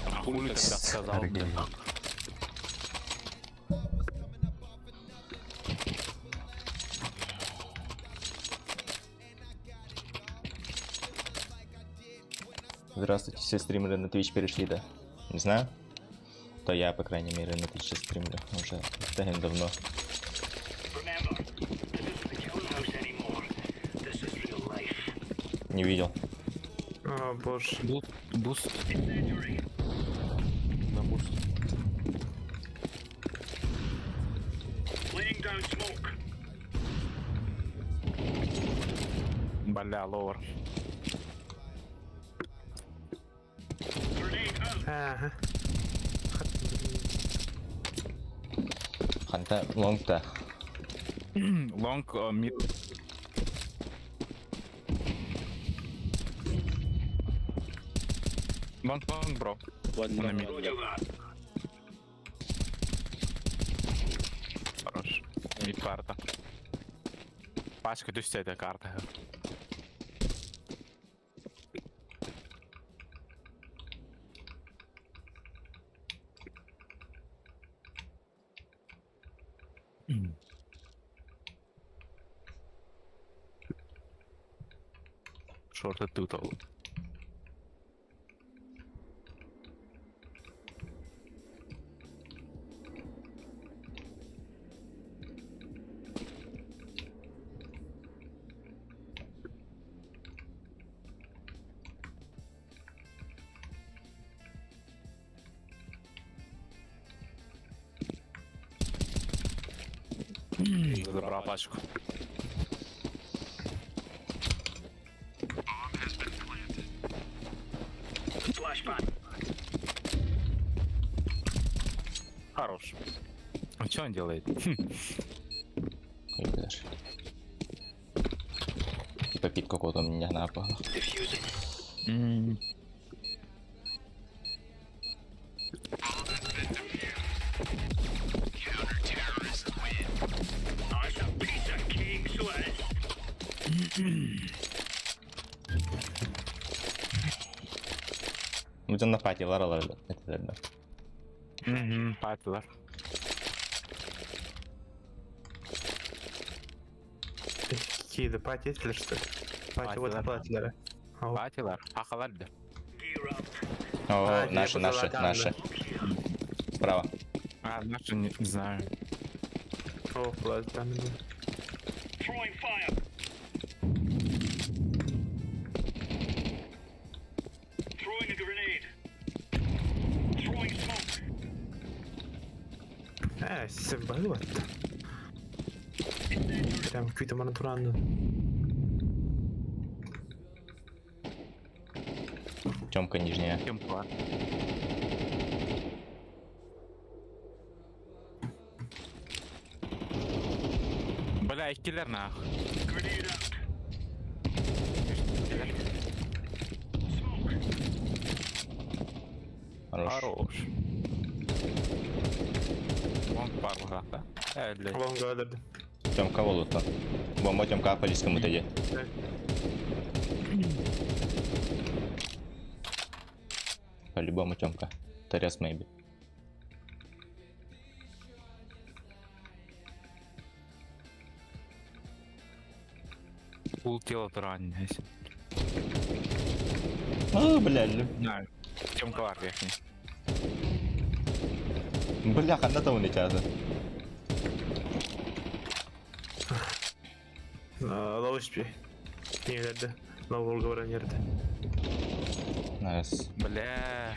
А хули тогда сказал, блядь. Здравствуйте, все стримеры на Twitch перешли, да? Не знаю. То я, по крайней мере, на Twitch стримлю уже давно давно. Не видел. О, боже. Буст. На буст. Бля, ловер. Ага. Ханта лонгта. Лонг, мид. Лонг, лонг, бро. На мид. Хорош. Мид карта. Пачка түстэ это карта. Шорты тут. Забрал пачку. Хорош. А что он делает? Ой, Типа пит какого-то у меня на Ну, на пати ларалар это Угу, патилар. Какие да пати есть или что? Пати, вот патилары. Патилар. Ахалар да. О, А, наши, тебе наши, позолотан, наши. Справа. А, наши не, не знаю. О, платан. Э, было. Прям какой-то монотуран. Темка нижняя. Темка. Бля, их киллер нах. Хорош. Хорош. Лонг пар да? Э, блядь. Лонг гадер. Темка волута. Бомба Темка по близкому тоді. По-любому Темка. Торез maybe. Пул тела тураан здесь. А, бля, лю. На, Тёмка бар верхний. Бля, ханна там улетят. Ловушпи. Нелерде. Ловурга баран жерде. Найс. Бля.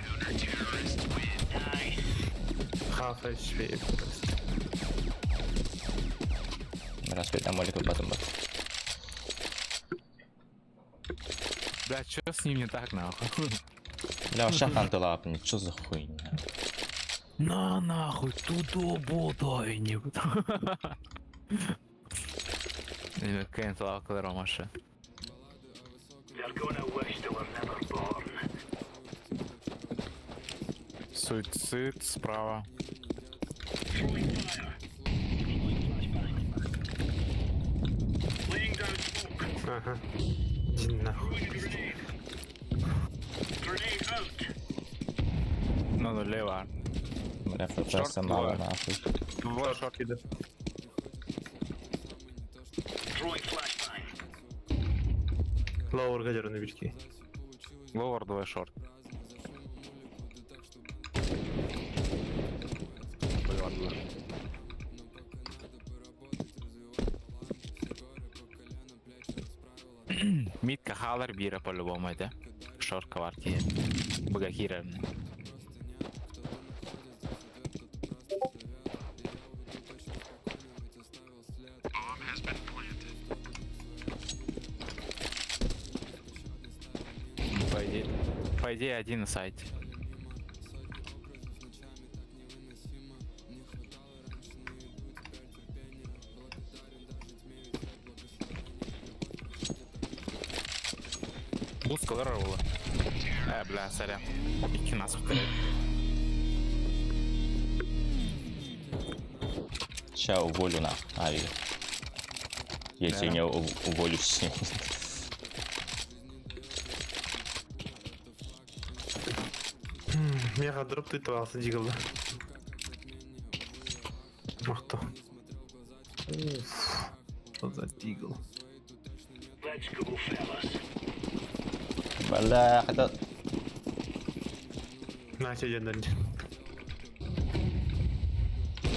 Half HP. Распять там молик потом. Бля, чё с ним не так нахуй? Бля, вообще ханты лапни, чё за хуйня? На нахуй, туда бодай не. Кэнт лавкалар омаша. Суицид справа. Ага. Иди нахуй. Ну, ну, лево. Бля, ФПС мало нахуй. Вот шорт. Ловурга жерде бирки. Ловер двое шорт. Митка халар бира по-любому это. Шорт кварти. Богахира. По идее, по идее один на сайте. Buz kadar oldu. Бля, сорян. Икки нас Ща уволю на авиа. Я тебя не уволю с ним. Мега дроп ты твался дигл. Ах то. Что за дигл? Бля, хотя... На, тебе дали.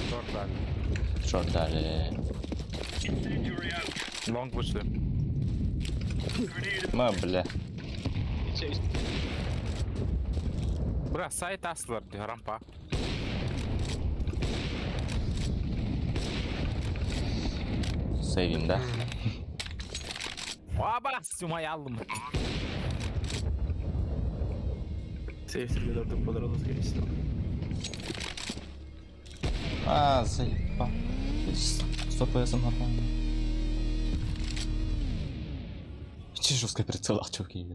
Шорт дали. Шорт дали. Лонг вышли. Ма, бля. Бля, сайт аслар, рампа. Сейвим, да? Оба, сумаялым. Сейф сервидорды подроду скорее А, заебал. Стоп, я нормально. Че жестко прицел, а чуваки.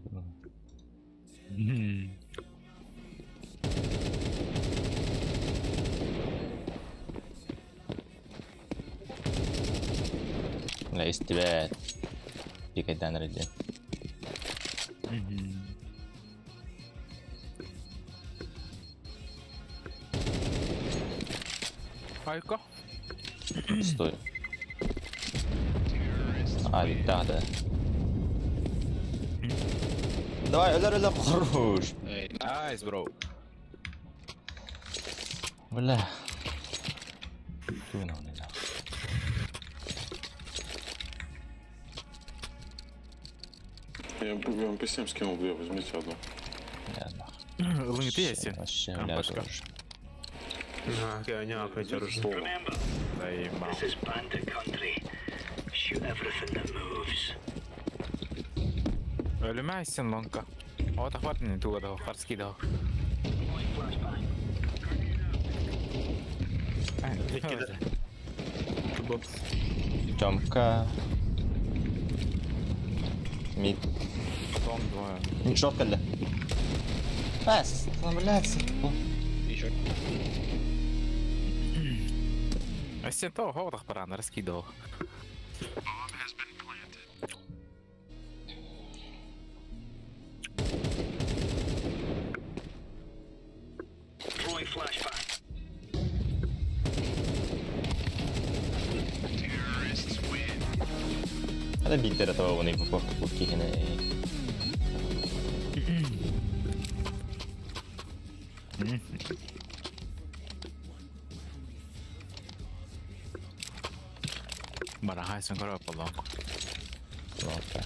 Бля, из тебя пикать дан ради. Айка. Стой. А, ведь да, да. Давай, удар, удар, хорош. Найс, бро. Бля. Ты на не Я МП7 скинул две, возьмите одну. Лунги ты есть? Вообще, бля, Ампашка. тоже. А, я не опять оружие. Заебал. Өлүмәйсен лонка. О, тахват не туга да, харски да. Тёмка. Мид. Потом двое. Шотка для. А, блядь. Еще. Сен то хоғдақ баран, раскидал. Это биирдэрэ табабыный бу курдук киһини. Барахайсын көрө болон. Лока.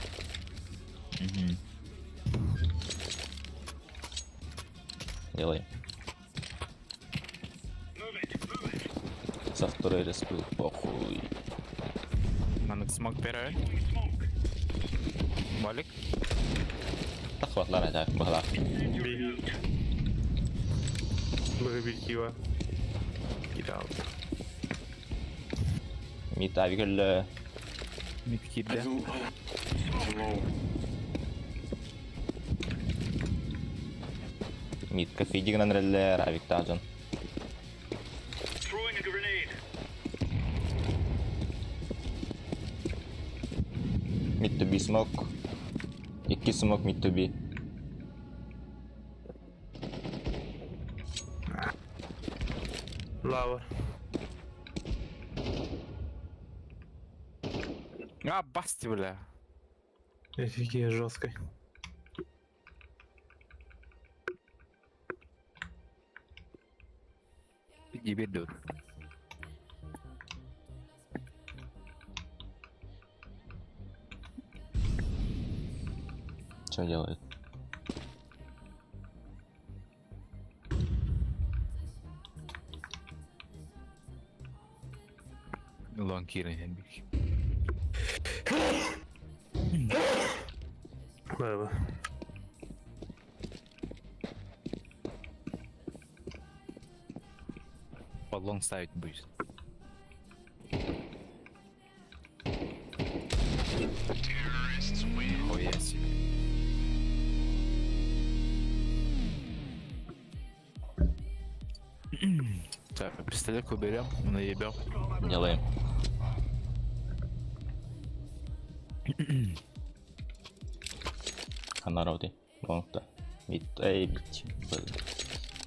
Делаем. Со второй распыл, похуй. Маннык смок берер. Балик. Тахватлар это бахла. Быгы Get out. Мид авигел Мид кирде. Мид кафе дигнан реллер авик тажан. Mid to be smoke. Икки smoke mid to be. Лава. А, басти, бля. Офигеть, жестко. Иди дур. Что делает? Лонг кирин бих. Браво. Под лонг ставить будет. Хуя себе. Так, пистолет уберем, наебем. Делаем. Ханароти. Лонгта. Мид. Эй, бить.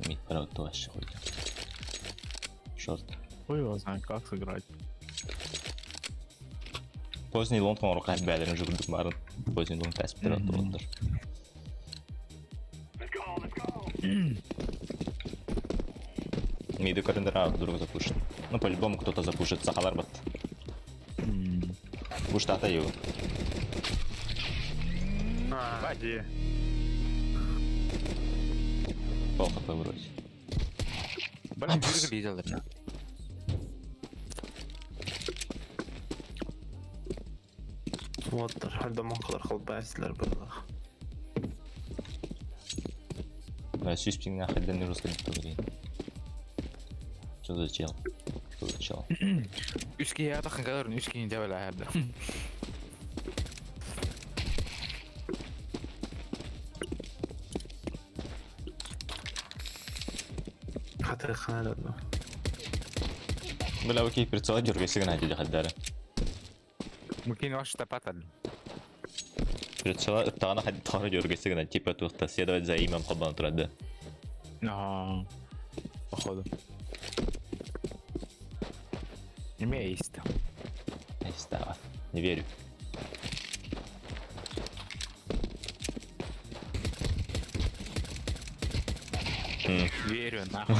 Мид правда вообще хуйня. Шорт. Хуй его знает, как сыграть. Поздний лонг он руках бәлерин жүгірдік барын. Поздний лонг тәсіп тұрады олар. Миды көріндір, а вдруг запушит. Ну, по-любому кто-то запушит, сахалар бат. Пуштата его. А, где? Пол хп вроде. Блин, выглядел. Вот, хальдамон кылар холбайсылар было. Да, сюспинг нахуй да не русский не Что за чел? Что за чел? Үске я тахын кадar үске не дебел аярда. Хатыр ханада. Бля, окей, прицел дергайся на тебе хаддары. Мукин ваш тапатал. Прицел тағана хад тағана дергайся на типа тут следовать за имем хабан турады. А, походу. Имея есть. Става. Не верю. Верю, нахуй.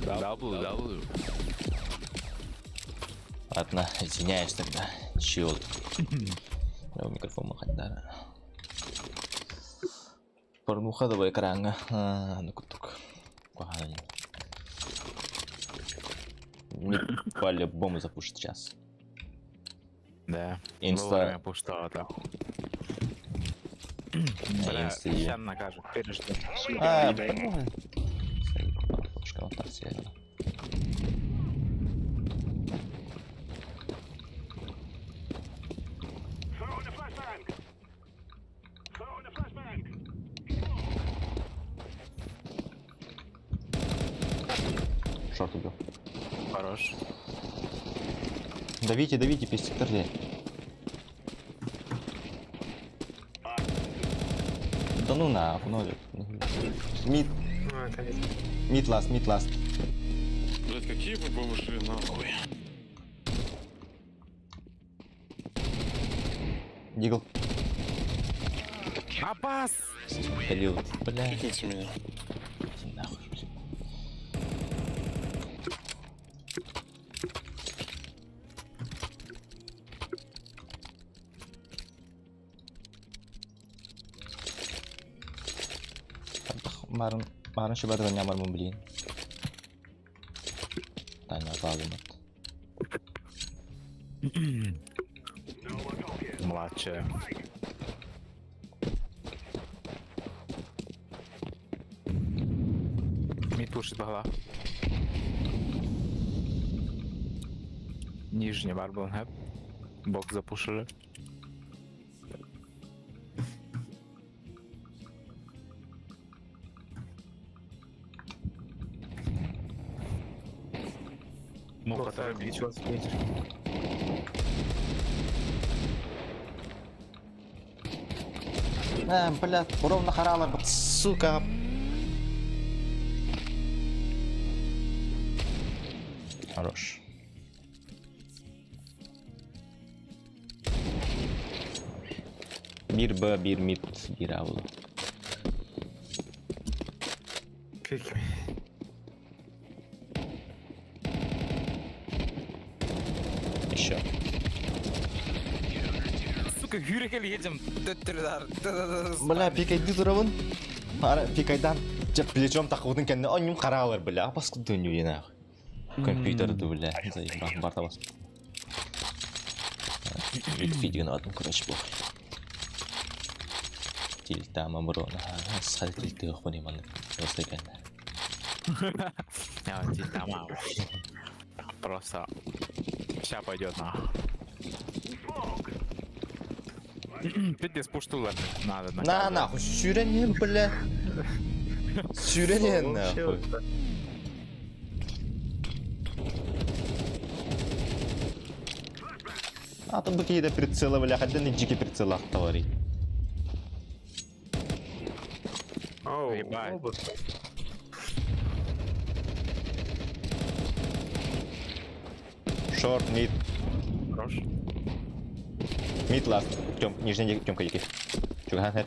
W, W. Ладно, извиняюсь тогда. Чил. Я микрофон махать, да. Порнуха давай экраҥҥа. Ну кутук. Куһаҕан. Мне по-любому запушит сейчас. Да. Инста. Пуштовато. Бля, инста сейчас накажут. Пережди. А, флешка вот так съела. Шорт убил. Хорош. Давите, давите, пистик торде. Да ну нахуй, ну Мид. Мид ласт, мид ласт. Блять, какие вы бомжи, нахуй. Дигл. Абас! Халил, бля. Кикните меня. Иди нахуй, блин. Марын, марын шыбады нямармын, блин. Таня багымат. Младшая. Мид пушит багла. Нижний бар был хэп. Бок запушили. Муха торопить. А, бля, ровно харалар, сука. Хорош. Бир Б, бир мид, бир А было. Еще. Сука, хүрекел едем. Бля, пикайды туравын. Ара, пикайдан. Жа плечом тақудың кәнне оннум қаралар, бля. Апас күдүн юе нахуй. Компьютер бля. Заебал, барта бас. Видео адым, короче, похуй. Тильтама бро. Сал тильты хуни маны. Просто кәнне. Я тильтама. Просто ща пойдет на. Пиздец, пуштулар. Надо На нахуй, сюренен, бля. Сюренен нахуй. А там какие-то прицелы, бля, хотя не дикие прицелы, товарищ. Оу, Ебать. Шорт, мид. Хорош. Мид ласт. Тём, нижний Тёмка дикий. Чуган, хэт.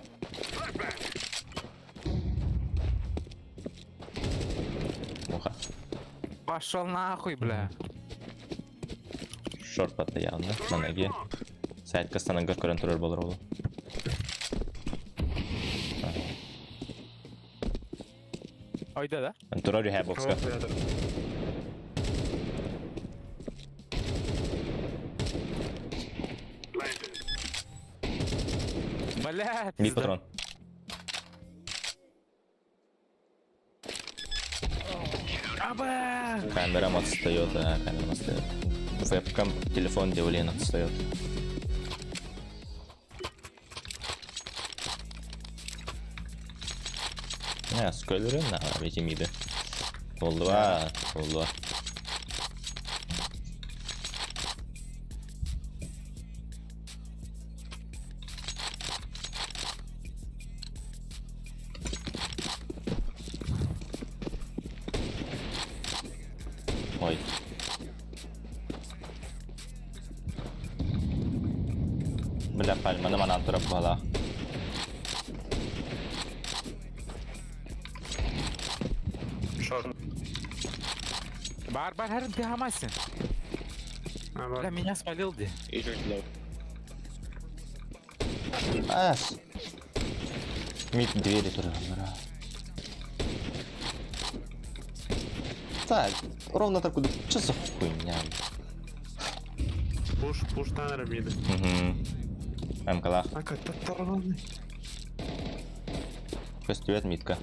Муха. Пошел нахуй, бля. Шорт батты явно, на ноге. Сайт кастанан көрөн турар болор ол. Ойда, да? Турар юхэ бокска. Бля, Мид патрон. Аба! Камерам отстает, да, камерам отстает. Вебкам, телефон Девлин отстает. Не, сколеры на эти миды. Пол-два, пол-два. Ой. Бля, пальма, на манан турап бала. Шорт. Бар, бар, бар, ты хамасин. Бля, меня спалил, де. Ас. Мид двери тоже, бра. Так, ровно так куда. Что за хуйня? Пуш, пуш танер мид. Угу. МКЛах. А как татарваны? Костюет митка.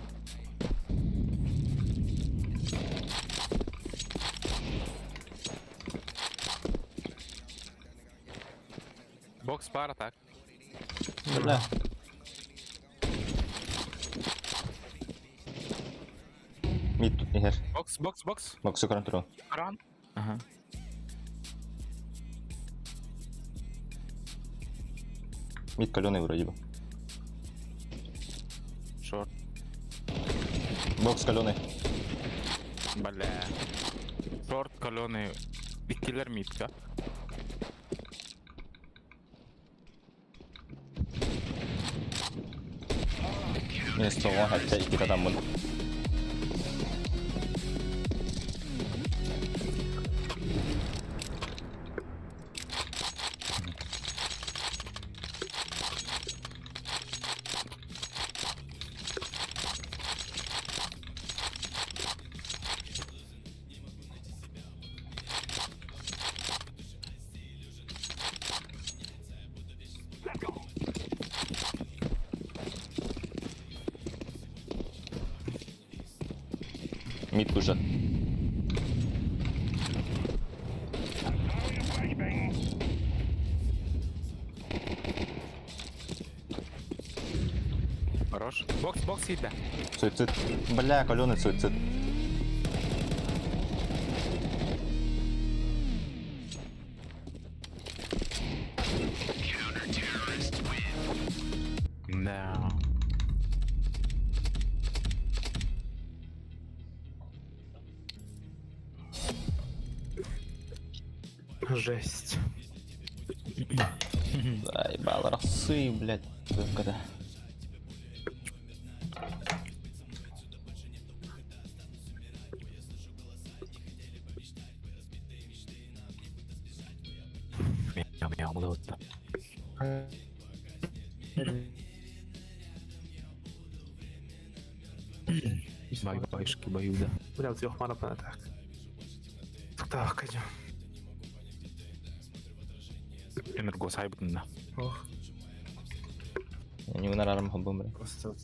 Бокс пара, так. Бля. Мид тут не хер. Бокс, бокс, бокс. Боксу контрол. Ран. Ага. Мид каленый вроде бы. Шорт. Бокс каленый. Бля. Шорт каленый. И киллер мидка. Мен соҕо хатта икки татаммын. Мид уже. Хорош. Бокс, бокс видно. Суицид. Бля, каленый суицид. Да. Жесть. Заебал, расы, блядь. Когда. Мяу, мяу, млотно. Бай, байшки, баюда. Бля, вот ёх мара так. Так, идем. Энергос хайбытында. Ох. Не унарарым хоббым, бля. Просто.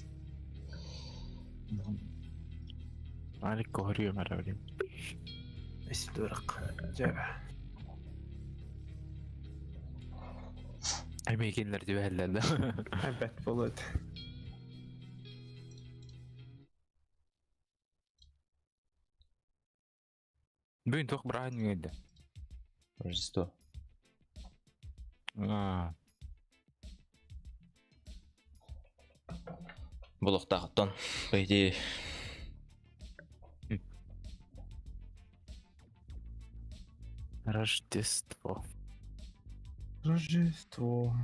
Алик көрüyorum herhalde. Эсидурак. Жаба. Эмейкенлер деп әлләді. Опять болот. Бүгін тоқ бір еді. Рождество. А, Булуқтағыттан, по идее. Рождество. Рождество.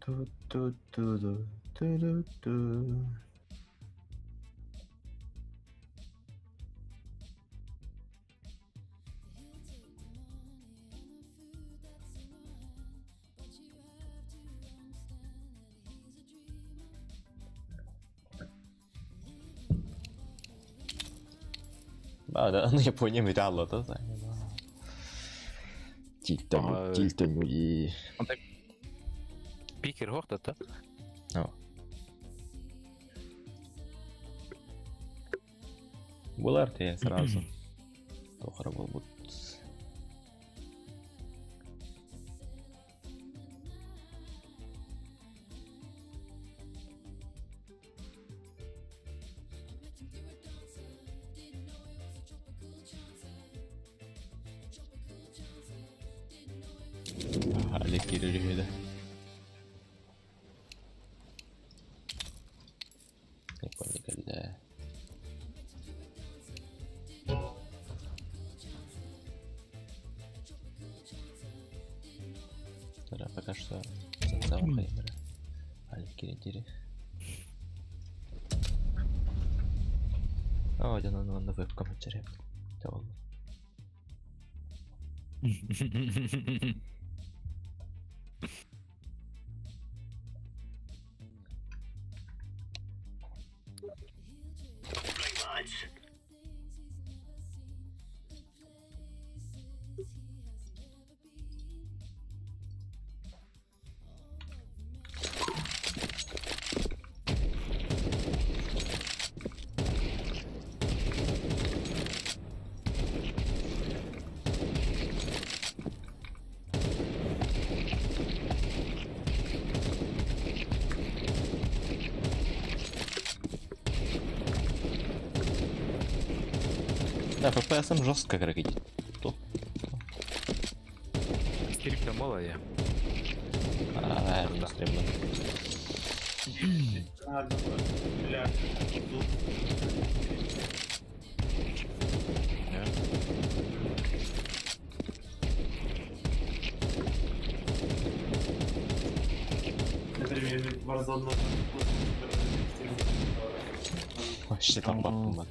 Ту-ту-ту-ту. Ту-ту-ту. А, да, ну Япония металла, да, Тильтаню, тильтаню и... Пикер хоқтата. No. Булар те сразу. Тохара был бут. Алек кирилли Япония когда. Да, пока что зацелом хаймера. Алек кирилли. О, один он на вебкам череп. Да, ФПС жестко как идет. То. Скрипта мало я. А, не стремно. Вообще там баппын.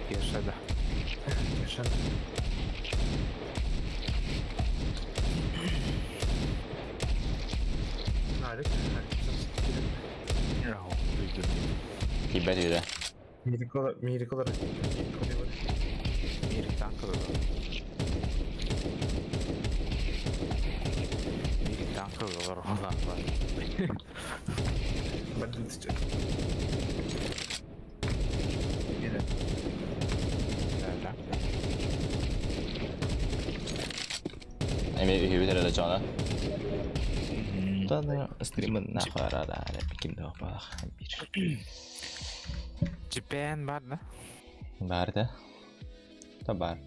Кеша, да. Кеша. Нарик, Кибер юрэ. Мирикола, Мирикола, Мирик танковый был. Мирик танковый был, Ролан. Бандит. Да, да. Эми үһүбүт эрэ дьоно. Тана стримын нахарара ким да баах бир. Джипен бар, да? Бар да. Та бар.